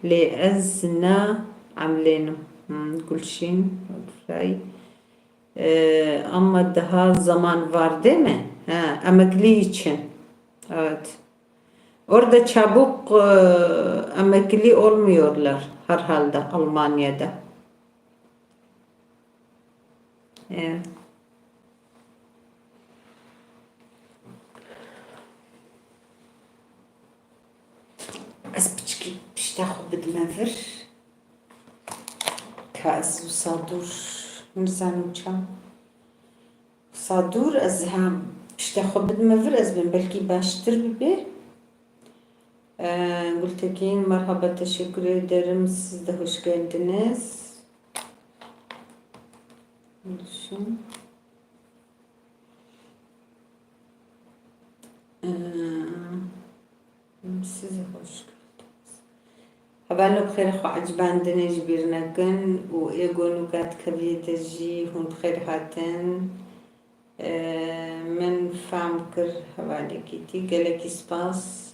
lê ez na emlênim. Hmm, Gülşin, Rey. Ee, ama daha zaman var değil mi? Ha, emekli için. Evet. Orada çabuk, e, emekli olmuyorlar herhalde Almanya'da. Evet. Ez piçkî pişta xwe bidime vir. Ka ez wisa dûr nizanim çawa. Wisa dûr ez hem pişta xwe bidime vir, ez bim belkî baştir bibe. Ee, Gültekin, merhaba, teşekkür ederim. Siz de hoş geldiniz. Düşün. Ee, siz hoş geldiniz. Hevalno bi xêr xwe ecibandinê ji bîr nekin û ê gonûka dikeviyê te jî hûn bi xêr hatin. Ee, min fam kir hevalekî tî. Gelekî spas.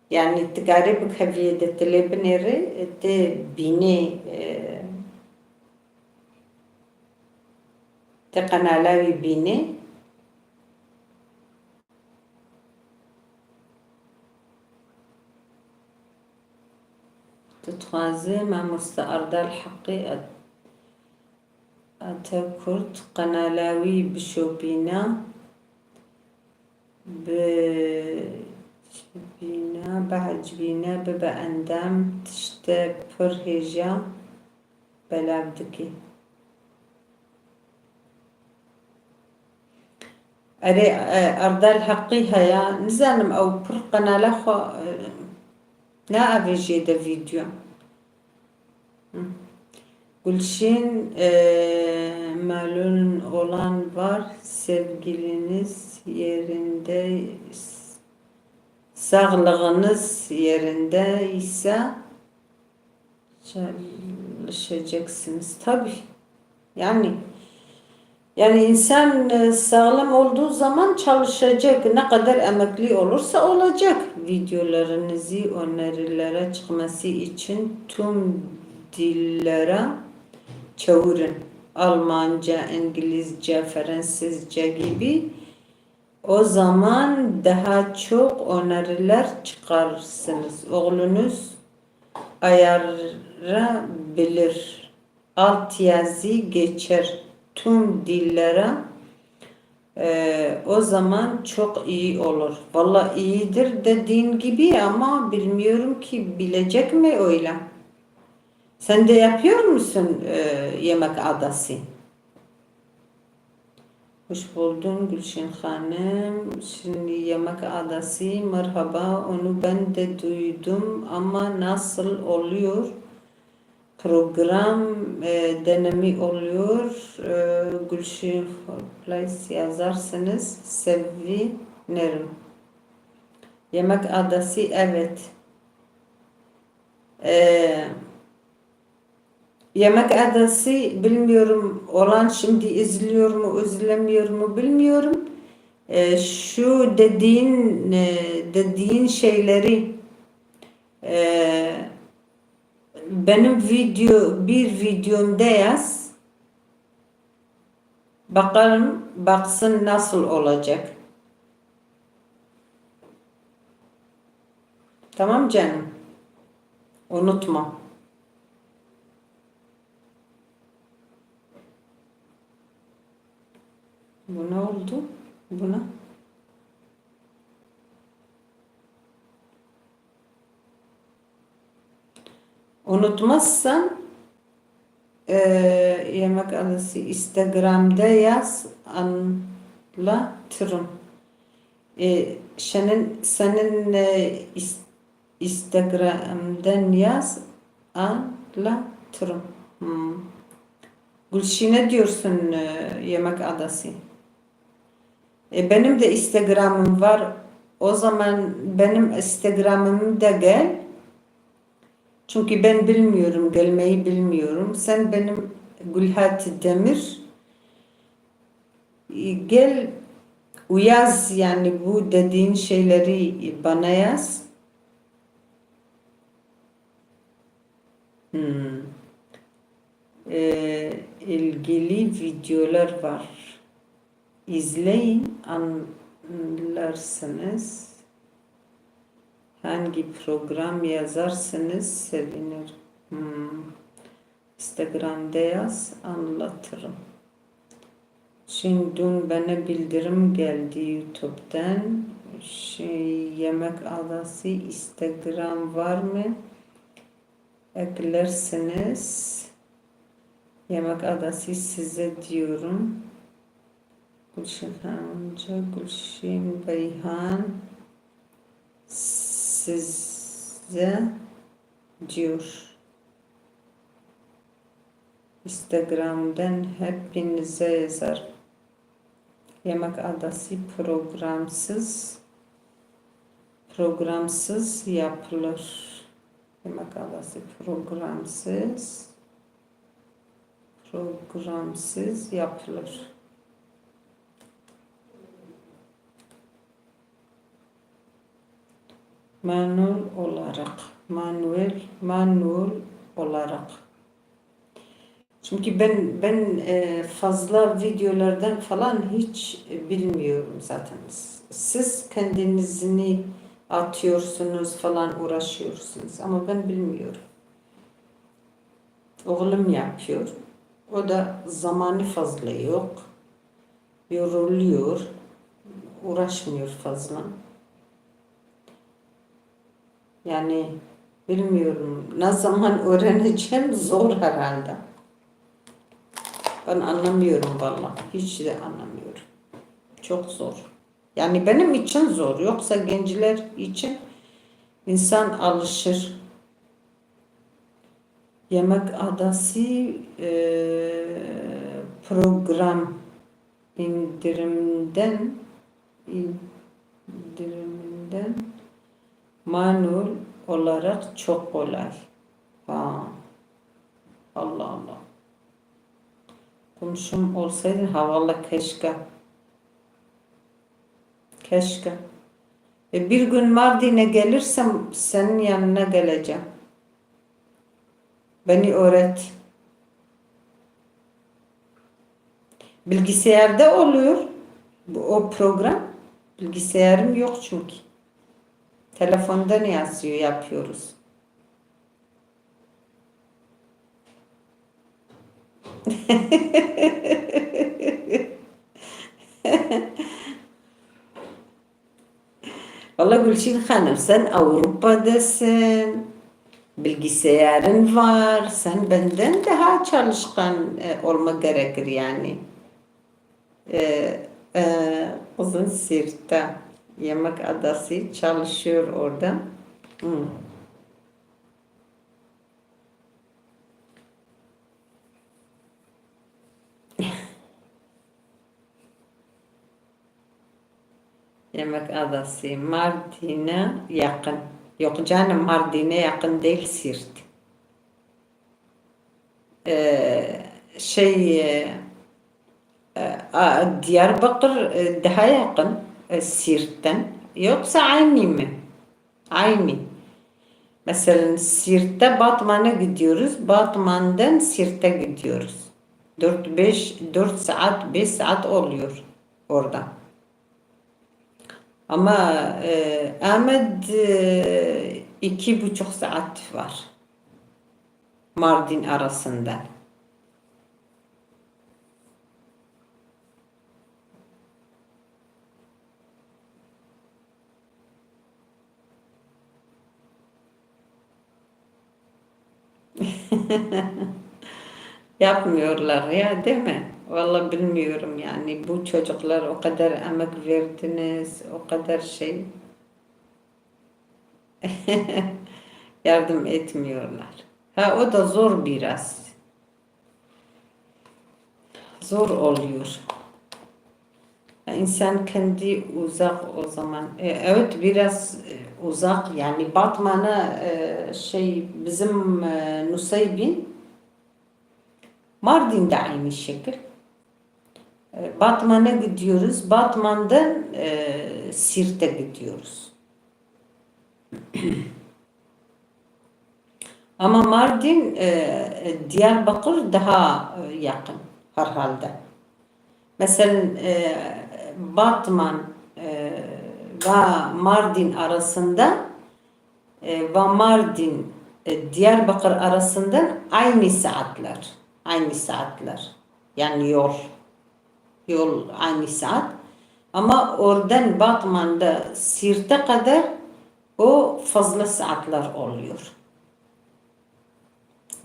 Yani tu karê bikeviyê de tu lê binêrê, tê bînê, e, tê qenala wî bînê. Tu dixwazî mamoste Erdal Heqî et-, Atakurt qenala wî bişopîne, bicibîne, biecibîne, bibe endam, tişte pir hêja belav dikî. Erê, e, Erdal Heqî heye, nizanim ew pir qenala xwe, e, naavêjê de vîdeo. Hı. Gülşin, e, malın olan var, sevgiliniz yerinde, sağlığınız yerinde ise çalışacaksınız. Tabii. Yani, yani insan, e, sağlam olduğu zaman çalışacak. Ne kadar emekli olursa olacak. Videolarınızı önerilere çıkması için tüm dillere çevirin. Almanca, İngilizce, Fransızca gibi. O zaman daha çok öneriler çıkarsınız. Oğlunuz ayarlayabilir. Altyazı geçer tüm dillere. Ee, o zaman çok iyi olur. Valla iyidir dediğin gibi ama bilmiyorum ki bilecek mi öyle? Sen de yapıyor musun, e, yemek adası? Hoş buldun Gülşen Hanım. Şimdi yemek adası, merhaba. Onu ben de duydum ama nasıl oluyor? Program, e, denemi oluyor. E, Gülşen Place yazarsınız. Sevinirim. Yemek adası, evet. E, Yemek Adası, bilmiyorum, olan şimdi izliyor mu, izlemiyor mu bilmiyorum. E, şu dediğin, e, dediğin şeyleri, e, benim video, bir videomda yaz. Bakalım, baksın nasıl olacak. Tamam canım. Unutma. Bu ne oldu? Buna. Unutmazsan, e, Yemek Adası Instagram'da yaz, anlatırım. E, senin, senin, e, is-, Instagram'dan yaz, anlatırım. Hmm. Gülşine diyorsun, e, Yemek Adası. E, benim de Instagram'ım var. O zaman benim Instagram'ımı da gel. Çünkü ben bilmiyorum, gelmeyi bilmiyorum. Sen benim Gülhati Demir, e, gel, yaz yani bu dediğin şeyleri bana yaz. Hmm. E, ilgili videolar var. İzleyin, anlarsınız. Hangi program yazarsanız sevinirim. Hmm. Instagram'da yaz, anlatırım. Şimdi dün bana bildirim geldi YouTube'dan. Şey, Yemek Adası Instagram var mı? Eklersiniz. Yemek Adası size diyorum. Gülşin Hanımcı, Gülşin Beyhan size diyor. Instagram'dan hepinize yazar. Yemek Adası programsız, programsız yapılır. Yemek Adası programsız, programsız yapılır. Manuel olarak, manuel, manuel olarak. Çünkü ben, ben, e, fazla videolardan falan hiç bilmiyorum zaten. Siz kendinizi atıyorsunuz falan, uğraşıyorsunuz ama ben bilmiyorum. Oğlum yapıyor. O da zamanı fazla yok. Yoruluyor. Uğraşmıyor fazla. Yani bilmiyorum. Ne zaman öğreneceğim? Zor herhalde. Ben anlamıyorum vallahi. Hiç de anlamıyorum. Çok zor. Yani benim için zor. Yoksa gençler için insan alışır. Yemek Adası, e, program indirimden, indirimden manuel olarak çok kolay. Ha. Allah Allah. Komşum olsaydın, ha, valla keşke. Keşke. E, bir gün Mardin'e gelirsem senin yanına geleceğim. Beni öğret. Bilgisayarda oluyor bu, o program. Bilgisayarım yok çünkü. Telefonda ne yazıyor, yapıyoruz. Valla Gülşin Hanım, sen Avrupa'dasın, bilgisayarın var, sen benden daha çalışkan, e, olma gerekir yani. E, e, Kızılsiirt'te Yemek Adası çalışıyor orada. Hı. Yemek Adası, Mardin'e yakın. Yok canım, Mardin'e yakın değil, Siirt. E, şey, e, e, a, Diyarbakır, e, daha yakın, e, Siirt'ten. Yoksa aynı mı? Aynı. Mesela Siirt'te Batman'a gidiyoruz, Batman'dan Siirt'e gidiyoruz. Dört, beş, dört saat, beş saat oluyor orada. Ama, e, Ahmet, e, iki buçuk saat var Mardin arasından. Yapmıyorlar ya, değil mi? Vallahi bilmiyorum yani, bu çocuklar o kadar emek verdiniz, o kadar şey yardım etmiyorlar. Ha, o da zor biraz. Zor oluyor. İnsan kendi uzak o zaman. E, evet, biraz, e, uzak yani Batman'a, e, şey, bizim, e, Nusaybin, Mardin de aynı şekil. E, Batman'a gidiyoruz. Batman'dan, e, Sirt'e gidiyoruz. Ama Mardin, e, Diyarbakır daha, e, yakın herhalde. Mesela, e, Batman, e, ve Mardin arasında, e, ve Mardin, e, Diyarbakır arasından aynı saatler. Aynı saatler. Yani yol. Yol aynı saat. Ama oradan Batman'da Sirt'e kadar o fazla saatler oluyor.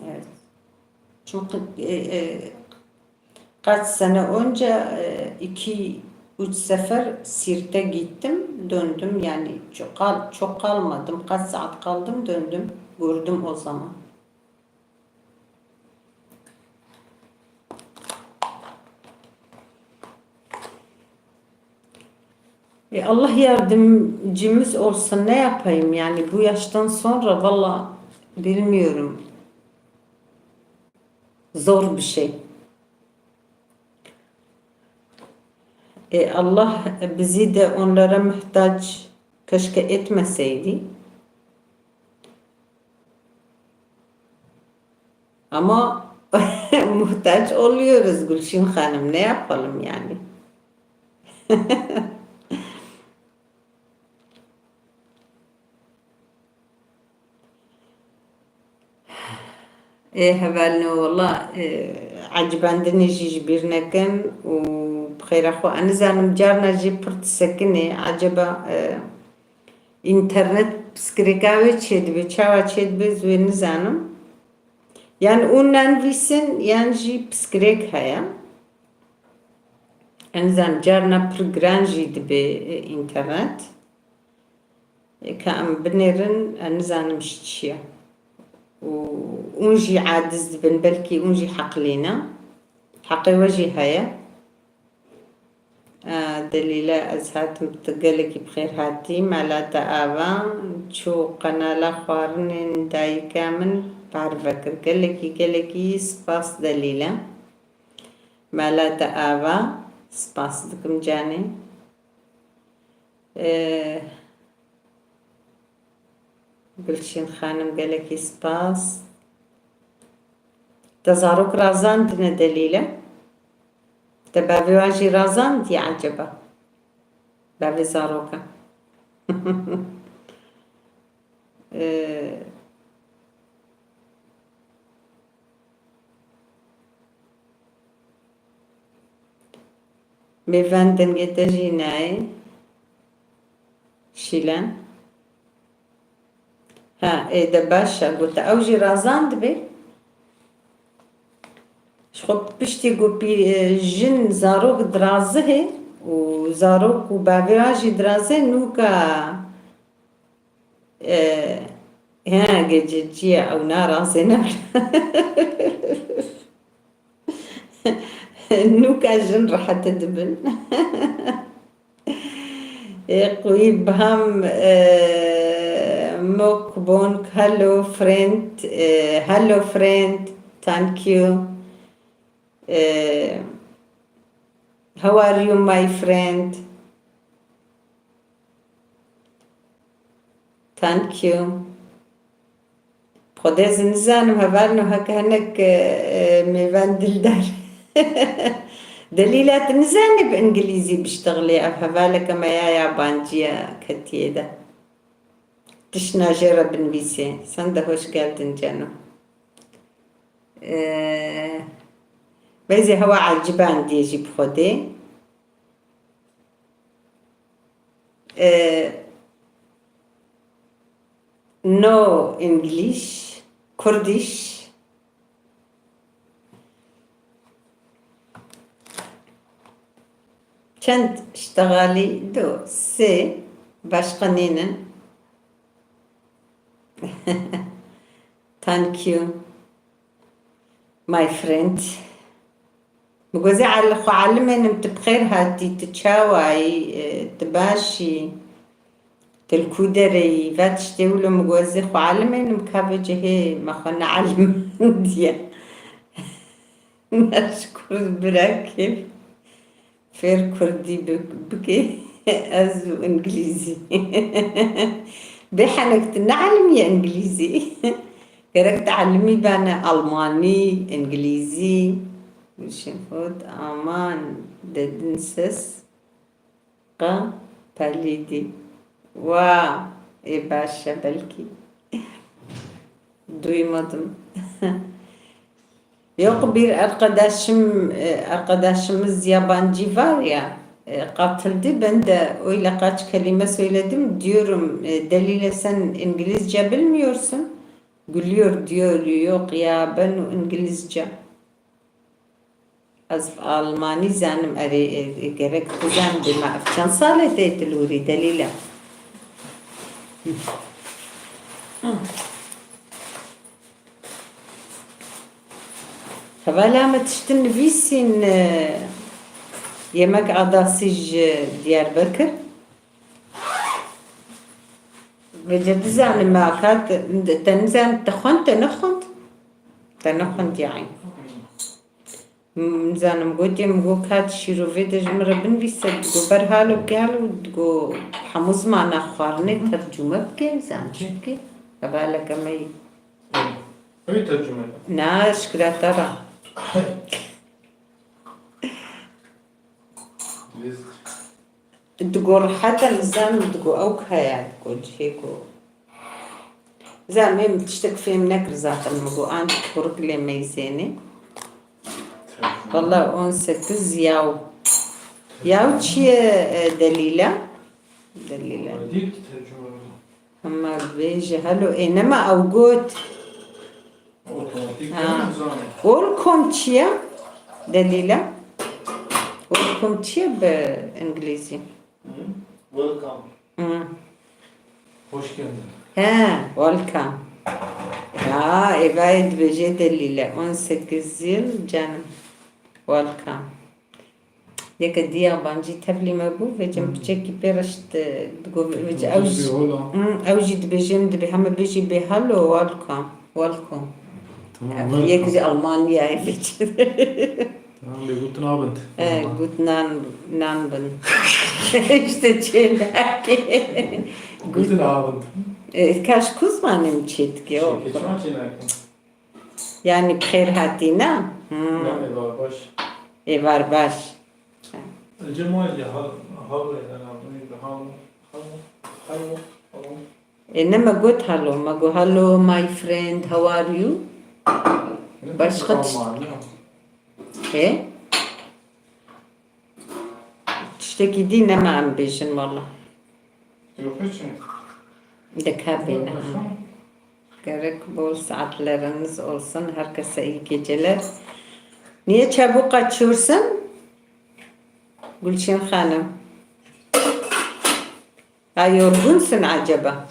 Evet. Çünkü, e, e, kaç sene önce, e, iki, üç sefer Sirt'e gittim, döndüm. Yani çok kal-, çok kalmadım. Kaç saat kaldım, döndüm. Gördüm o zaman. E, Allah yardımcımız olsun, ne yapayım yani, bu yaştan sonra valla bilmiyorum. Zor bir şey. E, Allah bizi de onlara muhtaç keşke etmeseydi. Ama muhtaç oluyoruz Gülşin Hanım, ne yapalım yani? Ê hevalno, wela, e, ecibandinê jî ji bîr nekin û bi xêra xwe. Ez nizanim, carna jî pir disekinê. Eceba, e, înternet piskirêka wê çêdibe, çawa çêdibe, ez wê nizanim. Yan û nenivîsin, yan jî piskirêk heye. Ez nizanim, carna pir giran jî dibe, e, înternet. Ka em binêrin, ez nizanim ji çi ye. Û hûn jî aciz dibin, belkî hûn jî heqlî ne. Heqê we jî heye. E, Delîle, ez hatim, tu gelekî bi xêr hatî. Mela te ava, çû qenala xwarinên dayika min parve kir. Gelekî, gelekî spas Delîle. Mela te ava, spas dikim canê. Ee, Gulşên Xanim, gelekî spas. Te zarok razandine Delîle? Te bavê wan jî razandiye eceba? Bavê zaroka. Ee, Mêvan dengê te jî nayê. Şîlan. Ha, ê de baş e. Gote ew jî razan dibe. Ji xwe piştî ku pî-, e, jin zarok dirazihê û zarok û bavê wan jî dirazê, nûka E, he, gececiye ew narazê ne. Nûka jin rehet dibin. E, Quî Biham, e, Mokbonk, hello friend, e, hello friend, Thank you. Eh, how are you, my friend? Thank you. Xwedê ez nizanim, hevalno heke hinek, eh, mêvan dildar. Delîla, tu nizanî bi îngilîzî biştexilî, ev hevaleke me ya yabancî ye, ketiye de. Tişt najê re binivîsê. Sen de hoş geldin ceno. Ee, Bezê hewa ecibandiye jî bi Xwedê. Ee, no English, Kurdish. Çend iştexalî? Du, sê, başqa nînin. Thank you, my friend. Min gozê al-, xwe alimênim, tu bi xêr hatî, tu çawayî, e, tu başî, tu li ku dereyî, ve tiştê wilo min gozê xwe alimênim, ka vê cihê me xwe nealimandiye. Neşkur bira kêf. Fêr kurdî bik-, bike, ez û îngilîzî. Bê henek tu neelimiye îngilîzî. Gerek tu elimî bane almanî, îngilîzî. Gülşen Hot, aman dedin ses. Qa pelîdî. Wa, ê baş e belkî. Duymadım. Yok, bir arkadaşım, e, arkadaşımız yabancı var ya, e, katıldı. Ben de öyle kaç kelime söyledim. Diyorum, e, Delile, sen İngilizce bilmiyorsun. Gülüyor, diyor, yok ya, ben İngilizce. Ez Almanî zanim, erê, e, e, gerek tu zan bê me. Ev çend sal e tê tu li wirî, Delîle? Hevala me tiştin nivîsîn, e, yemek adası ji Diyarbekir. Vêce dizanim me, ka te, te nizan, te xwend, te nexwend? Te nexwend yani. M-, nizanim, gotiye, min got, ka di şîrovê de ji min re binivîse, digo, ber halo bike halo, digo, hemû zimana xwarinê tercûme bike, zan çi bike? Hevaleke me yî. Ew tercûme bike? Na, şikira te re. Lêz. Digo, rehet e, nizanim, digo, ew kaya, digo, cihê ku. Nizanim, ê min tiştek fêm nekir zaten, min got, an kurik lê meyzênê. Valla on sekiz yaw. Yaw çi ye, e, Delîle? Delîle. Dîk tercüme. Hema bêje, helo, ê nema ew got. Otomatik. Ha. Welcome çi ye? Delîle. Welcome çi ye bi îngilîzî? Hı? Welcome. Hı. Hoş geldin. He, welcome. Ya, êvayê dibêje Delîle. On sekiz yıl canım. Welcome. Yeke dî yabancî tevlî me bû, vêcim piçekî pê reşt, e, digo, vêc-, ew jî, hmm, ew jî dibêje, min dibê heme bêjî bê hello, welcome, welcome. Tamam, welcome. Yek jî Almanyayê vêc. Tamam, lê guten Abend. E, guten An-, Abend. İşte çênakê. Guten Abend. E, kaş ku zimanê min çêdike, o. Çêke çima çênakê? Yani bi xêr hatî, ne? Hmm. Na, êvar baş. Êvar baş. Cemal ya, hal, hal, hal, hal, hal. E, ne me got hello, me got, "Hello, my friend, how are you?" Başka tiş-, Almanya. He? Tiştekî dî nema em bêjin wala. Yok, hiç mi? Dikabêne, ha. Gerek bol saatleriniz olsun. Herkese iyi geceler. Niye çabuk kaçıyorsun? Gülşen Hanım. Ha, yorgunsun acaba?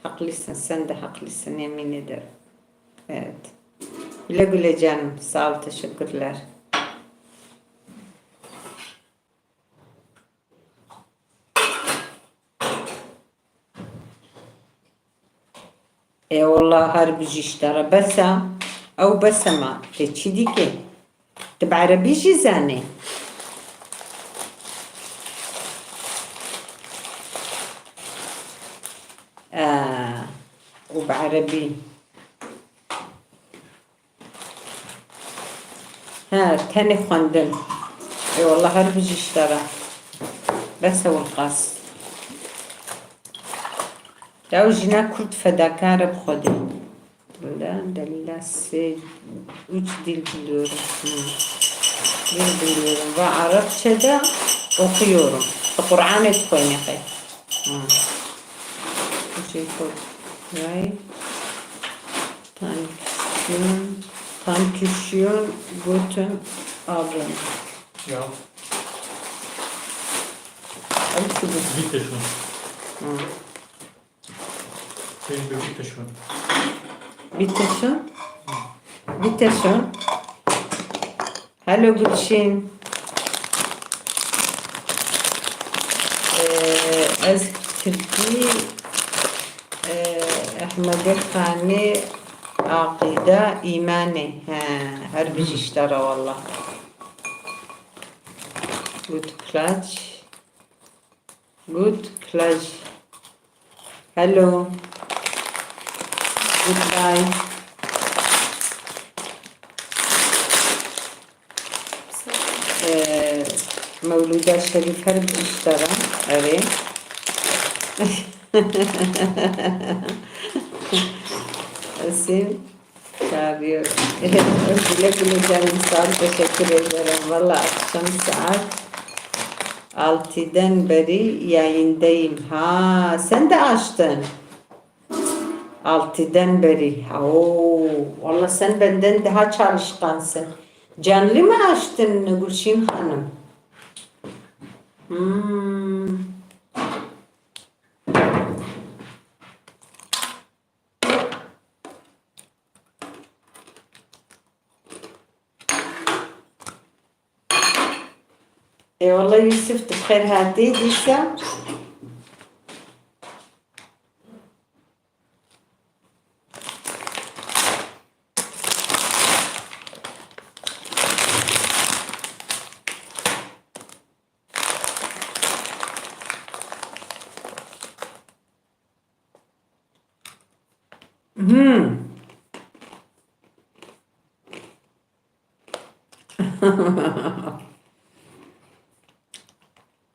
Haklısın, sen de haklısın, yemin ederim. Evet. Güle güle canım. Sağ ol, teşekkürler. Ê wela her bijî ji te re bes e. Ew bes e ma. Tê çi dîkê? Tu bi erebî jî zanî? Aa, û bi erebî. He, tenê xwendin. Ê wallah her bijî ji te re. Bes e wilqas. Ya jina Kurd fedakar e bi Xwedê. Delila sê üç dil biliyorum. Hmm. Dil biliyorum. Ve Arapça da okuyorum. Kur'an et koymakı. Hmm. Jacob Ray. Dankeschön. Dankeschön. Guten Abend. Ja. Alles gut. Bitte schön. Hmm. Bitte schön. Bitte schön. Bitte schön. Hello Gülşin. Ee, ez Kirdî, ee, Ehmedê Xanê, Aqîde, Îmanê. He, her bijî ji te re wallah. Gut Klatsch. Gut Klatsch. Hello. Goodbye. Ee, Mewlûda Şerîf her bijî ji te re. Erê. Esin. Çağırıyor. Güle güle canım, sağ ol, teşekkür ederim. Valla akşam saat altıdan beri yayındayım. Ha, sen de açtın. Altıdan beri. Oo, valla sen benden daha çalışkansın. Canlı mı açtın Gülşin Hanım? Hmm. Eyvallah Yusuf, tu xêr hatî dîsa. Hmm.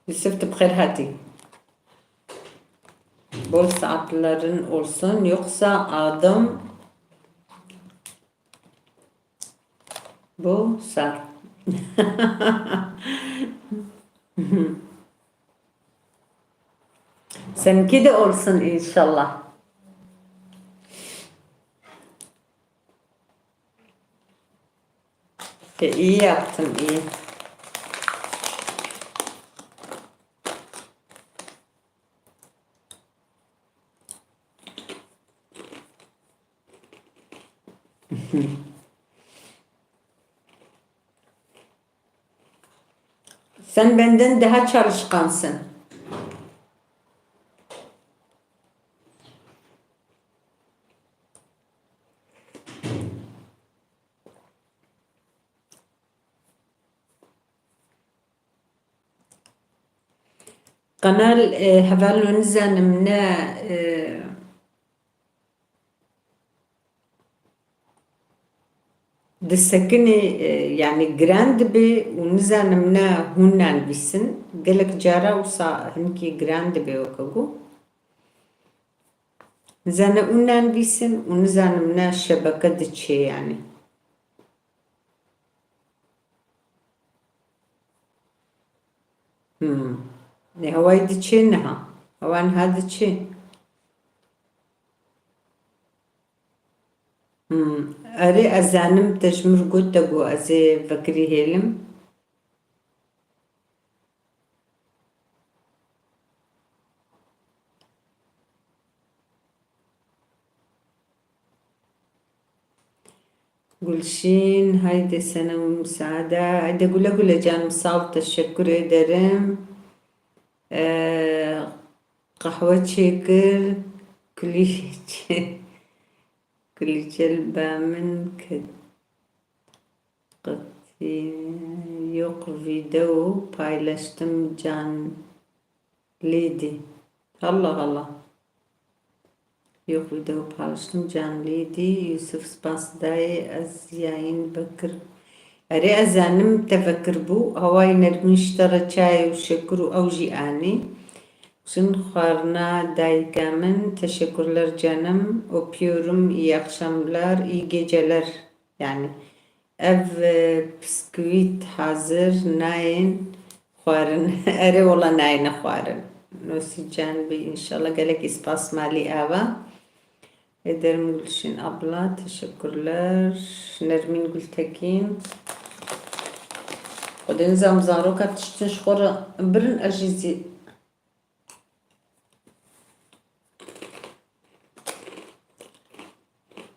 Yusuf, tu bi xêr hatî. Bol saatlerin olsun, yoksa adım bu sar. Seninki de olsun inşallah. E, iyi yaptın, iyi. Sen benden daha çalışkansın. Qenal, e, hevalno nizanim ne, e, disekinê, e, yani giran dibe û nizanim ne hûn nanivîsin. Gelek cara wisa hinkî giran dibe weke ku. Nizane û nanivîsin û nizanim ne şebeke diçe yani. Hmm. Ne hewayî diçe niha. Hewa niha diçe. Hmm. Erê, ez zanim te ji min re got te got ez ê vekirî hêlim. Gülşin, haydi sana müsaade. Haydi güle güle canım, sağ ol, teşekkür ederim. Ee, qehwe çêkir, kulî çê-, Kulîçe li ba min ket. Qetî yok video paylaştım can lîdî. Allah Allah. Yok video paylaştım can lîdî. Yusuf spas dayê ez yayın bekir. Erê ez zanim te vekir bû. Hawayê nermîn ji te re çayê û şekur û ew jî anî. Çin xwarina dayika min. Teşekkürler canım. Öpüyorum. İyi akşamlar, iyi geceler. Yani ev, e, bisküvît hazir nayên xwarin. Erê wala nayêne xwarin. Nosî can bî inşallah. Gelekî spas malî ava. Ederim Gülşin abla. Teşekkürler. Nermin Gültekin. Xwedê nizam zaroka tiştin ji xwe re birin ez jî zî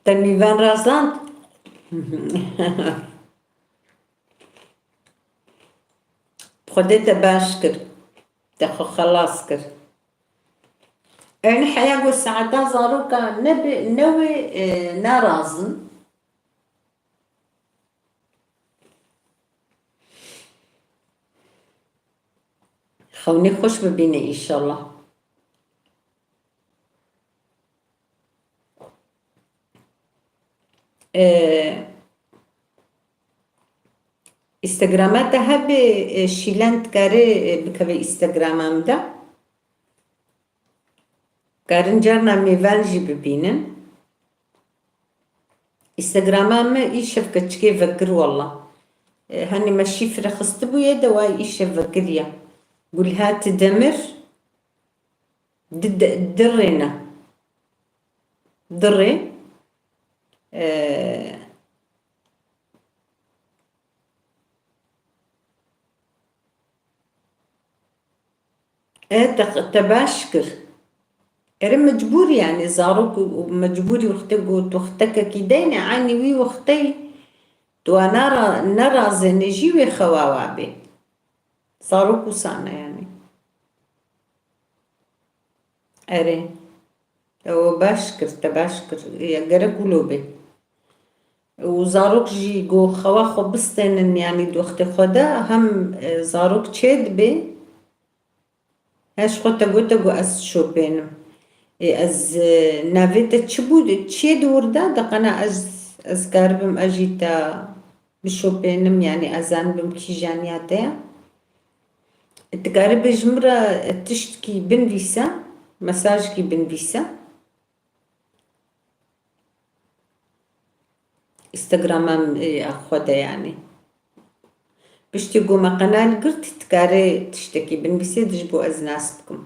Te mîven razand. Xwedê te baş kir. Te xwe xelas kir. Ew ne heya ku saeta zaroka nebe, newê, e, narazin. Xewnê xweş bibîne înşallah. Ee, Instagrama te hebe, e, Şîlen dikare, e, bikeve Instagrama min de. Karin carna mêvan jî bibînin. Instagrama me îşev keçikê vekir walla. E, hani me şîfre xistibûye de way îşev vekiriye. Gulhat Demir di, di, dirê ne. Dirê. E, E, te, te baş kir. Erê mecbûr yani, zarok û, û mecbûrî wextê got, wextekekî deyne, eynî wî wextey tu nara-, nerazêne jî wê xewa wa bê. Zarok wisa ne yani. Erê. Ew baş kir, te baş kir. Ya gerek wilo bê. Û zarok jî ku xewa xwe bistênin, yanî di wextê xwe de hem, e, zarok çê dibê, he ji xwe te gote ku ez şopênim. Ê, ez, e, navê te çi bû, çiyê di wir de, de qena ez, ez karibim, ez jî te bişopênim, yanî ez zanibim kîjan ya te ye. Dikarî bê ji min re tiştkî binivîse, mesajkî binivîse. Instagrama, e, xwe de yanî. Piştî ku me qenal girt, dikarê tiştekî binivîsê de ji bo ez nas bikim.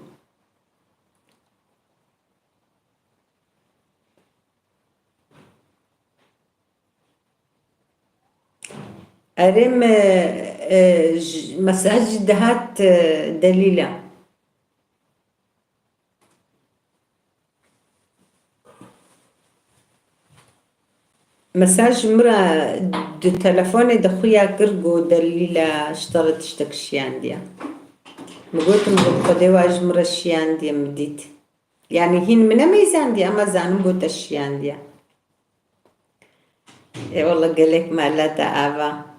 Erê me, e, j-, mesaj dihat, e, Delîla. Mesaj ji min re di telefonê de xuya kir, got, Delîla, ji te re tiştek şiyandiye. Min gotim, got, Xwedê wa ji min re şiyandiye, min dît. Yanî hîn min nemeyzandiye, ama zanim got te şiyandiye. Ê wele gelek mala te ava.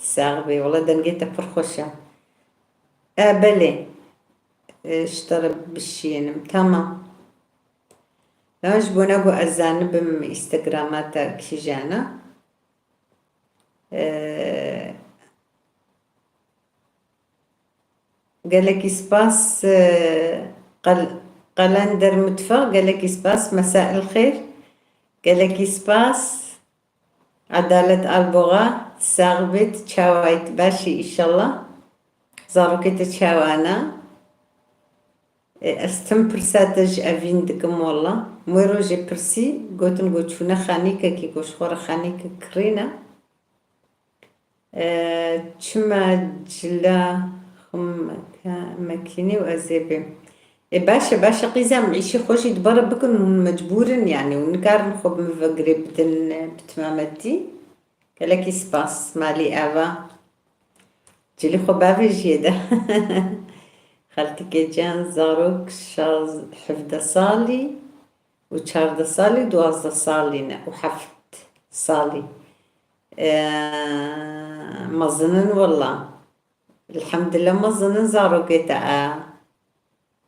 Sax bê. Wele dengê te pir xweş e. E, belê. E, ji te re bişiyênim. Tamam. Ya ji bona ku ez zanibim Instagrama te kîjan e. E, Gelekî spas, e, Qel-, Qelender Mutfak, gelekî spas, Mesa el Xêr, gelekî spas, Edalet Alboga, sax bit, çawayt, başî, înşallah. Zarokê te çawa ne? E, ez tim pirsa te ji evîn dikim, wela. Wê rojê pirsî, gotin ku çûne xanîkekî, ku ji xwe re xanîkek kirîne. E, çima cila xwe meke-, mekînî û ez ê bêm. E, baş e, baş e, qîza min îşê xwe jî dibare bikin, hûn mecbûr in, yanî, hûn nikarin xwe bi min ve girê bidin, e, bi timametî. Gelekî spas, malî ava. Cilî xwe bavêjiyê de. Xeltikê can, zarok şaz-, hevdeh salî. û çardeh salî, duwazdeh salî ne û heft salî. E, mezin in wela. Elhamdulillah, mezin in zarokê te, e.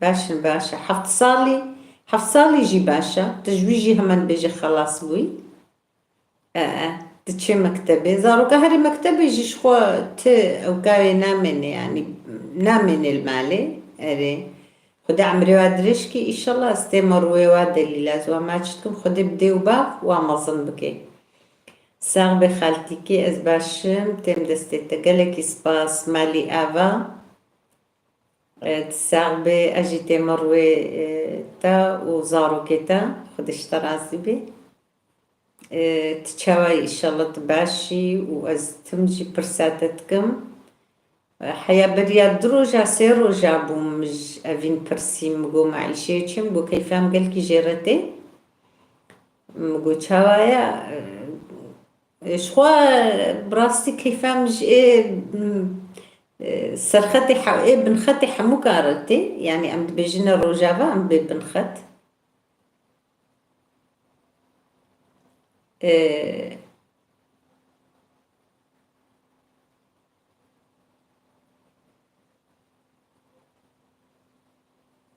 Baş in, baş e. Heft salî, heft salî jî baş e. Tu ji wî jî hemen bêje xelas bûyî. E, e, diçe mektebê. Zaroka herî mektebê jî ji xwe ti ewkayê namêne, yanî namêne li malê. Erê. Xwedê emrê wa dirêj kî, îşallah ez tême rûyê wa delîla, ez wa maç dikim, Xwedê bi dê û bav wa mezin bike. Sax be xaltîkê, ez baş im, têm destê te. Gelekî spas, malî ava. E, tu sax bê, ez jî tême rûyê, e, te û zarokê te, Xwedê ji te razî bê. E, tu çawa yî? Îşallah tu baş î û ez tim jî pirsa te dikim. E, heya beriya du roja, sê roja bûm ji evîn pirsî, min got, "Ma îşê çi?" Min got, "Keyfa min gelkî jê re tê." Min got, "Çawa ye?" E, ji xwe bi rastî keyfa min ji ê, m, e, serxetê he-, ê binxetê hemûka re tê. Yanî em dibêjine Rojava, em bê binxet. E,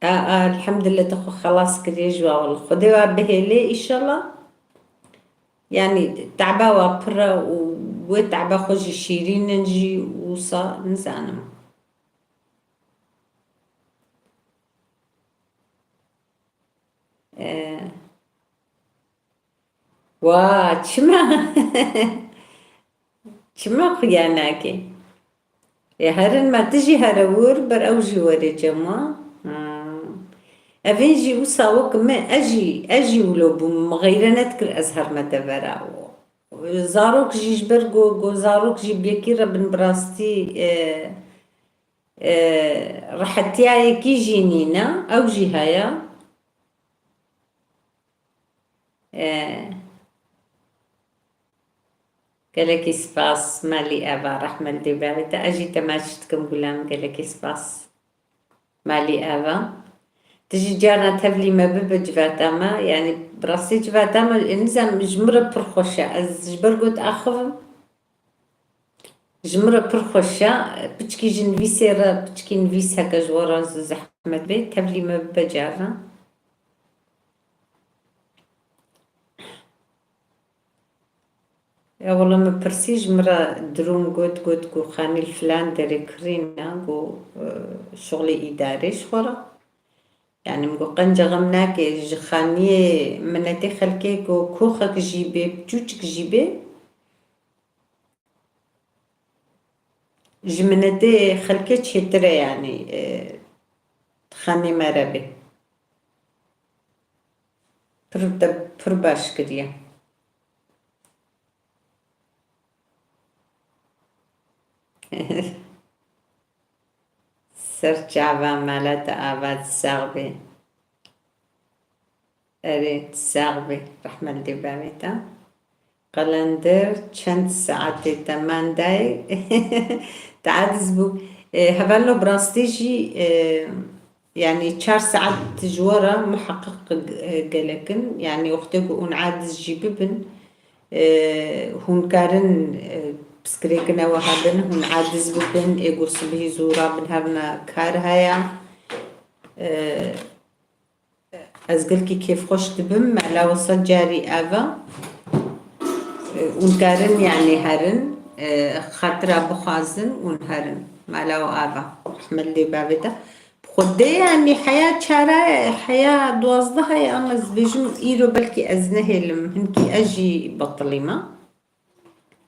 A, a, elhamdulillah, te xwe xelas kiriye ji wa, wele Xwedê wa bihêlê, îşallah. Yanî, teba wa pir e û wê teba xwe jî şîrîn in jî wisa, nizanim. E, Wa, çima? Çima xuya nake? Ê herin me, tu jî here wir, ber ew jî were cem wa. Ha. Evên jî wisa wek me, ez jî, ez jî wilo bûm, min xeyre nedikir ez herme devera. Zarok jî ji ber ku, ku zarok jî bi yekî re bin bi rastî, e, e, rehetiyayekî jî nîne, ew jî heye. E, gelekî spas, malî eva, rehme li dê bavê te. Ez jî te maç dikim gulam, gelekî spas. Malî eva. Tu jî carna tevlî me bibe civata me. Yanî bi rastî civata me, nizam ji min re pir xweş e. Ez ji ber got axivim. Ji min re pir xweş e. Piçkî ji nivîsê re, piçkî nivîs heke ji we re zehmet bê, tevlî me bibe carna. Ya wele min pirsî ji min re dirûn got, got ku xanî li filan derê kirîne, ku, e, şuxlê îdarê ji xwe re. Yanî min got qenca xem nake ji xaniyê minetê xelkê ku koxek jî bê, piçûçik jî bê. Ji minetê xelkê çêtir e yanî, e, xanê me re bê. Pir te, pir baş kiriye. Ser çava mala te ava sax bê. Erê, sax bê. Rehme li dê bavê te. Qelender çend saetê te mandayê? Te aciz bû. E, hevalno bi rastî jî, e, yanî çar saet ji we re muheqeq, e, gelek in. Yanî wextê ku hûn aciz jî bibin, e, hûn karin, e, piskirêkine we hebin, hûn aciz bibin, ê ku sibhî zû rabin herine kar heye. E, Ez gelkî kêfxweş dibim, mala we sed carî ev e. Hûn karin, yanî herin, xatira bixwazin û herin. Mala we ev e. Rehmet lê bavê te. Bi Xwedê, yanî heya çara, heya duwazdeh ye, ama ez dibêjim îro belkî ez nehêlim. Hinkî ez jî betilî me.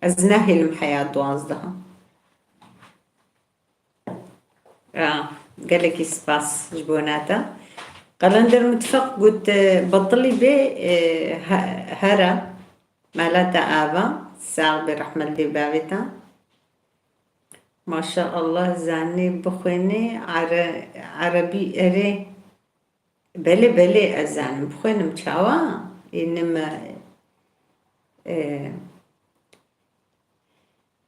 Ez nehêlim heya duwazdeh. Ya, gelekî spas ji bona te. Qelender Mitfeq got, e, betilî bê, e, he-, here. Mala te ava. Sax bê, rehmet lê bavê te. Maşallah, zanî bixwênî, are-, erebî erê. Belê, belê, ez zanim bixwênim, çawa? Ê, ne me, e,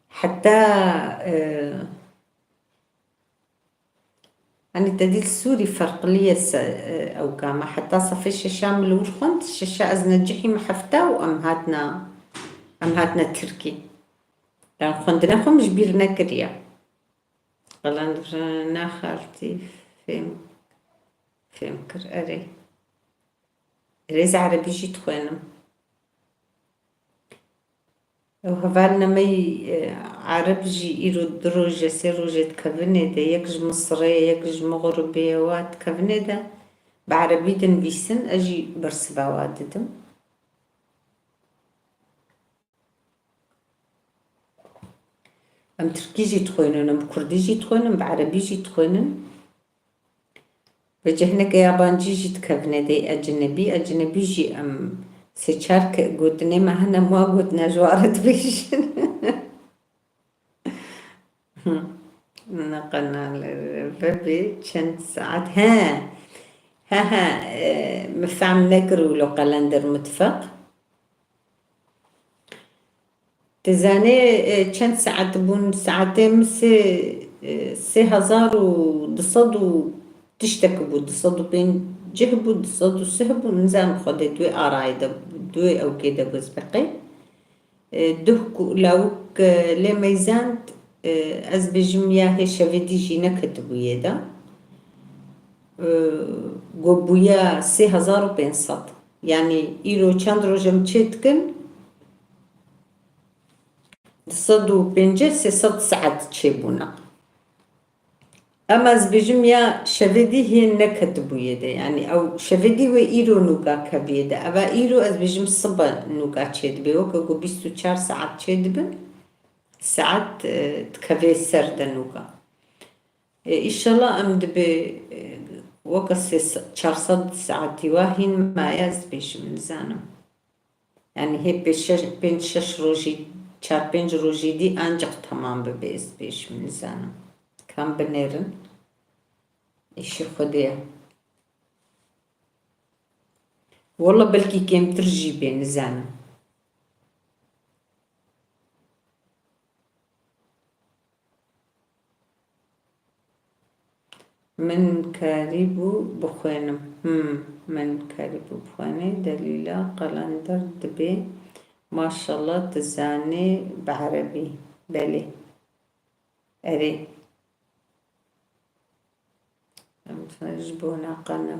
heta, e, Hani te dî li Sûrî ferqliye se, e, ew gama. Heta sefê şeşa min li wir xwend, şeşa ez necihî me hefta û em hatine, em hatine Tirkî. Yan xwendina xwe min ji bîr nekiriye. Qelen re naxeltî fêm, fêm kir. Erê. Rêz erebî jî dixwênim. Ew hevalina me yî, e, ereb jî îro du roje, sê roje di kevinê de, yek ji Misirê ye, yek ji Mixribê ye, wa di kevinê de bi erebî dinivîsin, ez jî bersiva wa didim. Em tirkî jî dixwînin, em kurdî jî dixwînin, bi erebî jî dixwînin. Bi cehneke yabancî jî dikevine dê ecnebî. Ecnebî jî em sê çar ke-, gotinê me hene, em wa gotina ji wa re dibêjin. Ne qenal vebê çend saet. He. He, he, e, min fehm nekir wilo Qelender Mutfeq. Dizanê, e, çend saet bûn? Saetê min sê, e, sê hezar û du sed û tiştek bû, du sed û pêncî bû, du sed û sih bû, nizanim xwedê di wê arayê de, di wê ewkê de bû ez beqê. E, duh ku lawik, e, lê meyzand, e, ez bêjim ya hê şevê dî jî neketibû yê de. E, got bûye sê hezar û pênc sed. Yanî îro çend roj em çê dikin? Du sed û pêncî, sê sed saet çêbûne. Ema ez bêjim ya şevê dî hê neketibûye de. Yanî ew şevê dî wê îro nûka keviye de. Eva îro ez bêjim sibe nûka çêdibe. Weke ku bîst û çar saet çêdibin, saet, e, dikevê ser de nûka. E, îşallah em dibê, e, weke sê se-, çar sed saetî wa hîn maye ez bêjim, nizanim. Yanî hê pê şeş, pênc şeş rojî, çar pênc rojî dî ancaq temam bibe, ez bêjim, nizanim. Kam binêrin? Îşê Xwedê ye. Walla belkî kêmtir jî bê, nizanim. Min karîbû bixwênim. Hmm, min karîbû bixwênê. Delîla Qelender dibê. Maşallah, dizanê bi erebî. Belê. Erê. Em ji bona qene.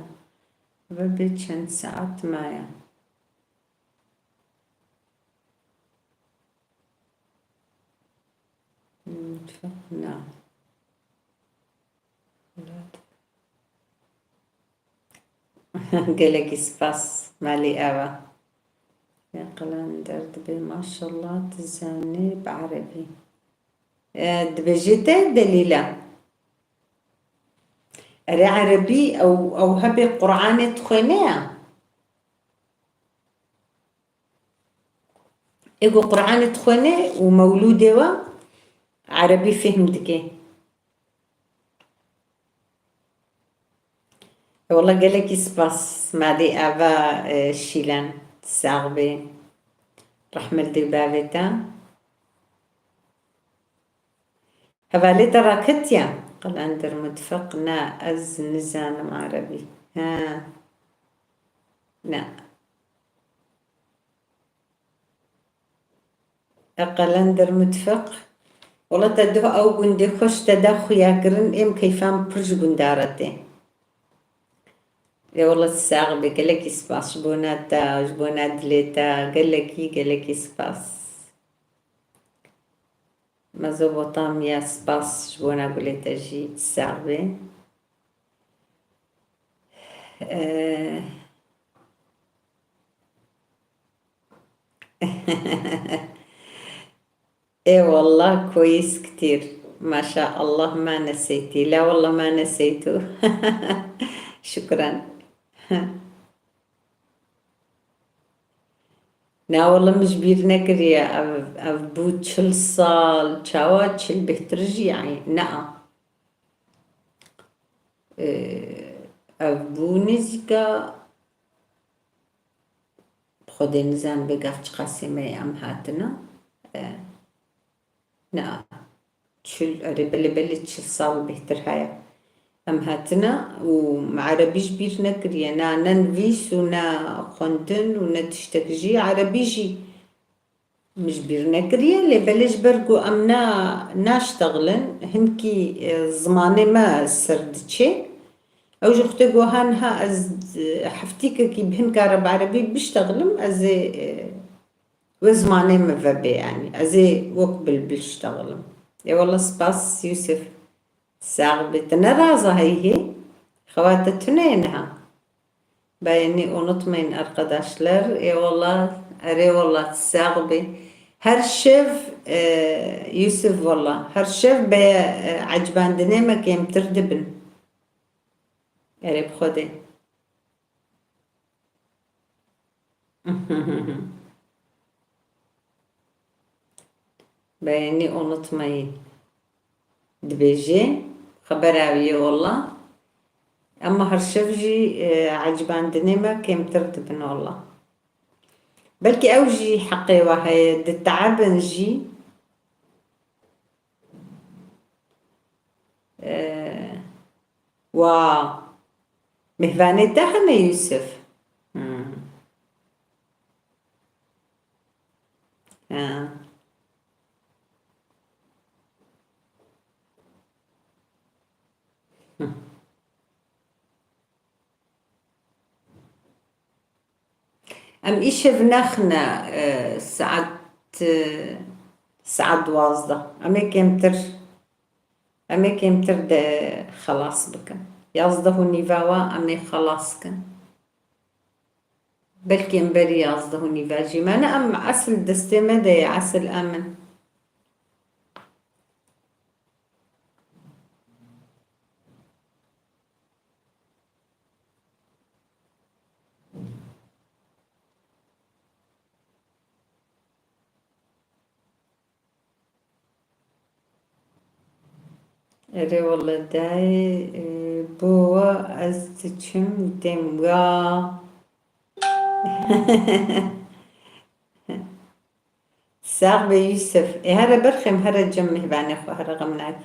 Vebê çend saet maye? Mutfak na. Gelekî spas, malî ava. Ya Qelender dibê, maşallah, dizanî bi erebî. E, dibêjê te Delîla? Erê erebî ew, ew hebê Qur'anê dixwêne ya? Ê ku Qur'anê dixwêne û mewlûdê we erebî fêhm dike. Walla gelekî spas, madê ava, e, Şîlan, sax bê. Rehmet dê bavê te. Hevalê te raketiya? Qelender Mutfeq, na, ez nizanim erebî. Ha. Na. E, Qelender Mutfeq. Wala te duh ew gundê xweş te da xuya kirin, êm keyfan pir ji gundara tê. Ê wala sax bê, gelekî spas ji bona te, ji bona dilê te, gelekî, gelekî spas. Mezopotamya, spas ji bona gulê te jî, sax bê. Eh, Ê wallah koyî skitîr. Maşa Allah ma neseytî. La wallah ma neseytû. Şukran. Na wallah min ji bîr nekiriye. Ev, ev bû çil sal. Çawa çil bêhtir jî, yanî, na. Ee, ev bû nêzîka, Xwedê nizan vê gav çiqasê me ye em hatine. Ee, na, çil, erê, belê, belê çil sal bêhtir heye. Em hatine û me erebî ji bîr nekiriye, na ne nivîs û ne xwendin û ne tiştek jî, erebî jî min ji bîr nekiriye, lê belê ji ber ku em na, naştexilin, hinkî, e, zimanê me ser diçe. Ew jî xwedê got, ha niha ez, e, heftîkekî bi hin kare bi erebî biştexilim, ez ê, e, wê zimanê min vebe, yanî. Ez ê wek bilbil ştexilim. Ê wela spas Yusuf. Sax bî. Tu ne raza heyî? Xewata tune ye niha. Beni unutmayın arkadaşlar. Eyvallah. Erê wallah, sax bî. Her şev, e, Yusuf, wallah, her şev be, e, ecbandinê me kêmtir dibin. Erê bi Xwedê. Beğeni unutmayın dibêje. Xebera wî ye wela. Ema her şev jî, e, ecibandinê me kêmtir dibin wela. Belkî ew jî heqê we heye, diteebin jî. E, wa mêvanê te hene Yusuf? Hmm. Ha. Hı. Em îşev nexne, e, saet, e, saet duwazdeh. Em ê kêmtir, em ê kêmtir de xelas bikin. Yazdeh û nîva wa em ê xelas kin. Belkî em berî yazdeh û nîva jî. Me ne, em esil destê me de ye, esil em in. Erê wele dayê, e, bo we ez diçim dêm wa. Sax be Yusuf. Ê here berxêm, here cem mihvanê xwe, here xem nakî.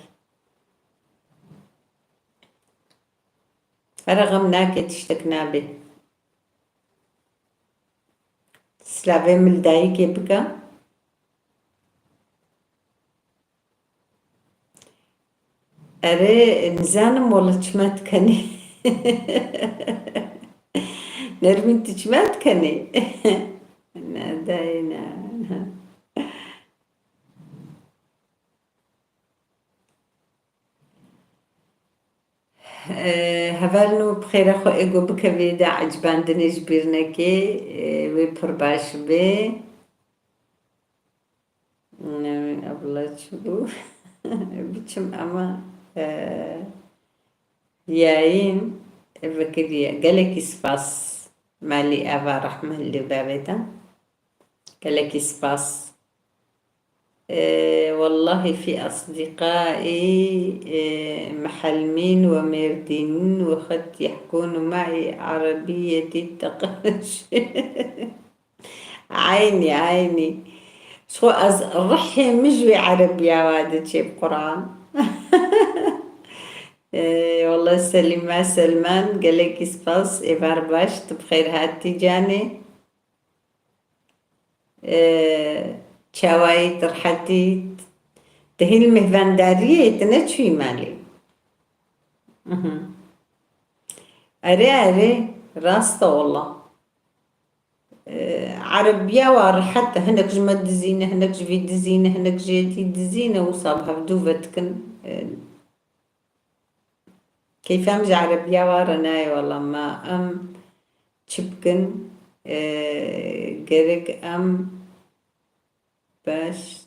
Here xem nake, tiştek nabe. Silavê min li dayikê bike. Erê, nizanim wele çima dikenî. Nermîn, tu çima dikenî? Ne, dayê, ne, ne. Ee, hevalno, bi xêra xwe êgo bikevê de ecibandinê ji bîr nekê, ee, wê pir baş bê. Nermîn, Abdullah çi bû? Biçim ama, ee, yayîn vekiriye. Gelekî spas. Malî Eva, rehmet li bavê te. Gelekî spas. Ee, والله في أصدقائي, ee, محلمين وميردينين وقد يحكون معي عربيتي التقرش. Eynî, eynî. Ji xwe ez rihê min ji wê erebiya wa diçe, bi Quran. Ee, wele Selîma Selman, gelekî spas. Êvar baş, tu bi xêr hatî canê. Ee, çawayî, tu rehetî, tu hîn li mêhvendariyê, tu neçûyî malê? Mhm. Erê, erê, rast e wela. Ee, erebiya wa rehet e. Hinek ji me dizîne, hinek ji vî dizîne, hinek ji êdî dizîne, wisa bi hevdû ve dikin. Ee, Keyfa min ji erebiya wa re nayê wela, ma em çi bikin? Ee, gerek em baş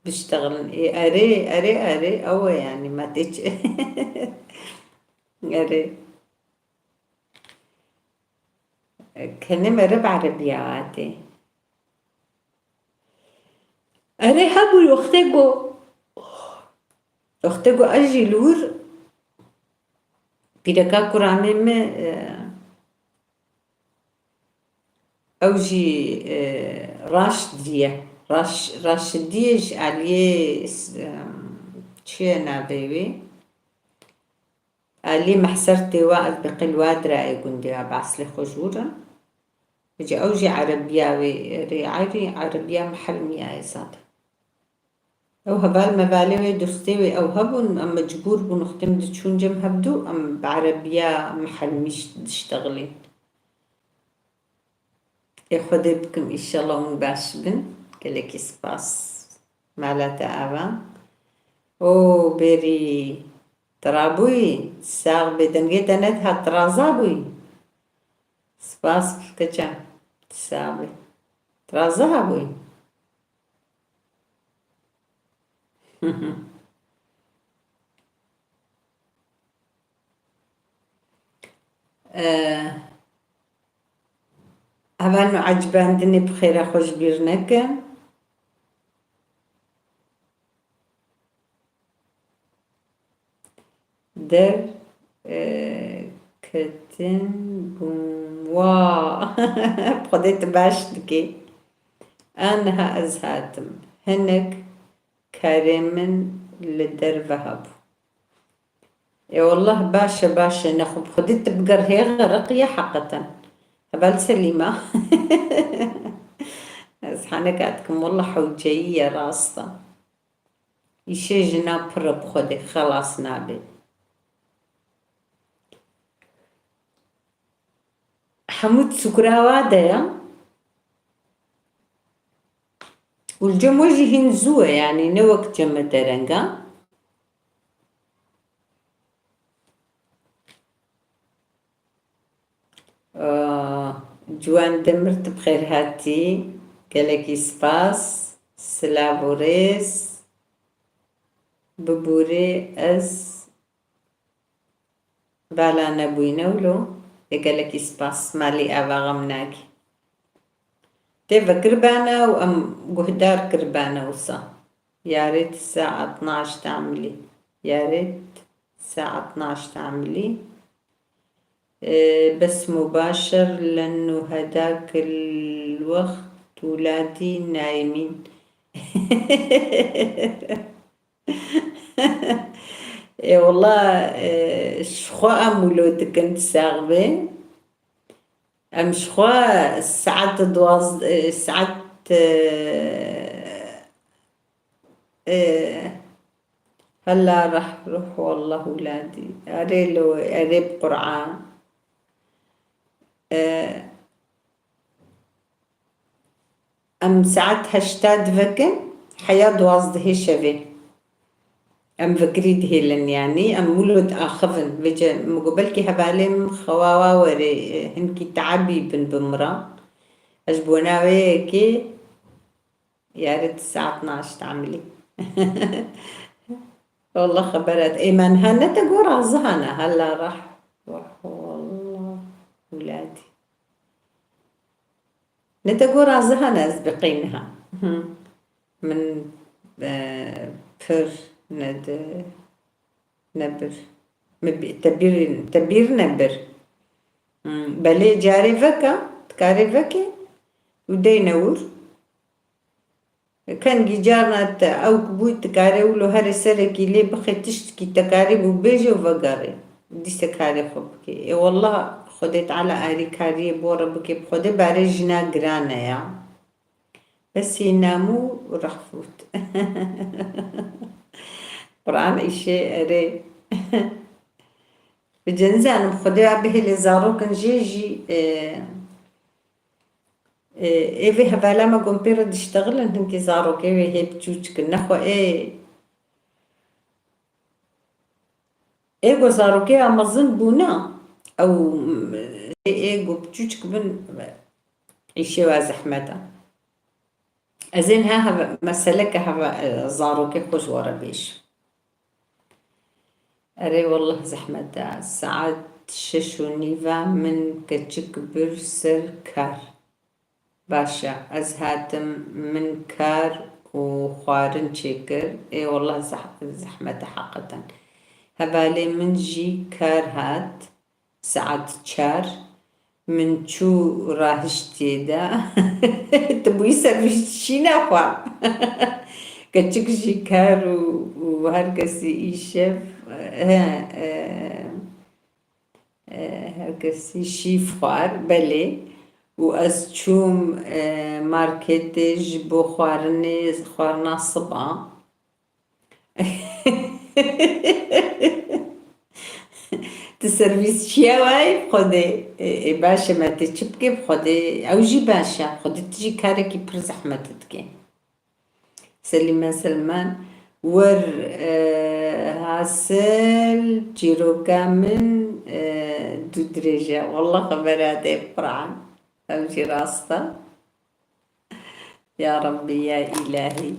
biştexilin. Ê, erê, erê, erê, ew e yanî, ma tê çi? Erê. Kenê mere bi erebiya hatê. Erê hebû wextê ku, wextê ku ez jî li wir pîreka kuramê me, e, ew jî, e, Raşdiye. Raş-, Raşidiye ji aliyê s-, e, çi ye navê wê? Alî Mehser tê wa, ez bi qil wa dirayê gundê wa, bi eslê xwe ji wir im. Ji ew jî erebiya wê, rê eyrî erebiya mihelmiya ye zaten. Ew heval mevalê wê, dostê wê ew hebûn, em mecbûr bûn, wextê em diçûn cem hevdû, em bi erebiya mihelmî diştexilîn. Ê Xwedê bikim, înşallah hûn baş bin. Gelekî spas. Mala te ava. O bêrî, tu rabûyî, sax bê, dengê te nedihat, tu raza bûyî. Spas keça, tu sax bê. Tu raza bûyî. Eh, hevalno, ecibandinê bi xêra xwe ji bîr nekin. Der, eh, ketin bûm. Wa! Xwedê tu baş dikî. Aniha ez hatim. Hinek karê min li derve hebû. Ê wallah, baş e, baş e. Nexwe bi Xwedê tu biger hê xeriq ye heqeten. Heval Selîma. Ez heneka dikim, wallah hewceyî ye, rast e. Îşê jina pir e bi Xwedê, xelas nabe. Hemû sukra wa de ye. Û li cem we jî hîn zû e, yanî ne wek cem me dereng e. Ah, Ciwan Demir, tu bi xêr hatî. Gelekî spas. Silav û rêz. Bibûrê ez bala nebûyîne wilo. Ê gelekî spas. Malî ava xem nakî. Tê vekiribane û em guhdar kiribane wisa. Ya rêt saet naşt amilî. Ya rêt saet naşt amilî. Ee, bes mubasher lennu heda kil wext wladî naîmîn. Ê wela, e, ji xwe em wilo dikin, tu sax bê. Em ji xwe saet duwazdeh, e, saet, e, e, hela reh ruh wallah wladî. Erê lo, erê bi Qur'an. E, Em saet heşta divekin, heya duwazdehê şevê. Em vekirî dihêlin, yanî em wilo diaxivin. Vêce min got, belkî hevalê min xewa wa were, e, hinkî te'ebî bin bi min re. Ez ji bona wê yekê yarê di saet naşt emilî. Wallah xebera te. Ê me niha ne te got razihana, hela rah. Wah, wallah, wladî. Ne te got razihane ez biqî niha. Hı. Min, e, pir nedi-, nebir. Min bi-, te bîr, te bîr nebir. Hı. Belê carê veke, dikarê veke û deyne wir. Kengî carna te ew ku bûy, tu karê wilo herê serekî lê bixê tiştikî, te karê bû bêje û vegerê. Dîse karê xwe bikê. Ê wallah, Xwedê Teala arîkariyê bo re bikê, bi Xwedê barê jina giran e ya. Bes hê namû û rehfût. Quran îşê erê. Bi cenizanim Xwedê ya bihêlê zarokin jê jî, e, Ê, ê vê hevala me gon pê re diştexilin, hinkî zarokê wê hê biçûçik in. Nexwe ê, ê go zarokê ya mezin bûne, ew, ê, ê go biçûçik bin, îşê wa zehmet e. Ez ê niha heve, meseleke heve, e, zarokê xwe ji we re bêjim. Erê wallah zehmet e. Saet şeş û nîv e, min keçik bir ser kar. Baş e, ez hatim, min kar û xwarin çêkir. Ê wallah zeh-, zehmet e heqeten. Hevalê min jî kar hat. Saet çar min çû rahiştiyê de. Tu bûyî servîs şîna xwe. Keçik jî kar û, û her kesî îşev, he, e, E, her kesî şîv xwar, belê. Û ez çûm, e, marketê ji bo xwarinê, xwarina siba. Tu servîsçiya wayî bi Xwedê. Ê, ê, baş e, me tê çi bikê bi Xwedê? Ew jî baş e. Xwedê tu jî karekî pir zehmet dikê. Selîme Selman, wir, e, hasil çîroka min, e, du dirêj e. Wallah xebera te Quran. Ew jî rast e. Ya Rabbî, ya Îlahî.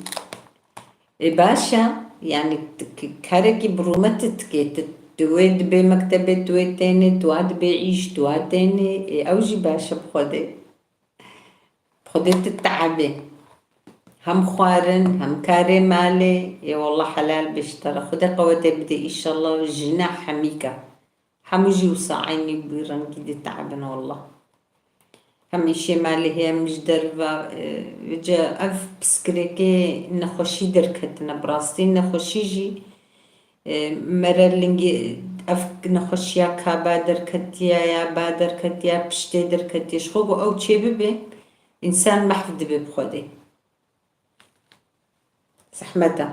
Ê baş e, yanî t-, k-, karekî bi rûmet dikê, tu, tu wê dibê mektebê, tu wê tênê, tu wa dibê îş, tu wa tênê, ê, ew jî baş e bi Xwedê. Bi Xwedê tu teebê. Hem xwarin, hem karê malê, ê wallah helal be ji te re. Xwedê qewetê bide îşallah jina hemîka. Hemû jî wisa eynî bi wî rengî diteebin wallah. Hem îşê malê heye, hem ji derve, e, vêca ev piskirêkê nexweşî derketine. Bi rastî nexweşî jî, e, mere lingê ev nexweşiya ka ba derketiye ya ba derketiye, piştê derketiye. Ji xwe ku ew çêbibe, însan mehv dibe bi Xwedê. Zehmet e.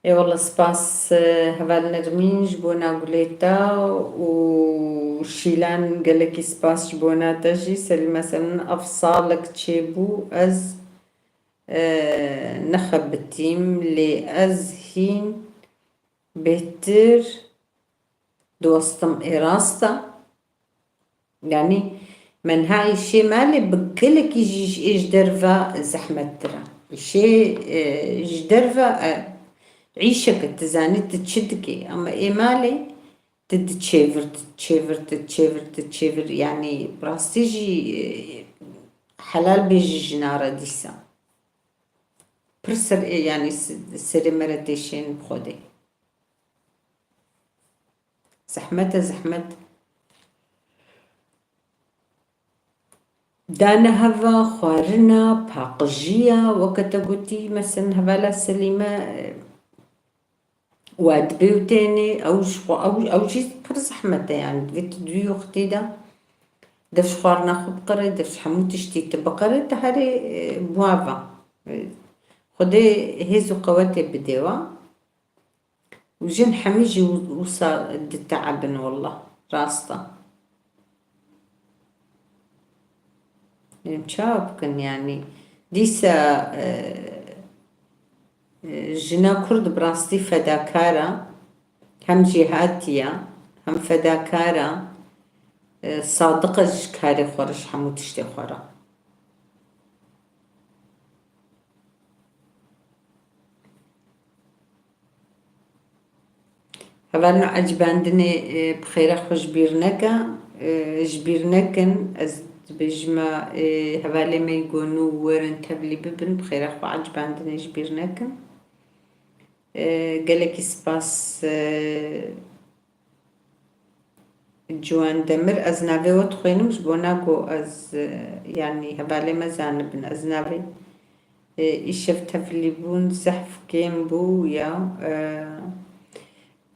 Ê wallah spas, e, heval Nermîn ji bona gulê te û Şîlan gelekî spas ji bona te jî. Selîme Selman, ev salek çêbû ez, e, nexebitîm lê ez hîn bêhtir dostim ê rast e. Yanî me niha îşê malê bi gelekî jî ji ê ji derve zehmettir e. Îşê, e, ji derve, e, îşeke tu zanî tu çi dikê, ama ê malê tu diçêvir, tu diçêvir, tu diçêvir, tu diçêvir. Yanî bi rastî jî, e, helal bê ji jina re dîsa. Pir ser, e, yanî se-, serê me re têşên bi Xwedê. Zehmet e, zehmet. Dane heva xwarina, paqijiya, weke te gotî, mesen hevala Selîme, e, wa dibê û tênê, ew ji xwe, ew, ew jî pir zehmet e, yanî divê tu di wî wextî de dev ji xwarina xwe biqere, dev ji hemû tiştî tu biqere, tu herê, e, bi wa ve. E, Xwedê hêz û qewetê bidê wa. Û jin hemî jî wi-, wisa diteebin, wallah. Rast e. Em çawa bikin, yanî? Dîsa, e, e, jina Kurd bi rastî fedakar e. Hem jêhatî ye, hem fedakar e. E, sadiq e ji karê xwe re, ji hemû tiştê xwe re. Hevalno ecibandinê, e, bi xêra xwe ji bîr neke, e, ji bîr nekin. Ez dibêjime, e, hevalê me yî ku nû werin tevlî bibin, bi xêra xwe ecibandinê ji bîr nekin. E, gelekî spas, e, Ciwan Demir, ez navê we dixwînim, ji bona ku ez, e, yanî hevalê me zanibin, ez navê, e, îşev tevlîbûn zehf kêm bû ya, e,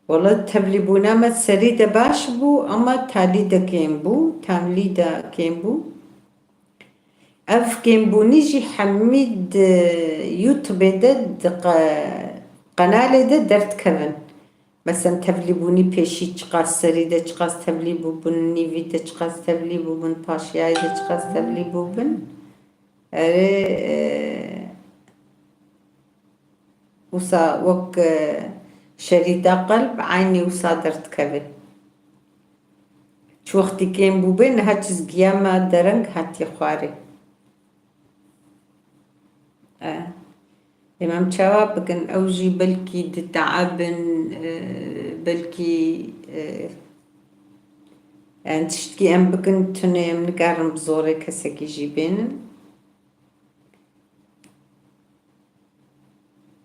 wela tevlîbûna me serî de baş bû, ama talî de kêm bû, tamlî de kêm bû. Ev kêmbûnî jî hemî di YouTube de, di qe-, qenalê de derdikevin. Mesen tevlîbûnî pêşî çiqas serî de çiqas tevlî bûbin, nîvî de çiqas tevlî bûbin, paşiyayê de çiqas tevlî bûbin. Erê, e, wisa wek, e, şerîta qelb eynî wisa derdikeve. Çi wextî kêm bûbe, niha çizgiya me dereng hatiye xwarê. E, ê, em çawa bikin? Ew jî belkî diteebin, e, belkî, e, yani tiştkî em bikin tune, em nikarin bi zorê kesekî jî bênin.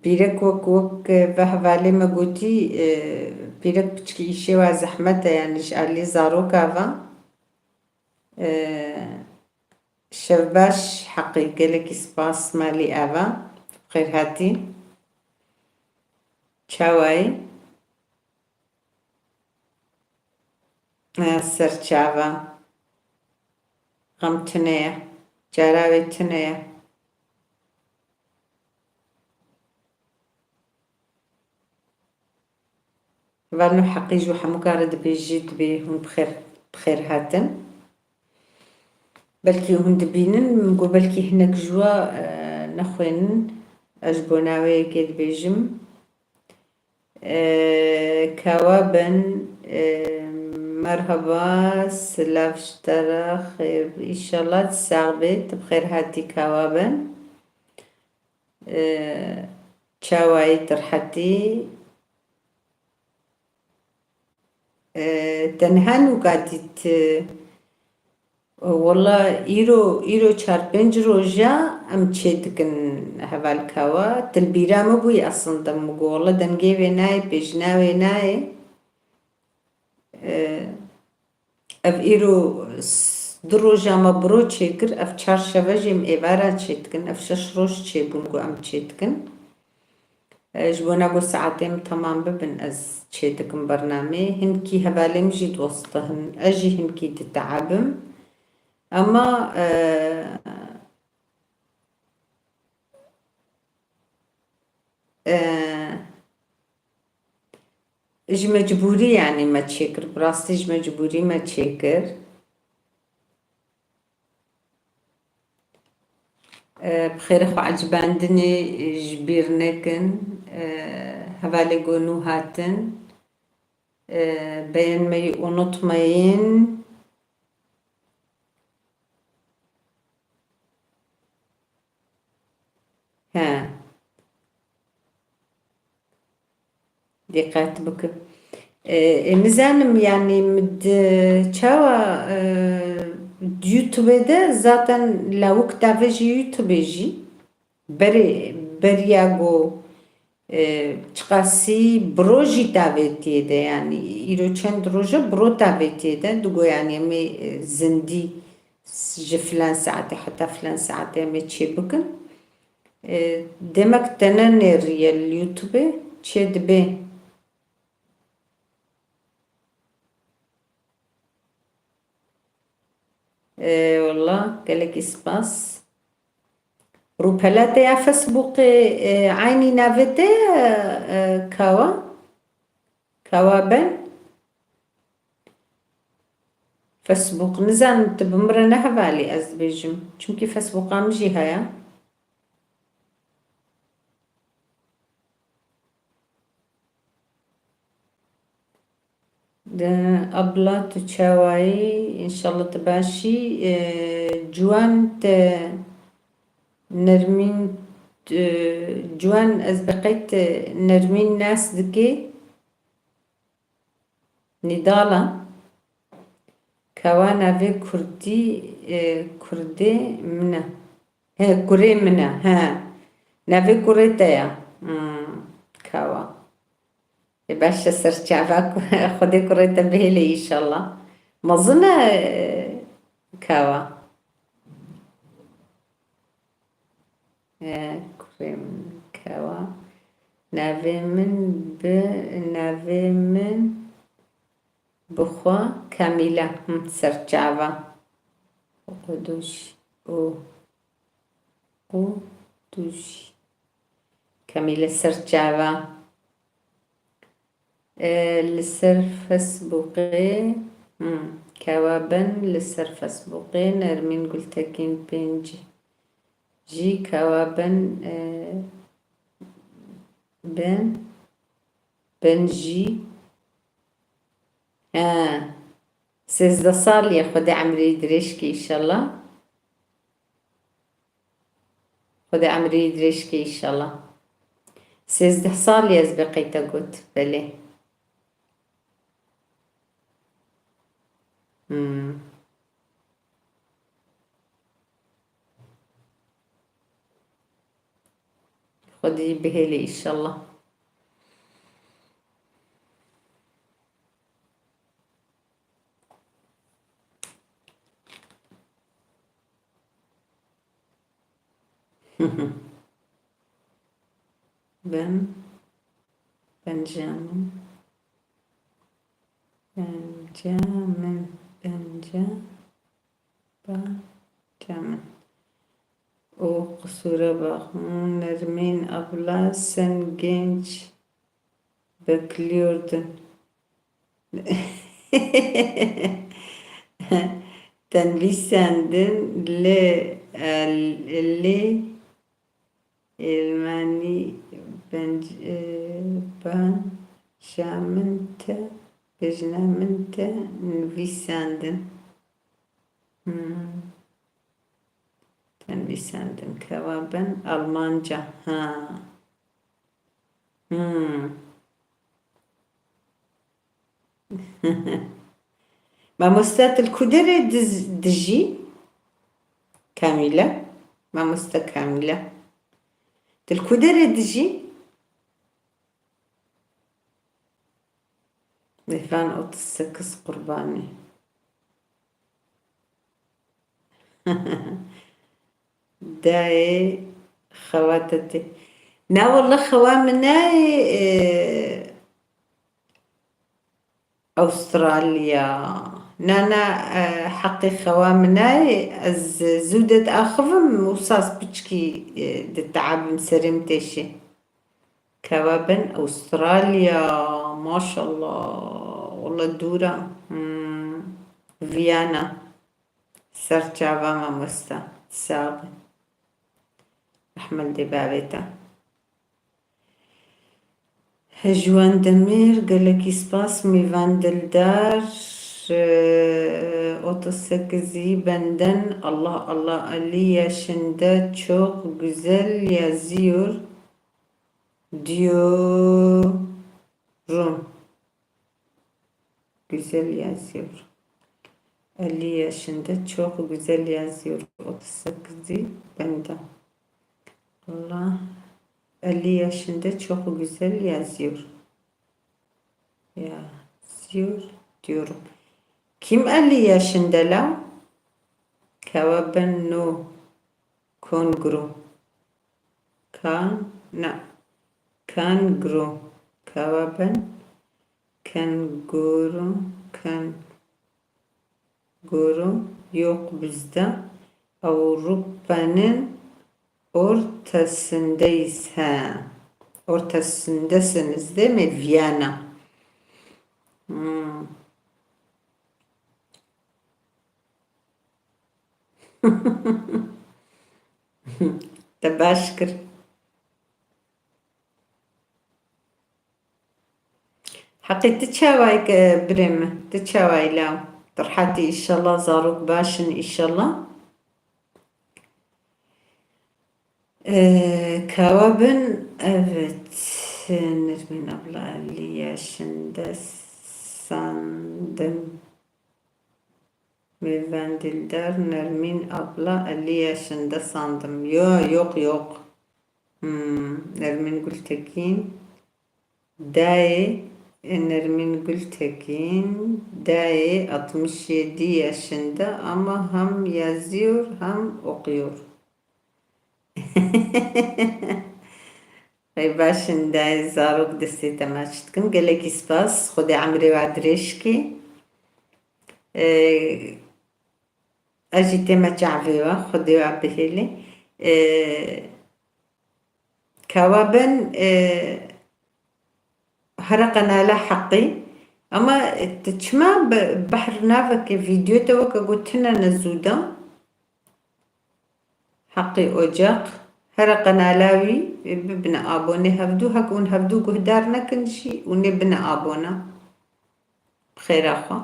Pîrek wek, wek ve hevalê me gotî, e, pîrek piçkî îşê wa zehmet e, yani ji alî zaroka ve. E, şev baş, heqî gelekî spas malî ava. Xêr hatî. Çawa yî? E, serçava. Xem tune ye. Cara wê tune ye. Hevalno Heqî ji hemûka re dibêjî, dibê hûn bi xêr, bi xêr hatin. Belkî hûn dibînin, min got belkî hinek ji we, e, nexwênin. Ez ji bona wê yekê dibêjim. E, kawa bin, e, merhaba, silav ji te re, xêr, înşallah tu sax bî, tu bi xêr hatî kawa bin. E, çawayî, tu rehetî? E, te niha nûka dît, e, wela îro, îro çar pênc roja em çê dikin hevalka we. Til bîra min bûyî aslında, min got, wela dengê wê nayê, pêjina wê nayê. E, Ev îro s-, du roja me biro çêkir, ev çar şeve jî em êvara çêdikin, ev şeş roj çêbûn ku em çêdikin. E, ji bona ku saetê min temam bibin, ez çêdikim bernameyê. Hinkî hevalê min jî diwestihin, ez jî hinkî diteebim. Ema, e, e, Ji mecbûrî, yanî me çêkir, bi rastî ji mecbûrî me çêkir. E, bi xêrê xwe ecibandinê ji bîr nekin. E, hevalê ku nû hatin. E, beğenmeyi unutmayın. He. Dîqet bikin. E, e, nizanim, yanî min di çawa, e, di YouTube de zaten lawik dave ji YouTube jî. Berê, beriya ku, e, çiqasî biro jî tavêtiyê de, yanî îro çend roj e biro tavêtiyê de, digo, yanî em ê, e, zindî ji filan saetê heta filan saetê em ê çê bikin. E, demek te nenêriye li YouTubeê, çê dibe. E, wela, gelekî spas. Rûpela te ya Facebookê, e, eynî navê te ye, e, Kawa? Kawa ben? Facebook, nizanim tu bi min re ne hevalî ez dibêjim. Çimkî Facebooka min jî heye. De, abla, tu çawayî? Înşallah tu baş î. E, Ciwan, te Nermîn, e, Ciwan, ez bi qeyd Nermîn nas dikê? Nîdala. Kawa navê kurdî, e, kurdê min e. He, kurê min e, he. Navê kurê te ya. Hmm, Kawa. E, baş e, serçava ku-, Xwedê kurê te bihêle înşallah. Mezin e, e, Kawa. E, kurê min Kawa. Navê min bi, navê min bi xwe Kamîle. Him, serçava. Qudûş û Qudûş. Kamîle serçava. E, li ser Facebookê, hmm, Kawa ben li ser Facebookê, Nermîn Gultekin pênc jî Kawa ben, e, ben, ben jî. He, sêzdeh salî ye, Xwedê emrê dirêj ke înşallah. Xwedê emrê wî dirêj ke înşallah. Sêzdeh salî ez bê qey te got, belê. Hmm. Xwedê bihêlê înşallah. Ben, Benjamin, ben, Penca min, penca, penca min. O kusura bakma, Nermin abla, sen genç bekliyordun. Te nivîsandin lê, lê Elmanî penc-, e, penca min te, bejna min te nivîsandin. Hmm. Te nivîsandin. Kewa ben Almanca. Ha. Hmm. Mamoste, tu li ku derê diz-, dijî? Kamîle. Mamoste Kamîle. Tu li ku derê dijî? Mêvan otuz sekiz qurbanî. Dayê xewa te tê. Na wele xewa min nayê, e, Avustralya. Na, na, e, heqê xewa min nayê. Ez zû de diaxivim û sas piçkî, e, diteabim, serê min têşê. Kewa ben Avustralya. Maşallah. Wele dûr e. Hmm. Viyana. Ser çava mamoste. Sax be. Rehmet li bavê te. Hejwan Demir, gelekî spas. Mêvan Dildar, e, otuz sekizî benden. Allah Allah, elli yaşında çok güzel yazıyor diyorum. Güzel yazıyor. Elli yaşında çok güzel yazıyor. Otuz sekizî benden. Allah, elli yaşında çok güzel yazıyor. Yazıyor diyorum. Kim elli yaşında la? Kewa ben no. Kongro. Kan, na. Kangro. Kewa ben. Kenguru, kenguru yok bizde. Avrupa'nın ortasındayız. He. Ortasındasınız değil mi? Viyana. Hmm. Te baş kir. Heqî tu çawayî ke birê min? Tu çawayî law? Tu rehetî înşallah, zarok baş in înşallah. Ee, kawa bin, evet. Nermin abla elli yaşında sandım. Mêvan Dildar, Nermin abla elli yaşında sandım. Yo, yok, yok. Hmm, Nermin Gültekin. Dayê, e, Nermin Gültekin, dayê altmış yedi yaşında ama hem yazıyor hem okuyor. Ey başin dayê, zarok destê te maç dikin. Gelekî spas. Xwedê emrê we dirêj kê. Ee, ez jî tême çavê we. Xwedê we bihêlê. Ee, Kawa ben, e, here qenala heqî. Ama, e, tu çima bi-, behr naveke vîdeo te weke gotine ne zû da? Heqî ocaq. Here qenala wî, e, bibine abone hevdû. Heke hûn hevdû guhdar nekin jî, hûn ê bine abone. Bi xêra xwe.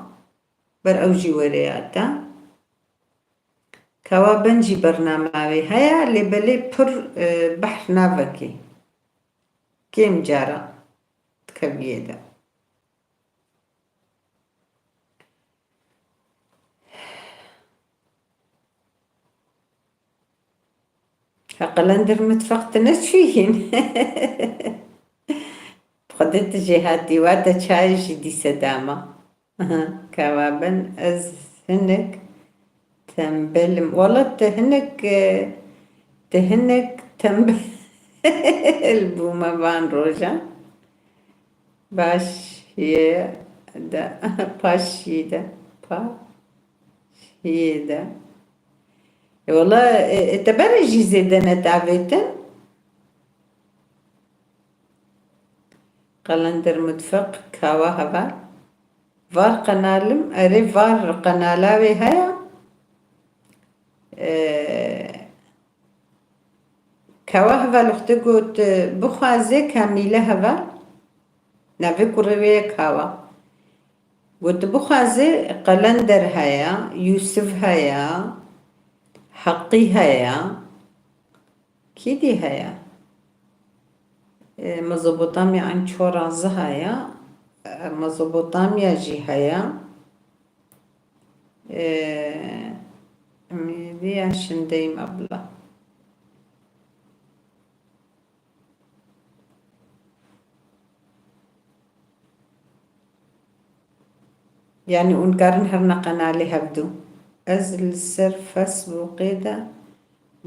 Ber ew jî were ya te. Kawa ben jî bernama wê heye, lê belê pir, e, behr navekê. Kêm cara dikeviyê de. Heqelen dir mitfeq tine çûyîn. Xwedê tu jêhatî, wa te çayê jî dîse dama. Aha, kawa ben ez hinek tembel im. Wala te hinek, e, te hinek tembel bûme van rojan. Baş ye, de, paşiyê de, paşiyê de. E, wala, e, e, te berê jî zêde ne tavêtin. Qelender Mutfeq, Kawa Heval. Var qenalim, erê var qenala wê heye. E, Kawa Heval wextê got, bixwaze Kamîle Heval. Navê kurê wê ye Kawa. Got, bixwaze Qelender heye, Yûsif heye, Heqî heye. Kî dî heye? E, Mezopotamya an çorazi heye. E, Mezopotamya jî heye. E, Mîdiya şindeyim abla. Yanî hûn karin herine qenalê hevdu. Ez li ser Facebookê de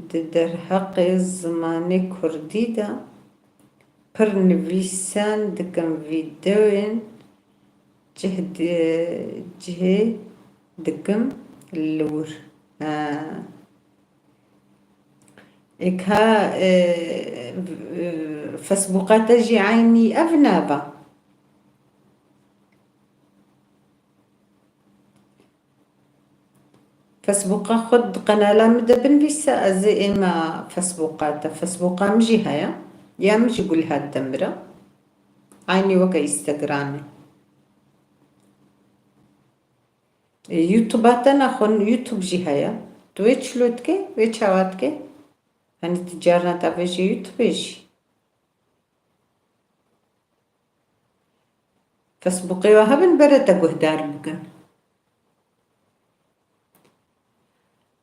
di derheqê zimanê kurdî de pir nivîsan dikim, vîdeoyên cih di-, cihê dikim li wir. Ha. Ê ka, e, e, Facebooka te jî eynî ev nava? Facebooka xwe di qenala min de binivîse, ez ê êma Facebooka te. Facebooka min jî heye. Ya min jî Gulhat Demir e. Eynî weke Instagramê. E, YouTube-a te naxwe, YouTube jî heye. Tu wê çilo dikê, wê çawa dikê? Hani tu carna te avêjî YouTube-ê jî. Facebookê we hebin bere te guhdar bikin.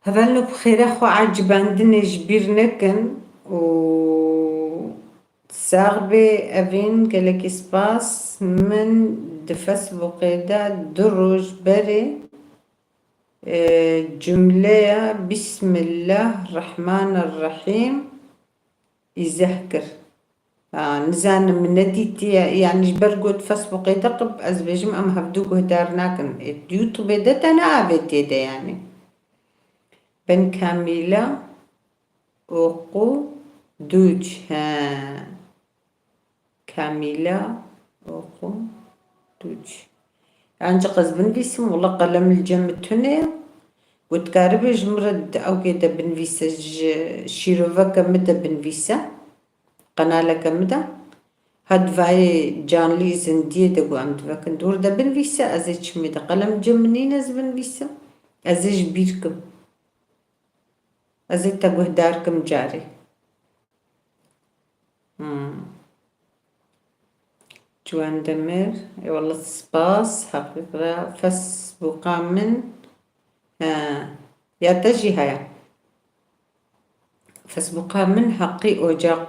Hevalno bi xêre xwe ecibandinê ji bîr nekin û sax bê Evîn, gelekî spas. Min di Facebookê de du roj berê, e, cumleya Bismillah Rehman Rehîm îzeh kir. Ha, nizanim, min nedîtiye, yanî ji ber got Facebookê de qib, ez bêjim em hevdu guhdar nakin. Ê, YouTubeê de te neavêtiye de yanî. Ben Kamîla Oqu Dûc, he. Kamîla Oqu Dûc. Ancaq ez binivîsim, wela qelem li cem min tune ye. Got karibe ji min re di ewkê de binivîse, ji şîroveke min de binivîse. Qenaleke min de. Ha di vayê canlî zindiyê de ku em divekin dûr de binivîse, ez ê çimê de qelem cem min nîne ez binivîsim. Ez ê ji bîr kim. Ez ê te guhdar kim carê. Hmm. Ciwan Demir, ê wela spas, heqîqe Facebooka min, he, ya te jî heye. Facebooka min Heqî Ocaq.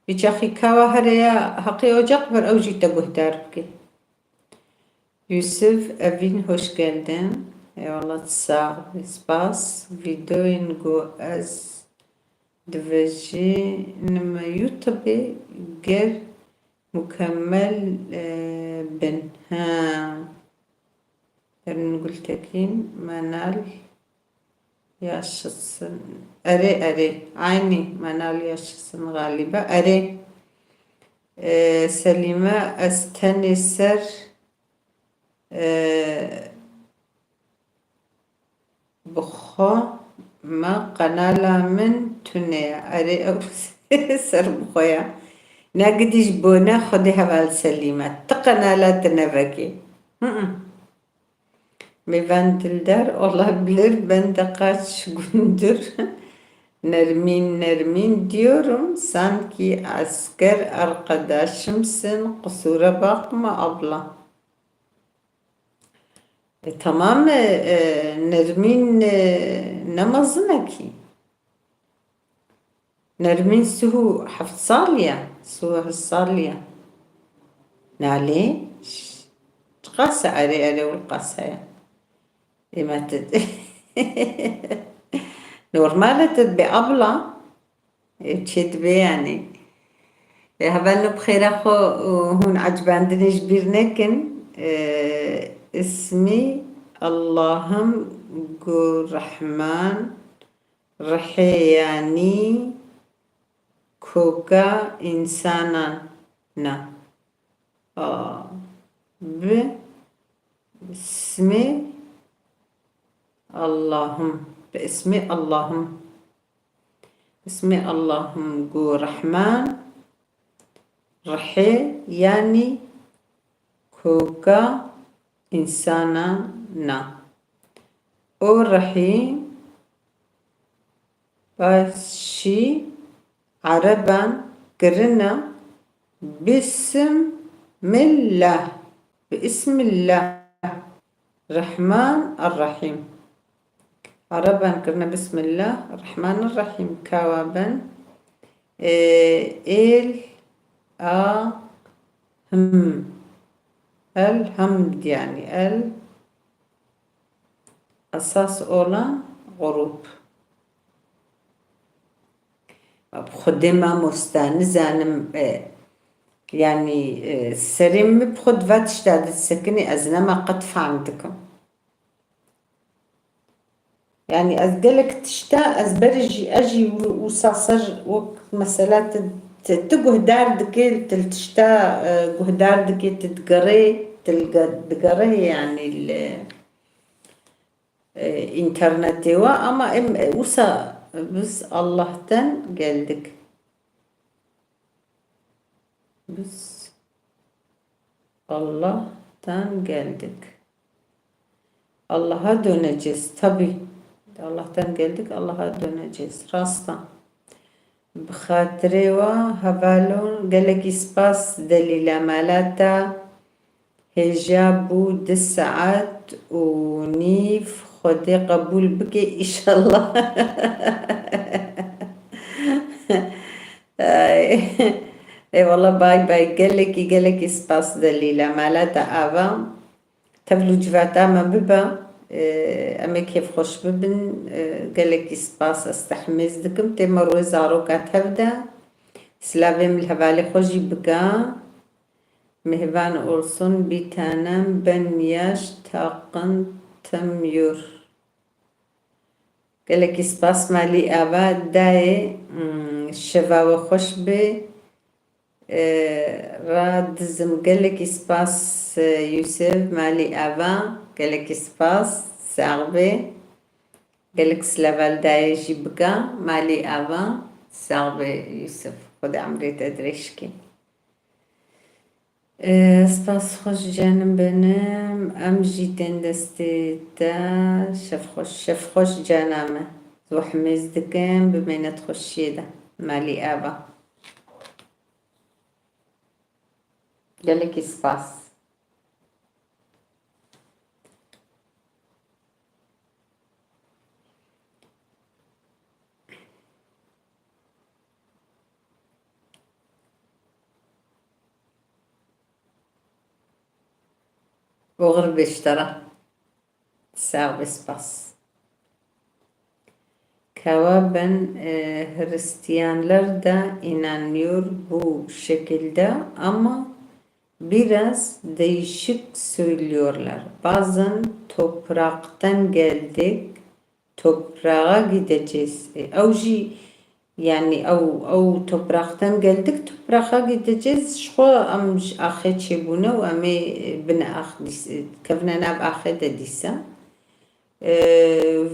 Vî çaxî kawa here ya Heqî Ocaq ber ew jî te guhdar bike. Yusuf Evîn, hoş geldin. Eyvallah, sax bî, spas. Vîdeoyên ku ez divejînim YouTubeê ger mukemmel, e, bin. Ha. Erin Gultekin, Menal Yaşasın. Erê, erê. Aynî Menal Yaşasın galiba. Erê. E, Selîme, ez tenê ser, e, bi xwe me qenala min tune ye. Erê, ew ser bi xwe ye. Ne gidî ji bone Xwedê heval Selîme. Ti qenala tine vekê. Hı-hı. Mêvan Dildar, olabilir. Ben de kaç gündür Nermin, Nermin diyorum. Sanki asker arkadaşımsın. Kusura bakma abla. E, tamam, e, e, Nermin, e, ne mezin e ki? Nermîn sih û heft salî ye, sih û heft salî ye. Nalê, ş-, çiqas e, erê, erê, wil qas heye. Ê me ti-, normal e, tu dibê abla, ê çê dibê yanî. Ê hevalno bi xêra xwe û hûn ecibandinê ji bîr nekin. e, ismî Allahim ku Rehman, Rehê yanî koka însanan ne. A, bi ismî Allahim, bi ismî Allahim. Ismê Allahim ku Rehman, Rehê, yanî koka însanan na. O Rehîm, paşî Ereban kirina Bismillah, bi Ismillah. Rehman Errehîm. Ereban kirine Bismillah Rehman Rehîm. Kawa ben, e, el a him. El hamd, yani el esas olan grup. Xwedê mamoste, nizanim, e, yanî, e, serê min bi xwe di va tişta de disekinî, ez nema qet fehm dikim. Yanî ez gelek tişta, ez berê jî, ez jî wi-, wisa ser wek mesela tu, tu, tu guhdar dikê, tu li tişta, e, guhdar dikê, tu digerê, tu li ge-, digerê yanî li, e, înternetê we, ama em, e, wisa biz Allah'tan geldik. Biz Allah'tan geldik. Allah'a döneceğiz tabi. Allah'tan geldik, Allah'a döneceğiz. Rasta. Bi xatirê we hevalon, gelekî spas Delîla, mala te hêja bû, du saet û nîv, Xwedê qebûl bike, îşallah. Ay. Ê wala, bay bay, gelekî, gelekî spas Delîla, mala te ava. Tevlû civata me bibe, e, em ê kêfxweş bibin. E, gelekî spas, ez te himêz dikim. Tê me rûyê zaroka tev de. Silavê min li hevalê xwe jî bike. Mihvan olsun, bir tanem, ben yaş takıntım yok. Gelekî spas malî ava dayê, mm, şeva we xweş be. E, ra dizim, gelekî spas, e, Yusuf, malî ava, gelekî spas, sax be. Gelek silaval dayê jî bika, malî ava, sax be Yusuf. Xwedê emrê te dirêj ke. E, spas xweş canim benim, em jî tên destê te, şev xweş, şev xweş cana me. Zû himêz dikim, bimêne di xweşiyê de. Malî ava. Gelekî spas. Oxir be ji te re. Sax be, spas. Kawa ben, e, Hristiyanlar da inanıyor bu şekilde ama biraz değişik söylüyorlar. Bazen topraktan geldik, toprağa gideceğiz. E, ew jî, yanî ew, ew topraktan geldik, toprağa gideceğiz. Ji xwe em ji axê çêbûne û em ê, e, bine ax dîs-, e, kevine nav axê de dîsa. E,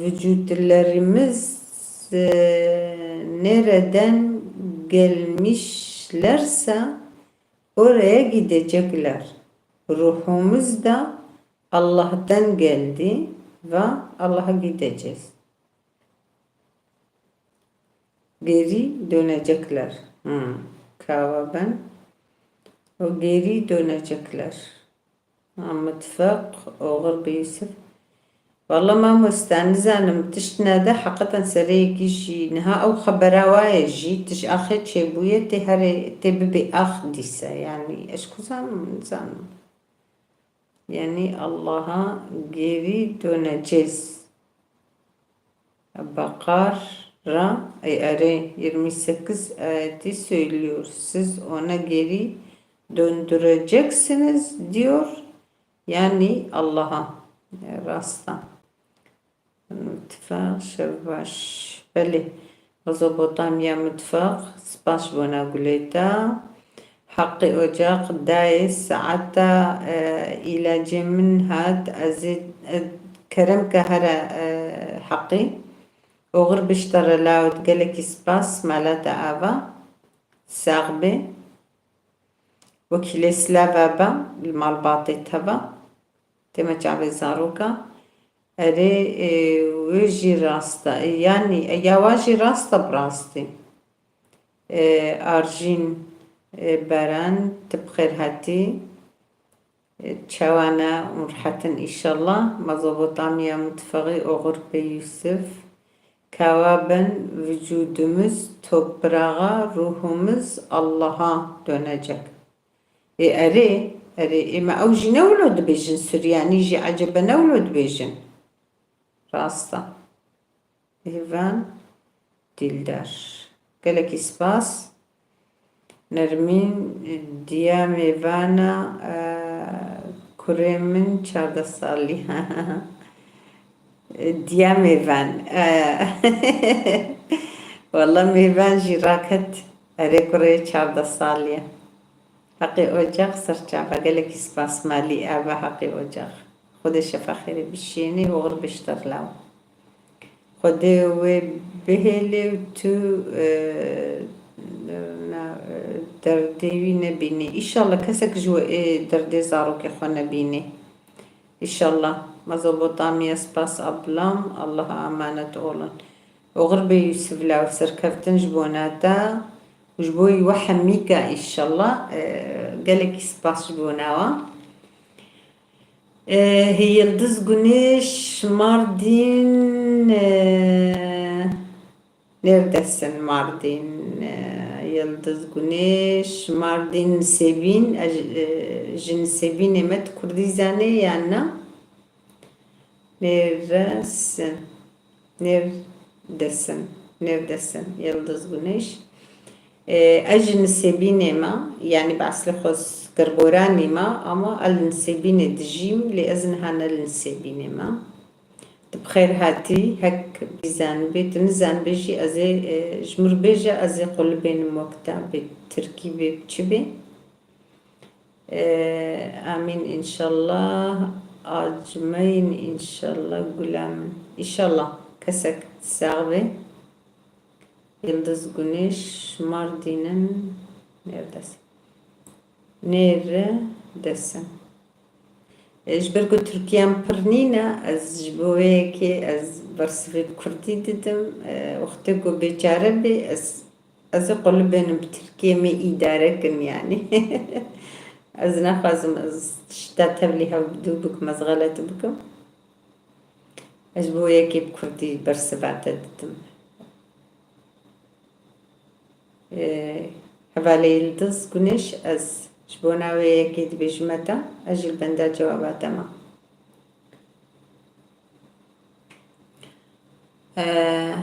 vücutlarımız, e, nereden gelmişlerse oraya gidecekler. Ruhumuz da Allah'tan geldi ve Allah'a gideceğiz. Geri dönecekler. Hmm. Kawa ben. O geri dönecekler. Ha, mitfeq, oxir be Yusuf. Walla mamoste, nizanim, tişt nede, heqeten sereyekî jî, niha ew xebera waye jî, tij axê çêbûye, tê herê, tê bibê ax dîse, yanî, ez ku zanim, nizanim. Yani Allah'a geri döneceğiz. Bakara, e, erê, yirmi sekiz ayeti söylüyor. Siz ona geri döndüreceksiniz diyor. Yanî Allaha. E, rast e. Mitfeq, şev baş. Belê. Mezopotamya mitfeq. Spas ji bona gulê te. Heqî Ocaq, dayê saeta, e, îlacê min hat. Ez ê, e, kerem ke here, e, Heqî. Oxir bişte re lawit, gelekî spas, mala te ava. Sax bê. Wekîlê Slava be, li malbatê te be. Tême çavê zaroka. Erê, e, wê jî rast e. E, yanî, e, ya wa jî rast e bi rastî. E, Arjîn, e, Beren, tu bi xêr hatî. E, çawa ne, hûn rehet in înşallah. Mezopotamya mitfeqî oxir bê Yûsif. Kawa ben vücudumuz toprağa, ruhumuz Allah'a dönecek. Ê erê, erê, ê me ew jî ne wilo dibêjin, Suryanî jî ecebe ne wilo dibêjin. Rast e. Mêvan Dîldar. Gelekî spas. Nermîn, diya mêvana, e, kurê min çardeh salî. Diya mêvan. E, walla mêvan jî raket. Erê kurê çardeh salî ye. Heqê Ocaq serçava, gelekî spas malî ava Heqê Ocaq. Xwedê şefa xêrê bişînî, oxir biştir law. Xwedê wê bihêlê û tu, e, na, e, derdê wî nebînî. Îşallah kesek ji we ê derdê zarokê xwe nebînî. Îşallah. Mezopotamya, spas ablam. Allaha emanet olun. Oxir bê Yûsif law, serkeftin ji bona te û ji bo we hemîka îşallah. E, gelekî spas ji bona we. E, Yildiz Gunêş, Mardin, e, neredesin Mardin? E, Yildiz Gunêş, Mardin Nisêbîn, e, ji, e, ji Nisêbînê me tu kurdî zanê yan na? Neredesin? Neredesin? Neredesin? Yildiz Gunêş. E, ez ji Nisêbînê me, yanî bi eslê xwe z-, Girboranî me, ama ez li Nisêbînê dijîm, lê ez niha ne li Nisêbînê me. Tu bi xêr hatî, hek bîzanibê, tu nizanibê jî ez ê, e, ji min re bêje, ez ê qulibênim wek te, bê tirkî bê, bi çi bê. E, amîn înşallah, acmeyin înşallah, gula min. Înşallah, kesek sax bê. Yildiz Gunêş, Mardînin, neredesin? Neredesin? E, ji ber ku tirkiyan pir nîne, ez ji bo wê yekê ez bersivê bi kurdî didim. E, wextê ku bêçare bê, ez, ez ê qulibênim bi tirkiyê, me îdare kin yanî. Ez naxwazim ez tişta tevlî hev bi dû bikim, ez xelet bikim. Ez ji bo yekê bi kurdî bersiva te didim. Ee, hevalê Yildiz Gunêş, ez ji bona wê yekê dibêjime te, ez jî li benda cewaba te me. Ee,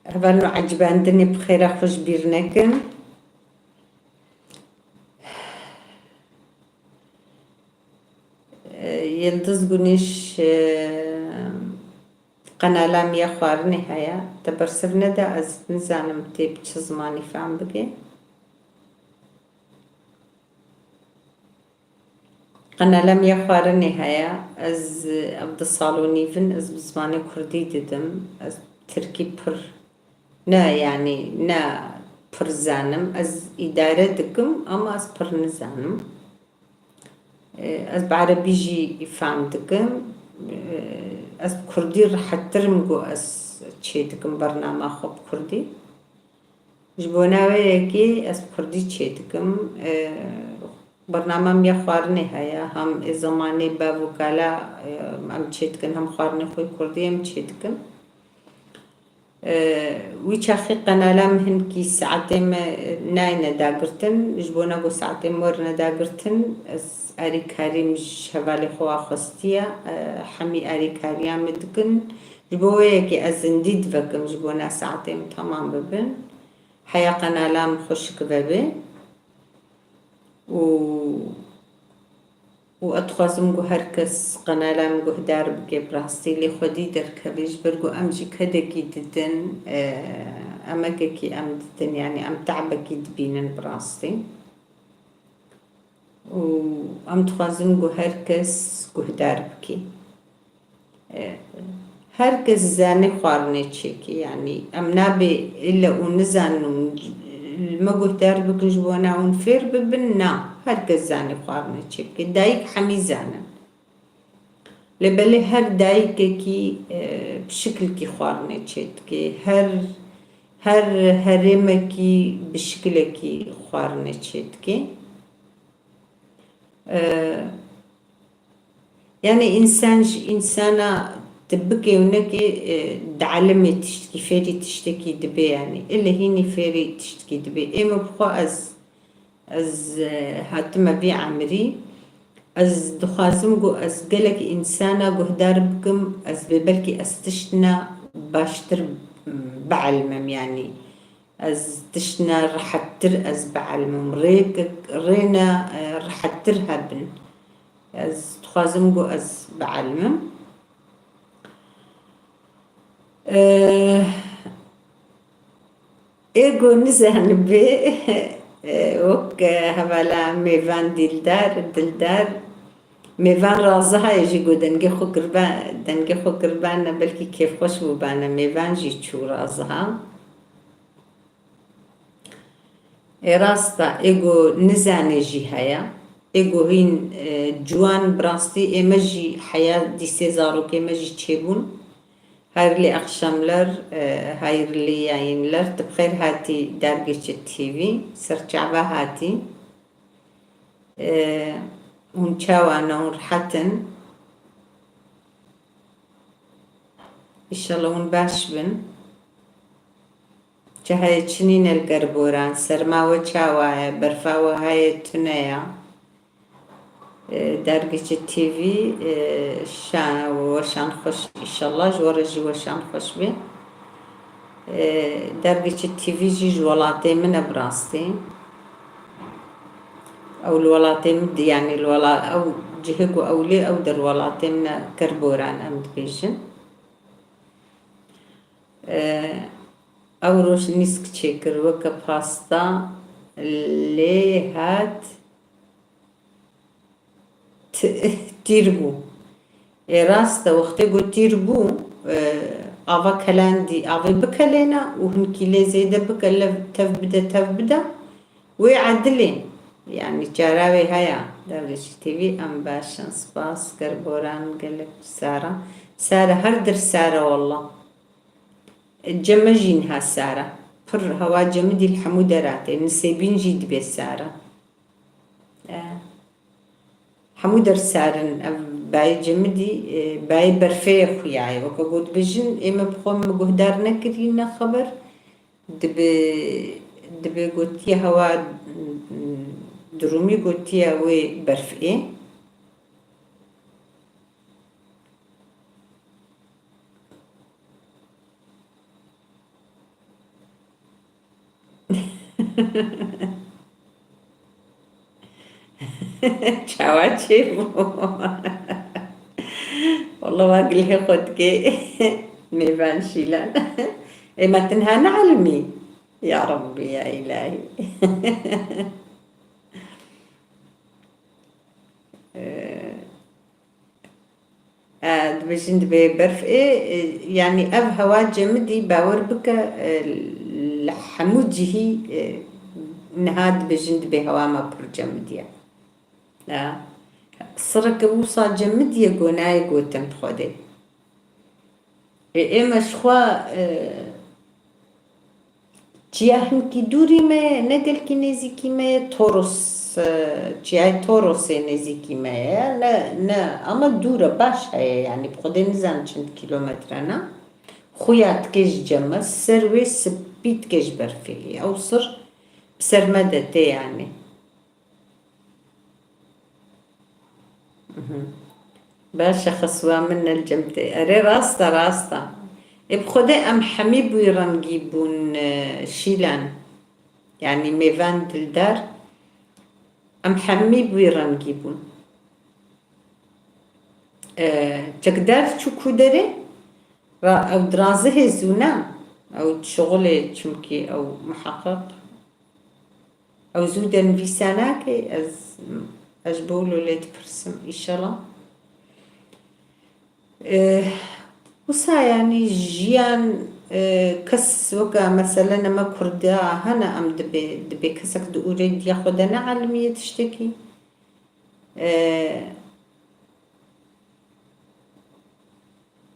hevalno ecibandinê bi xêra xwe ji bîr nekin. Yildiz Gunêş, e, qenala min ya xwarinê heye. Te bersiv nede, ez nizanim tê bi çi zimanî fehm bike. Qenala min ya xwarinê heye. Ez, ev di sal û nîv in, ez bi zimanê kurdî didim. Ez tirkî pir, ne, yanî ne pir zanim. Ez îdare dikim, ama ez pir nizanim. Ez bi erebî jî fam dikim. Ez bi kurdî rehettir im ku ez çê dikim bernama xwe bi kurdî. Ji bona wê yekê ez bi kurdî çê dikim. Bernama min ya xwarinê heye, hem ê zemanê bev û kala em çê dikin, hem xwarinê xwe kurdî em çê dikin. Wî çaxê qenala min hinkî saetê me nayne dagirtin. Ji bona ku saetê me werine dagirtin, ez alîkarî min ji hevalê xwe wa xwestiye. Hemî alîkariya min dikin. Ji bo wê yekê ez zindî divekim ji bona saetê min temam bibin. Heya qenala min xweşik vebe. Û û ez dixwazim ku her kes qenala min guhdar bike, bi rastî lê xwedî derkeve, ji ber ku em jî kedekî didin, e, emekekî em didin, yanî em te'bekî dibînin bi rastî. Û em dixwazin ku her kes guhdar bike. E, her kes zane xwarinê çêke, yanî em nabê ille û nizanin û li me guhdar bikin ji bona hûn fêr bibin, na, her kes zane xwarinê çêke. Dayik hemî zanin. Lê belê her dayikekî, e, bi şikilkî xwarinê çêdike. Her, her herêmekî bi şikilekî xwarinê çêdike. E, yanî însan ji însana tu bikê û nekê, e, dielimê tiştekî, fêrî tiştekî dibe yanî. Ilê hînî fêrî tiştekî dibe. Ê min bi xwe ez, ez, e, hatime vî emirî. Ez dixwazim ku ez gelek însana guhdar bikim, ez bê belkî ez tiştine baştir bielmim yanî. Ez tiştine rehettir ez bielmim. Rêk, rêne, e, rehettir hebin. Ez dixwazim ku ez bielmim. E, ê ku nizanibê, e, wek, e, hevala mêvan dîldar, dildar, mêvan raziha ye jî ku dengê xwe kirba, dengê xwe kirbane, belkî kêfxweş bûbane, mêvan jî çû raziha. Ê rast e, ê ku nizane jî heye. Ê ku hîn, e, ciwan bi rastî ê me jî heya dîsê zarokê me jî çêbûn. Hayırlı akşamlar, e, hayırlı yayınlar. Tu bi xêr hatî Dergîçi T V, serçava hatî. E, hûn çawa ne, hûn rehet in? Înşallah hûn baş bin. Çi heye çi nîne li Gerboran? Serma we çawa ye? Berfa we heye tune ya? E, Dergîçi T V, e, şa-, weşan xweş, înşallah ji we re jî weşan xweş bê. E, Dergîçi T V jî ji welatê min e bi rastî. Ew li welatê min, yanî li wela-, ew cihê ku ew lê, ew der welatê min e, Gerboran em dibêjin. E, ew roj nîsk çêkir weke pasta lê hat t-, tîr bû. Ê rast e, wextê ku tîr bû, e, ava kelandî, avê bikelêne û hinkî lê zêde bike, lev tev bide, tev bide. Wê edilê, yanî cara wê heye. Dergîçi T V, em baş in, spas, Gerboran gelek sar e. Sar e, her der sar e walla. Cem e jî niha sar e. Pir hewa Cemidî li hemû dera tê. Nisêbîn jî dibê sar e. E, hemû der sar in. Ev bayê Cemidî, e, bayê berfê ye xuya ye. Weke ku dibêjin, ê me bi xwe min guhdar nekirî ne xeber. Dibe, dibe gotiye hewa, durumî gotiye wê berf ê. Çawa çêbû? Walla wa gilhê xwe dikê mêvan Şîlan. Ê me tinha neelmî. Ya Rabbî, ya Îlahî. Ee, E, dibêjin dibê berf ê, e, yanî ev hewa Cemidî bawer bike, e, li hemû cihî, e, niha dibêjin dibê hewa me pir Cemidî ye. E, sireke wisa Cemidî ye ku nayê gotin bi Xwedê. Ê, ê me ji xwe, e, Çiya hinkî dûrî me ye, ne gelkî nêzîkî me ye, Toros, e, çiyayê Torosê nêzîkî me ye, ne, ne, ama dûr e, baş heye, yanî bi Xwedê nizanim çend kîlometre ne. Xuya dike ji cem e, ser wê spî dike ji berfê. Ew sir bi ser me de tê yanî. Mhm. Baş e, xeswa min ne li cem tê. Erê, rast e, rast e. Ê bi Xwedê em hemî bi wî rengî bûn, e, Şîlan. Yanî mêvan dildar. Em hemî bi wî rengî bûn. E, çek derv çû ku derê, ra-, ew dirazihê zû ne, ew şixulê çimkî ew muheqeq, ew zû de nivîsa nake, ez, ez ji bo wilo lê dipirsim, îşela. E, wisa yanî jiyan, e, kes weke mesele ne me Kurda hene, em dibê, dibê kesek di ûrê diya xwe de neelimiye tiştekî. E,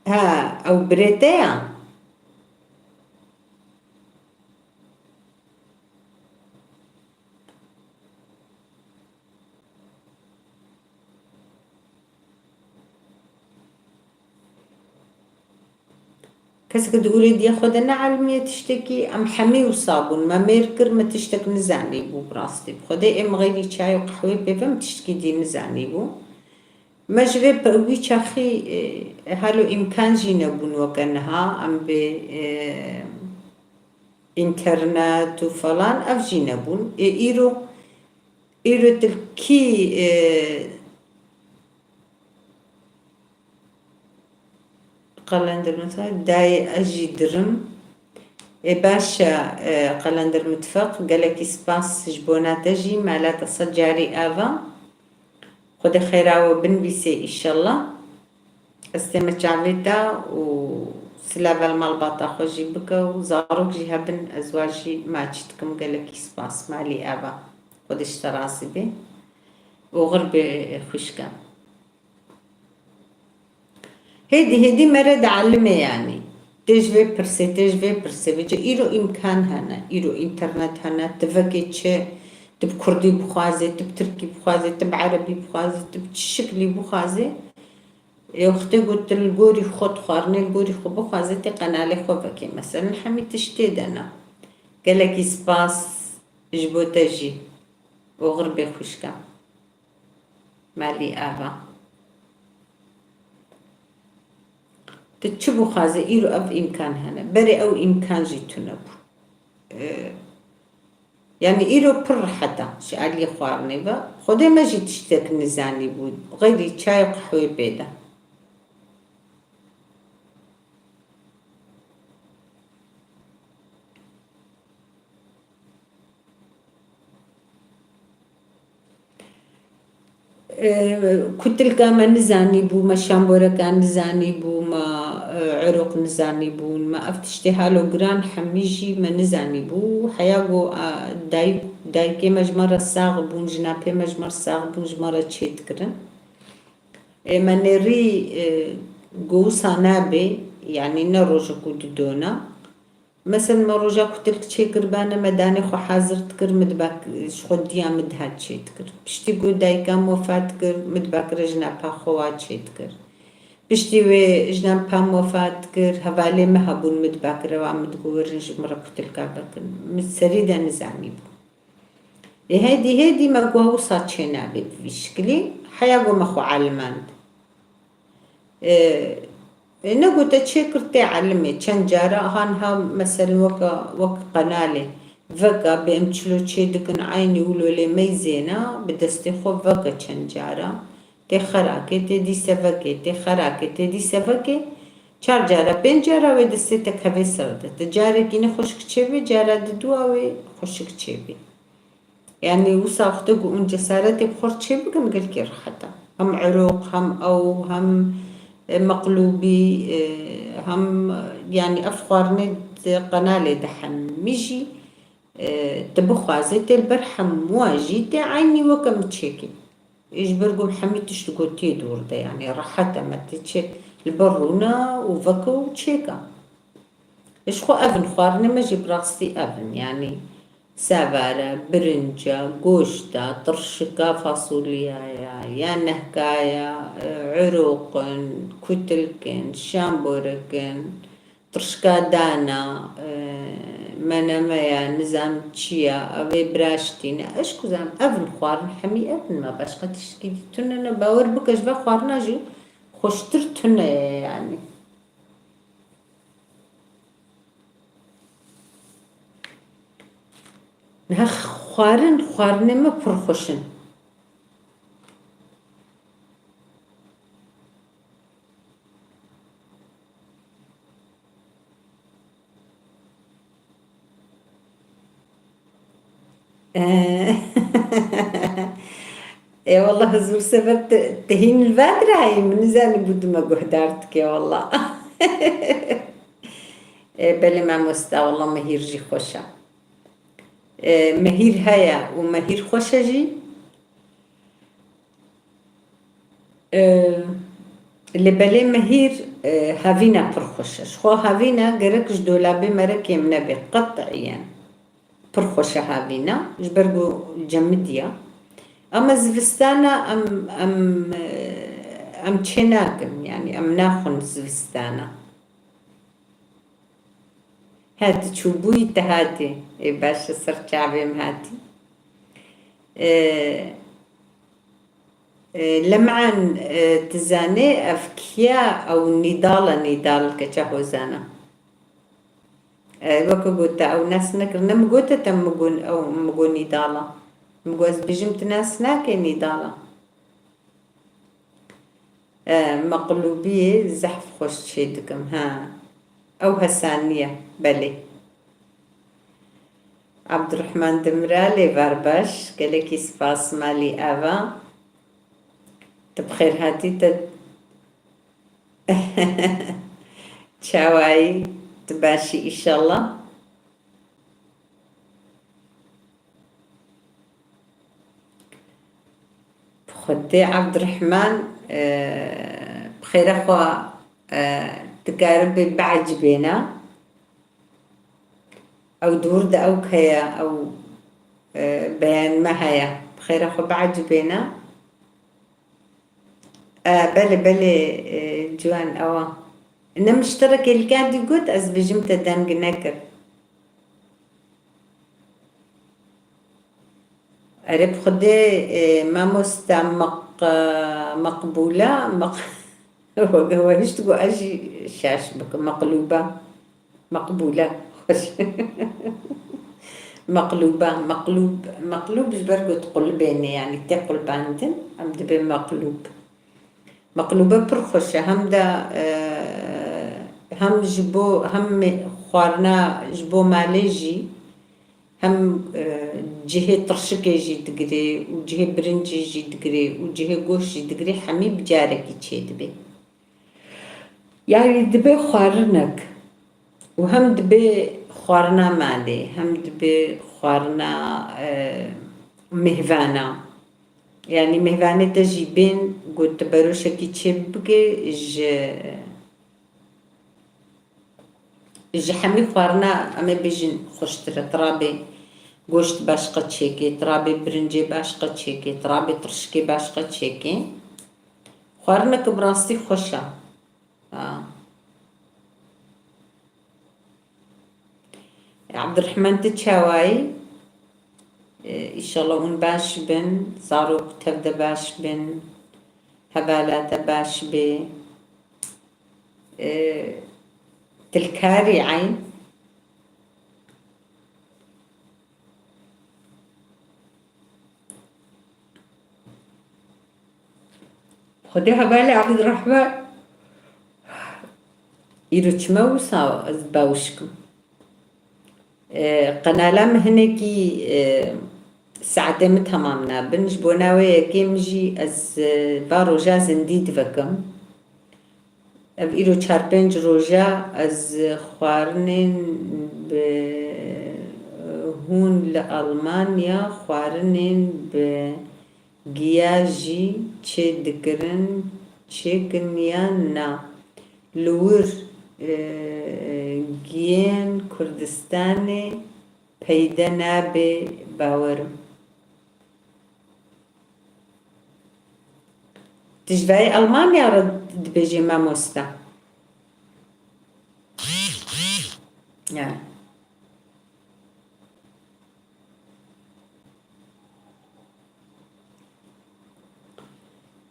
ha, ew birê te ya? Kesek di ûrê diya xwe de neelimiye tiştekî, em hemî wisa bûn. Me mêr kir, me tiştek nizanîbû bi rastî. Bi Xwedê ê min xeyrî çay û qehwê pê ve, min tiştekî dî nizanîbû. Me ji vê pe-, wî çaxî, e, halo îmkan jî nebûn weke niha, em bê, e, înternet û falan, ev jî nebûn. Ê îro, îro tilkî, e, Qelender Mitfeq, dayê ez jî dirim. Ê baş e, e, Qelender Mitfeq, gelekî spas ji bona te jî, mala te sed carî ava. Xwedê xêra we binivîsê îşellah. Ez tême çavê te û silav el malbata xwe jî bike û zarok jî hebin, ez wa jî maçî dikim, gelekî spas, malî ava. Xwedê ji te razî bê. Oxir bê xwişka. Hêdî hêdî mere dielime yanî. Tê ji vê pirsê, tê ji vê pirsê. Vêce îro îmkan hene. Îro înternet hene. Tu vekê çi, tu bi kurdî bixwazê, tu bi tirkî bixwazê, tu bi erebî bixwazê, tu bi çi şiklî bixwazê. Ê wextê ku tu li gorî xwe dixwarinê, li gorî xwe bixwazê, tê qenalê xwe vekê. Meselen hemî tişt tê de ne. Gelekî spas ji bo te jî. Oxir bê xwişka. Malî ava. Tu çi bixwazî, îro ev îmkan hene. Berê ew îmkan jî tune bû. Ee, yanî îro pir rehet e ji aliyê xwarinê ve. Xwedê me jî tiştek nizanî bû. Xeyrî çay û qehwê pê de. Ee, kutilka me nizanî bû, me şamboreka nizanî bû, me, e, eroq nizanî bûn, me ev tiştê halo giran hemî jî me nizanî bû. Heya go, a, dayik, dayikê me ji me re sax bûn, jinapê me ji me re sax bûn, ji me re çêdikirin. Ê me nêrî, e, go wisa nabe, yanî ne rojek û didona. Mesel me roja kutilk çêkiribane, me danê xwe hazir dikir, min diba ji xwe diya min dihat çêdikir. Piştî ku dayika min wefat kir, min diba kire jinapa xwe wa çêdikir. Piştî wê jinapa min wefat kir, hevalê me hebûn, min diba kire wa min digot werin ji min re kutilka vekin. Min serî de nizanîbû. Ê hêdî hêdî me got wisa çênabe bi vî şikilî, heya got me xwe elimand. Ê, ê, ne got te çêkir tê elimê. Çend cara han ha meselen weke, wek qenalê. Veke bê em çilo çê dikin eynî wilo lê meyzêna, bi destê xwe veke çend cara. Tê xerakê, tê dîse vekê, tê xerakê, tê dîse vekê. Çar cara, pênc cara wê destê te kevê ser de. Ti carekî ne xweşik çêbê, cara diduwa wê xweşik çêbê. Yanî wisa wextê ku hûn cesaretê bi xwe re çêbikin gelkî rehet e. Hem eroq, hem ew, hem, e, meqlûbî, e, hem, e, yanî ev xwarinê di qenalê de hemî jî, e, tu bixwazê tê li ber hemûa jî tê eynî weke min çêkê. Ê ji ber ku hemî tişt gotiye dûr de, yanî rehet e, me tê çê li ber rûna û veke û çêka. Ji xwe ev in, xwarinê me jî bi rastî ev in. Yanî sevare, birinca, goşta, tirşika fasuliyaya, ya nehkaya, e, eroq in, kutilk in, şamborek in, tirşika dana, e, menemeya, nizam çi ya, ev ê biraştîne. Eşku zam ev in xwarin, hemî ev in, me başqa tiştekî dî tune ne. Bawer bike ji ve xwarina jî xweştir tune ye yanî. Niha xwarin, xwarinê me pir xweş in. Ê, wallah, hizûr sever te, te hîn li vir dirayî, min nizanî bû tu me guhdar dike, wallah. Ê, belê mamosta, wallah, mehîr jî xweş e. Ê, mehîr heye û mehîr xweş e jî. Ê, lê belê mehîr, ê, havîna pir xweş e. Ji xwe havîna gerek ji dolabê me re kêm nebe, qet'iyen. Pir xweş e havîna, ji ber ku cemidiya. Ama zivistana em, em, em çê nakin, yanî em naxwin zivistana. He, tu çûbûyî, tu hatî. Ê, baş e, ser çavê min hatî. Ê, ê, Lem'an, ê, tu zanê ev kî ye? Ew Nîdal e, Nîdal, keça Hozana. E, weke gote, ew nas nekir. Ne min gote te min got, ew min got Nîdal e. Min got, ez bêjim tu nas nake Nîdal e. E, meqlûbiyê zehf xweş çê dikim, ha. Ew Hesanî ye, belê. Abdurrahman Dimiral, ê var baş, gelekî spas malî ava. Tu bi xêr hatî, te çawayî, tu baş î, îşallah. Xwedê Abdurrahman, e, bi xêra xwe, e, dikaribê biecibêne. Ew di wir de ew heye, ew, e, beyan me heye. Bi xêra xwe biecibêne. E, belê, belê, e, ciwan ew a. Ne min ji te re kêlîkandî got, ez bêjim te deng nekir. Erê bi Xwedê, e, mamoste Maq-, Maqbûle, Maq-, we, we hişt got ez jî şaş bikim. Meqlûbe. Meqbûle. Xweş. Meqlûbe. Meqlûb, meqlûb ji ber got qulibê ne, yanî tê qulbandin, em dibê meqlûb. Meqlûbe pir xweş e. Hem de, e, hem ji bo, hem me-, xwarina ji bo malê jî, hem, e, cihê tirşikê jî digirê û cihê birincê jî digirê û cihê goşt jî digirê, hemî bi carekî çêdibe. Yanî dibe xwarinek û hem dibe xwarina malê, hem dibe xwarina, e, mêhvana. Yanî mêhvanê te jî bên ku tu beroşekî çê bike, ji, ji hemî xwarina, em ê bêjin, xweştir e. Tu rabê goşt başqe çêkê, tu rabê birincê başqe çêkê, tu rabê tirşikê başqe çêkê. Xwarineke bi rastî xweş e. Ha. Abdurrahman, tu çawayî? E, îşallah hûn baş bin, zarok tev de baş bin, hevala te baş bê. E, tu li karî eyn? Xwedê hevalê Abdurrahman. Îro çima wisa ez bawşikim? E, qenala min hinekî, e, saetê min temam nabin. Ji bona wê yekê min jî ez, e, va roja zindî divekim. Ev îro çar pênc roja ez xwarinên bi, hûn li Almanya xwarinên bi giya jî çê dikirin, çêkin yan na? Li wir, e, giyên Kurdistanê peyde nabe, bawerim. Tu ji vayê Almanya re dibêjî, mamoste? Ya.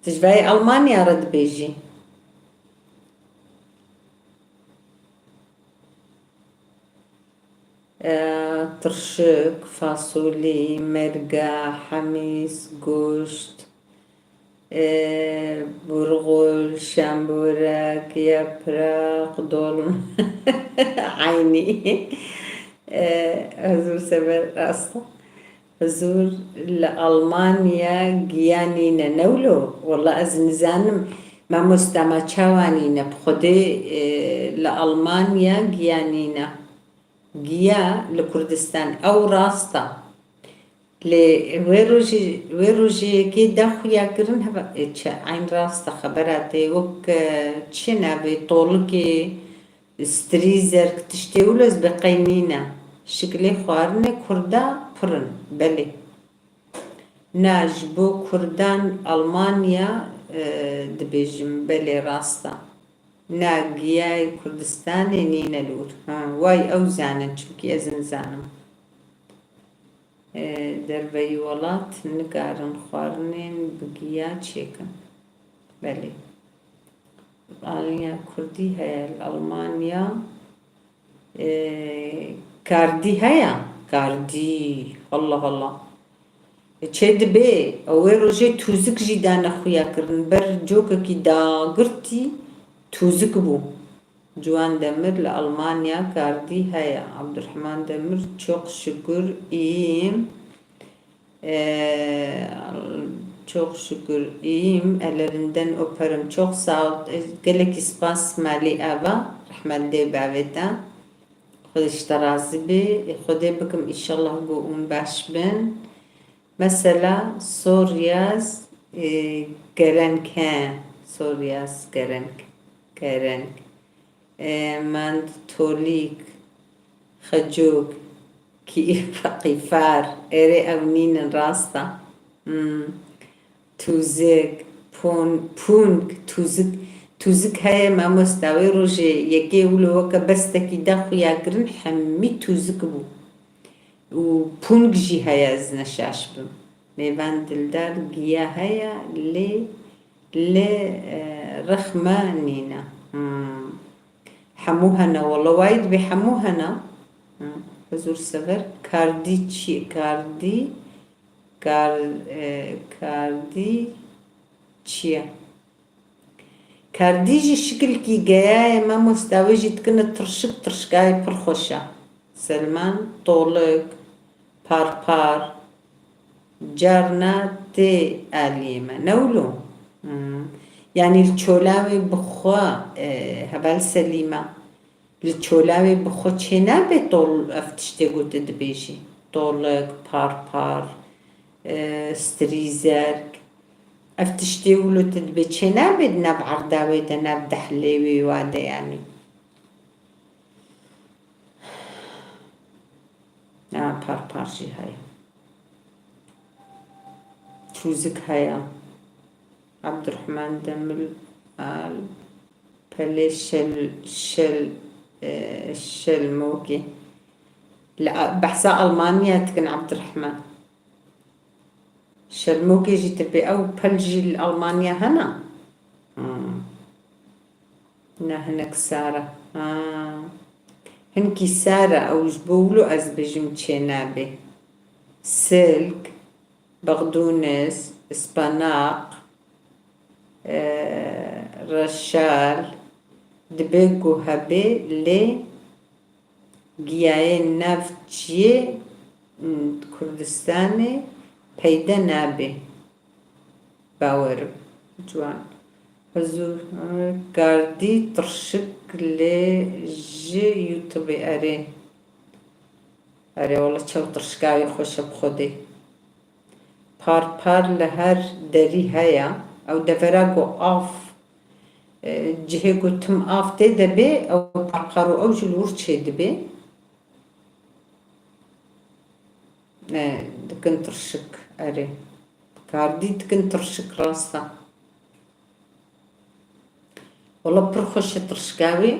Tu ji vayê Almanya re dibêjî? E, tirşik, fasolî, merga, hemîs, goşt, e, burxul, şembûrek, yepraq, dolma. Eynî. E, hizûr sever rast e. Huzur, li Almanya giya nîne, ne wilo? Wela ez nizanim, mamosta, ma çawa nîne? Bi Xwedê, e, li Almanya giya nîne. Giya li Kurdistan, ew rast e. Lê wê rojê, wê rojê yekê da xuya kirin, heva, e, çi, eyn rast e, xebera te wek, e, çi navê, tolikê, strîzerk, tiştê wilo ez bi qey nîne. Şikilê xwarinê Kurda pir in, belê. Na, ji bo Kurdan Almanya, e, dibêjim, belê, rast e. Na, giyayê Kurdistanê nîne li wir. Ha, way ew zanin, çimkî ez nizanim. E, derveyî welat nikarin xwarinên bi giya çêkin. Belê. Alanya Kurdî heye li Almanya. E, kardî heye? Kardî. Allah Allah. E, çê dibê, ew wê rojê tûzik jî dane xuya kirin. Ber cokekî dagirtî tûzik bû. Ciwan Demir li Almanya kardî heye. Abdurrahman Demir, çok şükür iyiyim. Ee, çok şükür iyiyim. Ellerinden öperim. Çok sağ ol. Ee, gelekî spas malî ava. Rehmet dê bavê te. Xwedê ji te razî bê. Ê, Xwedê bikim, înşallah ku hûn baş bin. Mesela Soryaz, e, Gerenk, he. Soryaz Gerenk. Gerenk. E, Mend Tolîk, Xecok, Kî-, Qîfar. Erê, ew nînin, rast e. Hmm. Tûzik, pon-, pûnk, tûzik, tûzik heye mamosta. Wê rojê yekê wilo weke bestekî da xuya kirin, hemî tûzik bû. Û pûnk jî heye, ez ne şaş bim. Mêvan Dildar, giya heye, lê, lê, e, rixme nîne. Hmm. Hemû hene, wele wayî dibê hemû hene. Hmm. Huzur Sever, kardî çi? Kardî, kar-, e, kardî çi ye? Kardî jî şikilkî geya ye, mamosta, wê jî dikine tirşik, tirşikayê pir xweş e. Selman, tolik, parpar, carna tê aliyê me. Ne wilo? Hmm. Yanî li çola wê bi xwe, e, heval Selîma. Li çola wê bi xwe çênabe tol-, ev tiştê ku tu dibêjî. Tolik, parpar, e, strîzerk. Ev tiştê wilo tu dibê çênabe di nav erda wê de, nav dehlê wê wa de, yanî. Ha, parpar jî heye. Tûzik heye. Abdurrahman Demir Al, Pelê Şel-, Şel-, e, Şelmokê. Li A-, behsa Almanya dikin, Abdurrahman. Şelmokê jî dibê, ew pel jî li Almanya hene? Hmm. Ne hinek sar e. Ha. Hinkî sar e, ew ji bo wilo ez bêjim çênabê. Silk, bexdûnis, ispanaq, e, reşal, dibe ku hebê, lê giyayên nav çiyê, m, Kurdistanê peyde nabe. Bawerim. Ciwan. Huzur, e, kardî tirşik lê ji YouTube, erê. Erê, wele çew tirşika wê xweş e bi Xwedê. Parpar li her derî heye. Ew devera ku av, e, cihê ku tim av tê de bê, ew parpar û ew jî li wir çêdibê. E, dikin tirşik, erê. Kardî dikin tirşik, rast e. Wela pir xweş e tirşika wê,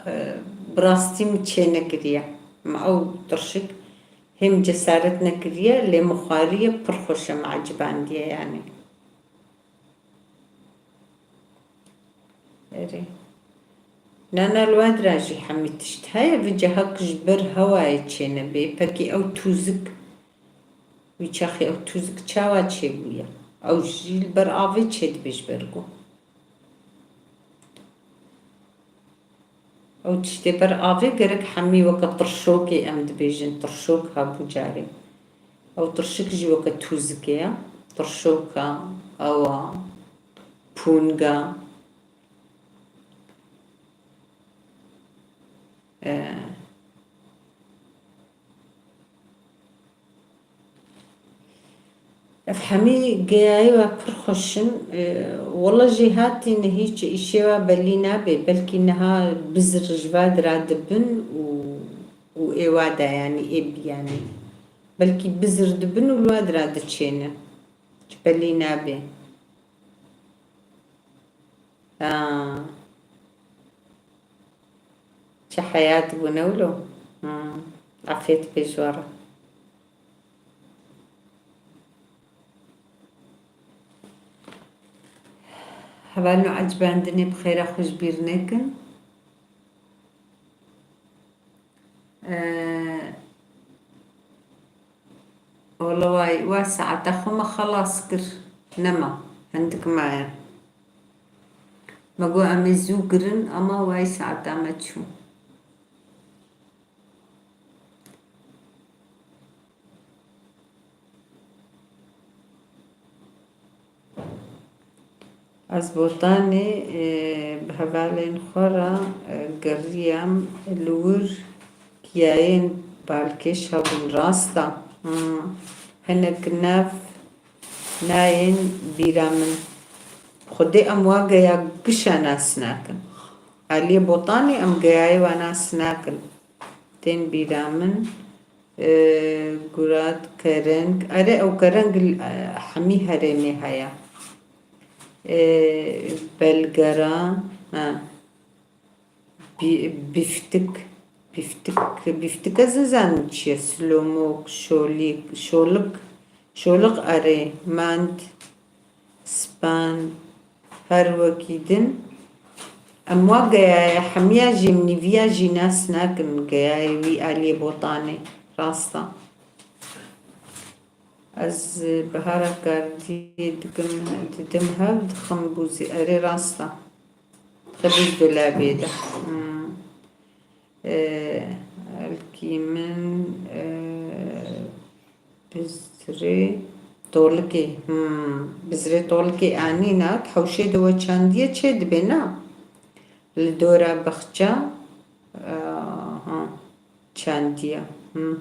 e, bi rastî min çê nekiriye. Min ew tirşik hê min cesaret nekiriye, lê min xwariye, pir xweş e, min ecibandiye yanî. Erê. Nana li we dira jî hemî tişt heye, vê cihak ji ber hewayê çênebê. Pekî ew tûzik, wî çaxê ew tûzik çawa çêbûye? Ew jî li ber avê çêdibe ji ber ku. Ew tiştê ber avê gerek hemî weke tirşokê em dibêjin, tirşok hebû carê. Ew tirşik jî weke tûzikê ye. Tirşoka, ewa, pûnga. E, Ev hemî geyayê we pir xweş in. E, wela jêhatî ne hîç îşê we belî nabe. Belkî niha bizir ji va dira dibin û, û ê wa de, yanî ê bi, yanî. Belkî bizir dibin û li wa dira diçêne. Hiç belî nabe. Ha. Çi heyat bû ne wilo? Hmm. Afiyet pê ji we re. Hevalno, ecibandinê bi xêra xwe ji bîr nekin. Ee, Ola way, wa saeta xwe me xelas kir. Nema, hindik maye. Me got em ê zû girin, ama way saeta me çû. Ez Botanê, e, bi hevalên xwe re, e, geriyam li wir kiyayên balkêş hebûn. Rast e. Hmm. Hinek nav nayên bîra min. Xwedê em wa geya gişa nas nakin. Aliyê Botanê em geyayê wa nas nakin. Tên bîra min, e, gurat, kereng. Erê, ew kereng li, e, hemî herêmê heye. E, belgera, ha. Bî-, bîftik. Bîftik, bîftik ez nizanim çi ye. Silomok, şolîk, şolik, şolik erê, mand. Span, her wekî din. Em wa geyaye hemiya jî, min nîviya jî nas nakin, geyaye wî aliyê Botanê. Rast e. Ez bihara kardiyê dikim, didim hev, dixim bûzî. Erê, rast e. Dixê bûz dolabê de. Hmm. Ee, elkî min, ee, bizrê tolikê, hmm, bizrê tolikê anîna, di hewşê de we çandiye çê dibe, na? Li dora bexça, ee, ha, çandiye. Hmm.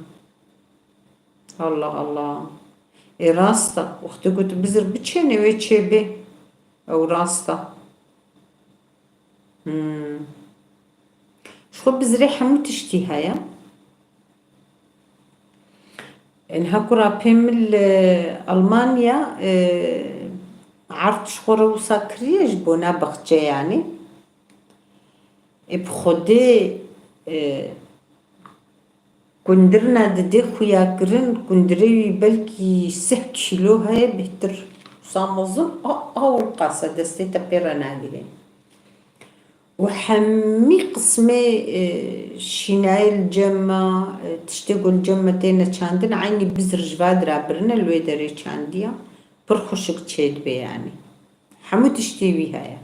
Allah Allah. Ê, rast e. Wextê ku tu bizir biçênê wê çê bê. Ew rast e. Hmm. Ji xwe bizirê hemû tiştî heye. Niha ku rapê min li Almanya, e, erd ji xwe re wisa kiriye ji bona bexçe, yanî. Ê, bi Xwedê, e, Kundirina didê xuya kirin, kundirê wî belkî sih kîlo heye, bêhtir. Wisa mezin, a, a, wil qasa destê te pê re nagirê. Û hemî qismê, e, şînayê li cem me, e, tiştê ku li cem me têne çandin, eynî bizir ji va dira birine, li wê derê çandiya. Pir xweşik çêdibe, yanî. Hemû tiştê wî heye.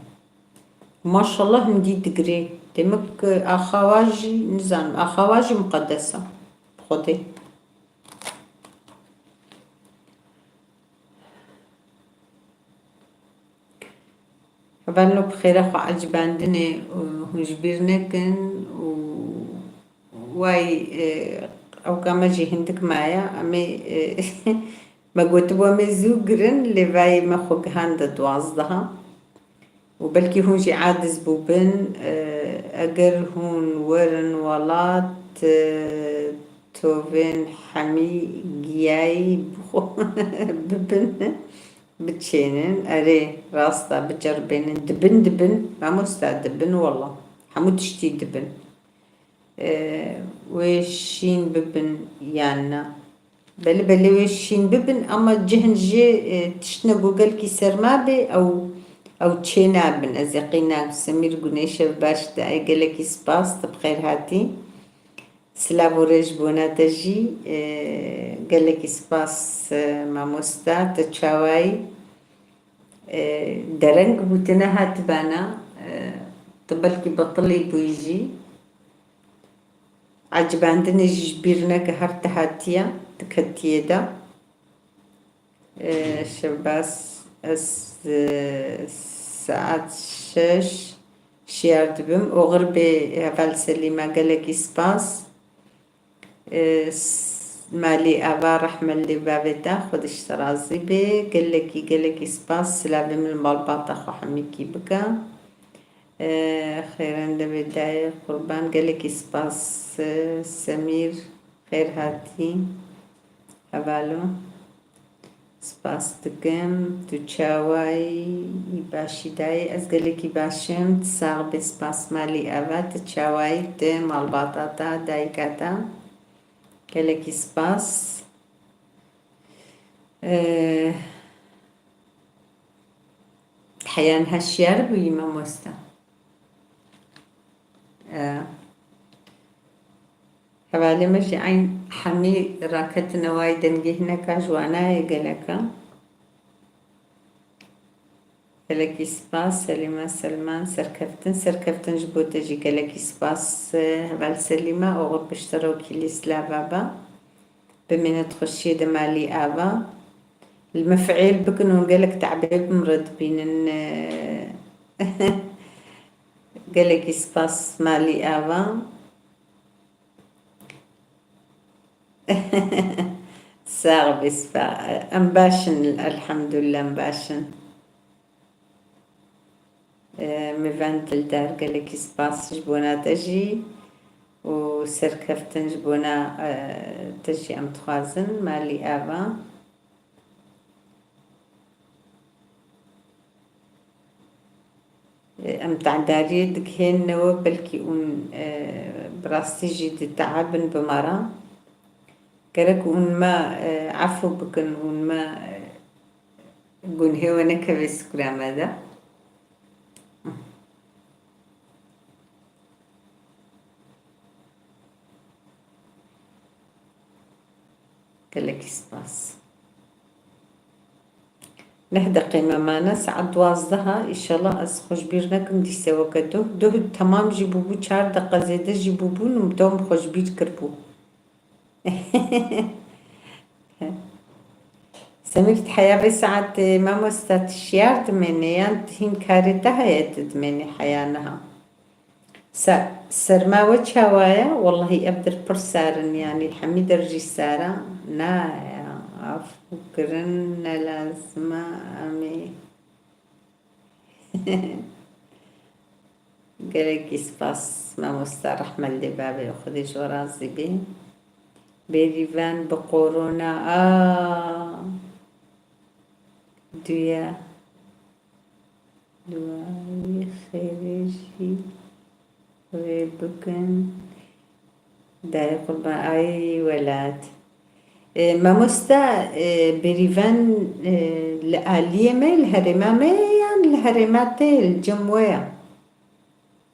Maşallah hindî digirê. Demek axa wa jî, nizanim, axa wa jî muqedes e. Bi Xwedê. Hevalno, bi xêra xwe ecibandinê û hûn ji bîr nekin û way, e, ewka me jî hindik maye. Em ê, e, me gotibû em ê zû girin, lê vayê me xwe gihande duwazdeh. Û belkî hûn jî aciz bûbin, e, eger hûn werin welat, e, tovên hemî giyayî bixwe-, bibin, biçênin. Erê, rast e, biceribênin. Dibin, dibin, mamosta, dibin wela. Hemû tiştî dibin. E, wê şîn bibin yan na? Belê, belê wê şîn bibin, ama cihn jê, e, tiştine ku gelkî serma bê, ew, ew çê nabin. Ez yeqîn nakim. Semîr Gunêş, ev baş te, ay gelekî spas, tu bi xêr hatî. Silav û rêz ji bona te jî, e, gelekî spas, e, mamosta, te çawayî, e, dereng bû, tu nehatibana, e, tu belkî betilî bûyî jî. Ecibandinê jî ji bîr neke, her ti hatiye, ti ketiyê de. Ee, Şevbaz, ez, e, saet şeş şiyar dibim. Oxir bê heval Selîma, gelekî spas. Ee, s-, Malî Ava, rehme li bavê te, Xwedê ji te razî bê. Gelekî, gelekî spas. Silavê min li malbata xwe hemîkî bike. Ee, xêrendevê dayê qurban, gelekî spas, e, Semîr, xêr hatî. Hevalo. Spas dikim. Tu çawayî, başî dayê? Ez gelekî baş im. Tu sax bî, spas Malî Ava. Tu çawayî, tu, malbata te, dayika te? Gelekî spas. Ee, Heya niha şiyar bûyî, mamoste? Ee, Hevalê me jî eyn hemî raketine wayî, dengê hineka ji wana ye geleka. Gelekî spas Selîma Selman, serkeftin, serkeftin ji bo te jî gelekî spas, e, heval Selîma, oxir piştre û kîlî silava ba. Bimîne di xweşiyê de Malî Ava. Li min fiil bikin û gelek te'bê bi min re dibînin, e, gelekî spas Malî Ava. Sax bî, spa. Em baş in, elhamdulillah, em baş in. Ee, mêvan dildar, gelekî spas ji bona te jî û serkeftin ji bona, e, te jî em dixwazin, Malî Ava. Em te'dariyê digihênine we, belkî hûn, e, bi rastî jî dite'ebin bi me re. Gerek hûn me, e, efû bikin, hûn me, e, gunhê we nekeve sukra me de. Gelekî spas. Neh deqê me mane, saet duwazdeh e. Îşellah ez xwe ji bîr nekim, dîse weke duh. Duh temam jî bûbû, çar deqe zêde jî bûbû, min tom xwe ji bîr kiribû. Semîr, tu heya vê saetê, mamosta, tu şiyar dimênê yan tu hîn karê te heye tu dimênê heya niha? Se-, serma we çawa ye? Wellahî ev der pir sar in, yanî hemî der jî sar e. Na ya, afû kirin ne lazim e, em ê Gelekî spas mamosta, rehmet lê bavê, Xwedê ji we razî bê. Bêrîvan bi korona a duya. Duayê xêrê jî wê bikin. Dayê qurban, ay welat. E, mamosta, e, Bêrîvan, e, li aliyê me, li herêma me ye yan li herêma te, li cem we ye?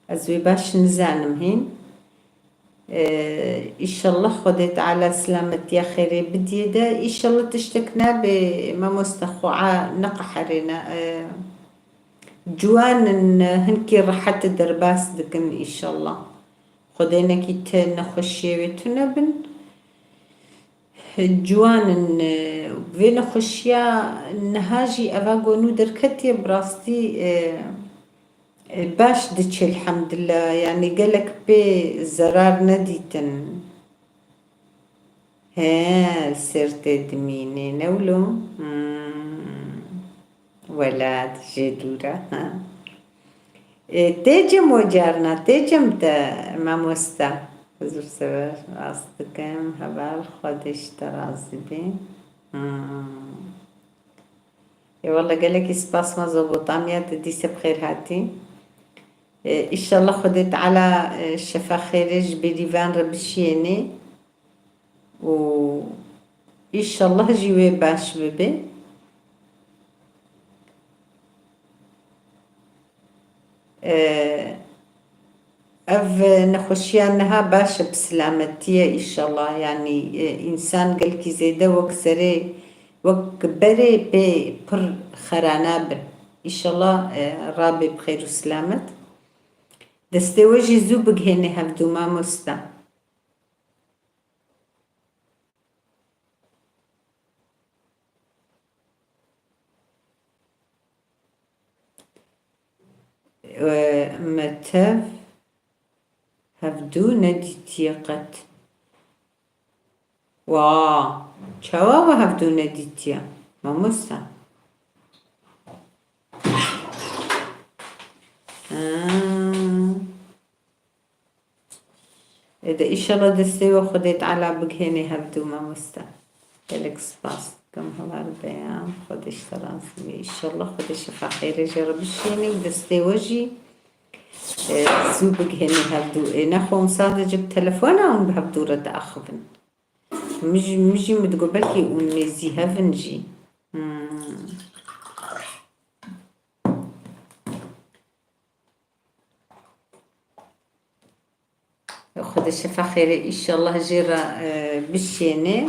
Ez wê baş nizanim hîn. E, îşallah Xwedê Teala silametiya xêrê bidiyê de. Îşallah tiştek nabe, mamosta, xwe a neqeherêne. E, ciwan in, hinkî rehet derbas dikin îşallah. Xwedê nekî ti nexweşiyê wê tune bin. Ciwan in, e, vê nexweşiya niha jî eva ku nû derketiye, bi rastî, e, e, baş diçe, elhamdulillah. Yanî gelek pê zerar nedîtin. He, li Sêrtê dimînê, ne wilo? Hmm. Welat jê dûr e, ha. E, tê cem we carna, tê cem te, mamosta. Huzur sever, rast dikim, heval, Xwedê ji te razî bê. Hmm. Ê wele gelekî spas Mezopotamya, tu dîse bi xêr hatî. E, îşallah Xwedê Teala, e, şefa xêrê ji Bêrîvan re bişiyênê û îşallah jî wê baş bibe. E, ev nexweşiya niha baş e, bi silametî ye îşallah. Yanî, e, însan gelkî zêde wek serê, wek berê pê pir xera nabin. Îşallah, e, rabe bi xêr û silamet. Destê we jî zû bigihêne hevdû, mamosta. e, me tev hevdû nedîtiye qet. Wa, çawa we hevdû nedîtiye, mamosta? Ha. Ê de îşallah destê we Xwedê Teala bigihênê hevdû, mamosta. Gelek spas dikim, heval beyan. Xwedê ji te razî be. Îşallah Xwedê şefa xêrê jê re bişînê û destê we jî, e, zû bigihênê hevdû. Ê nexwe hûn sadece bi telefona hûn bi hevdû re diaxivin. Min jî, min jî min digot belkî hûn nêzî hev in jî. Hmm. Xwedê şefa xêrê îşallah jê re, e, bişêne.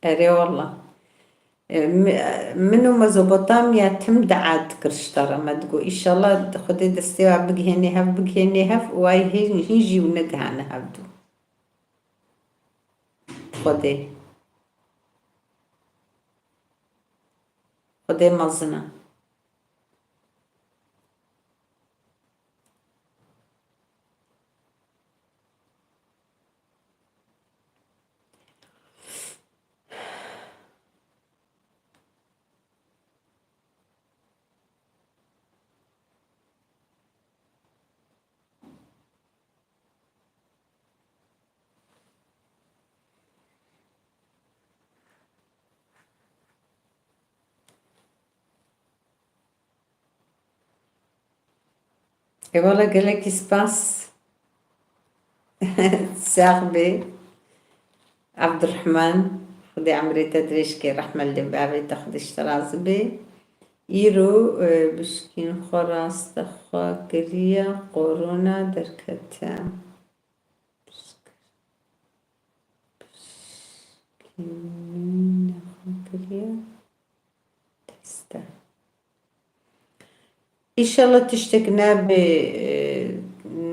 Erê wallah. E, mi-, min û Mezopotamya tim dua dikir ji te re, me digot, îşallah Xwedê destê we bigihênê hev, bigihênê hev, û ay hîn, hîn jî û negihane hevdû. Xwedê. Xwedê mezin e. Ê wele gelekî spas. Sax bê. Abdurrahman, Xwedê emrê te dirêj ke, rehme li bavê te, Xwedê ji te razî bê. Îro, e, bişkîn xwe rastexwe kiriye, korona derkete. Pişkînîna xwe kiriye. Teste. Îşallah tiştek nabe, e,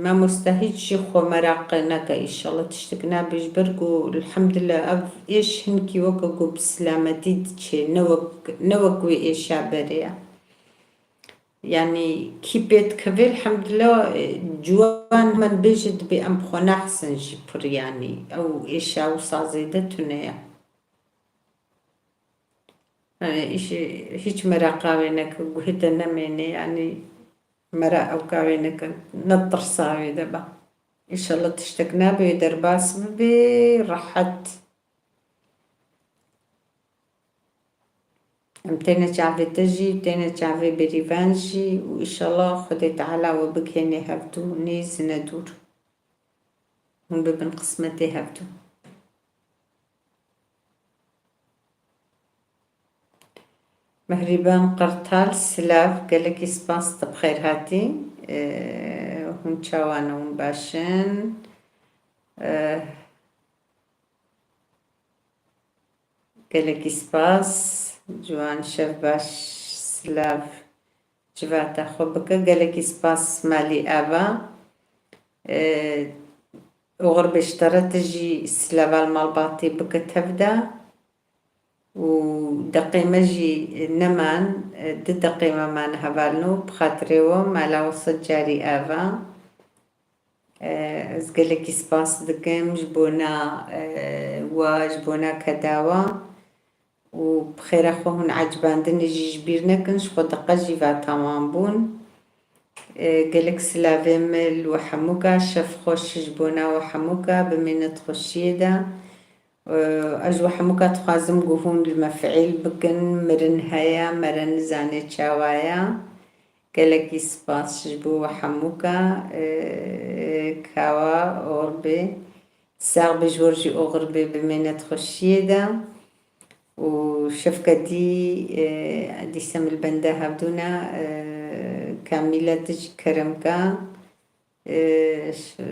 mamosta, hîç jî xwe meraqe neke, îşallah tiştek nabe, ji ber ku elhamdulillah ev êş hinkî weke ku bi silametî diçe, ne wek, ne wek wê êşa berê ye. Yanî kî pê dikeve, elhamdulillah, e, ciwan hemen bêje dibê em xwe nehsin jî pir, yanî ew êşa wisa zêde tune ye. Yanî îşê hîç meraqa wê neke, guhê te nemêne, yanî mera ewka wê neke, ne tirsa wê de be. Îşallah tiştek nabe, wê derbas bibe, rehet. Em têne çavê te jî, têne çavê berîvan jî û îşallah Xwedê Teala we bigihênê hevdû nêz ne dûr. Hûn bibin qismetê hevdû. Mehrîban Qertal, silav, gelekî spas, te bi xêr hatî. Ee, hûn çawa ne, hûn baş in? Ee, Gelekî spas. Ciwan, şev baş, silav, civata xwe bike. Gelekî spas Malî Ava. Ee, oxir bê ji te re, tu jî silava li malbatê bike tev de. Û deqê me jî neman, e, du deqê me mane hevalno, bi xatirê we, mala we sed carî ava. E, ez gelekî spas dikim ji bona, e, we, ji bona keda we û bi xêra xwe hûn ecibandinê jî ji bîr nekin, ji xwe deqe jî va tamam bûn. E, gelek silavê min li we hemûka, şev xweş ji bona we hemûka, bimînit xweşiyê de. E, ez ji we hemûka dixwazim ku hûn li me fiîl bikin, mirin heye, mere nizane çawa ye. Gelekî spas ji bo we hemûka, e, kawa oxir bê. Sax bê, ji we jî oxir bê, bimêne di xweşiyê de. Û şevke dî, e, dîse min li benda hevdû ne, e, Kamîle, tu jî kerem ke. E, ş-,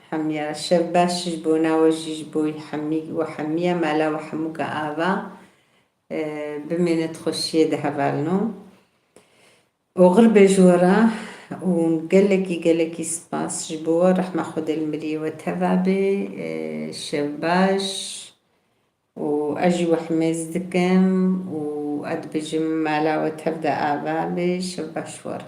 hemiya şev baş ji bona we jî, ji bo hemî, we hemiya mala we hemûka ava. E, bimêne di xweşiyê de hevalno. Oxir bê ji we re û gelekî, gelekî spas ji bo we. Rehma Xwedê li miriyê we teva bê. E, şev baş. û ez jî we himêz dikim û ez dibêjim mala we tev de ava be, şev baş we re.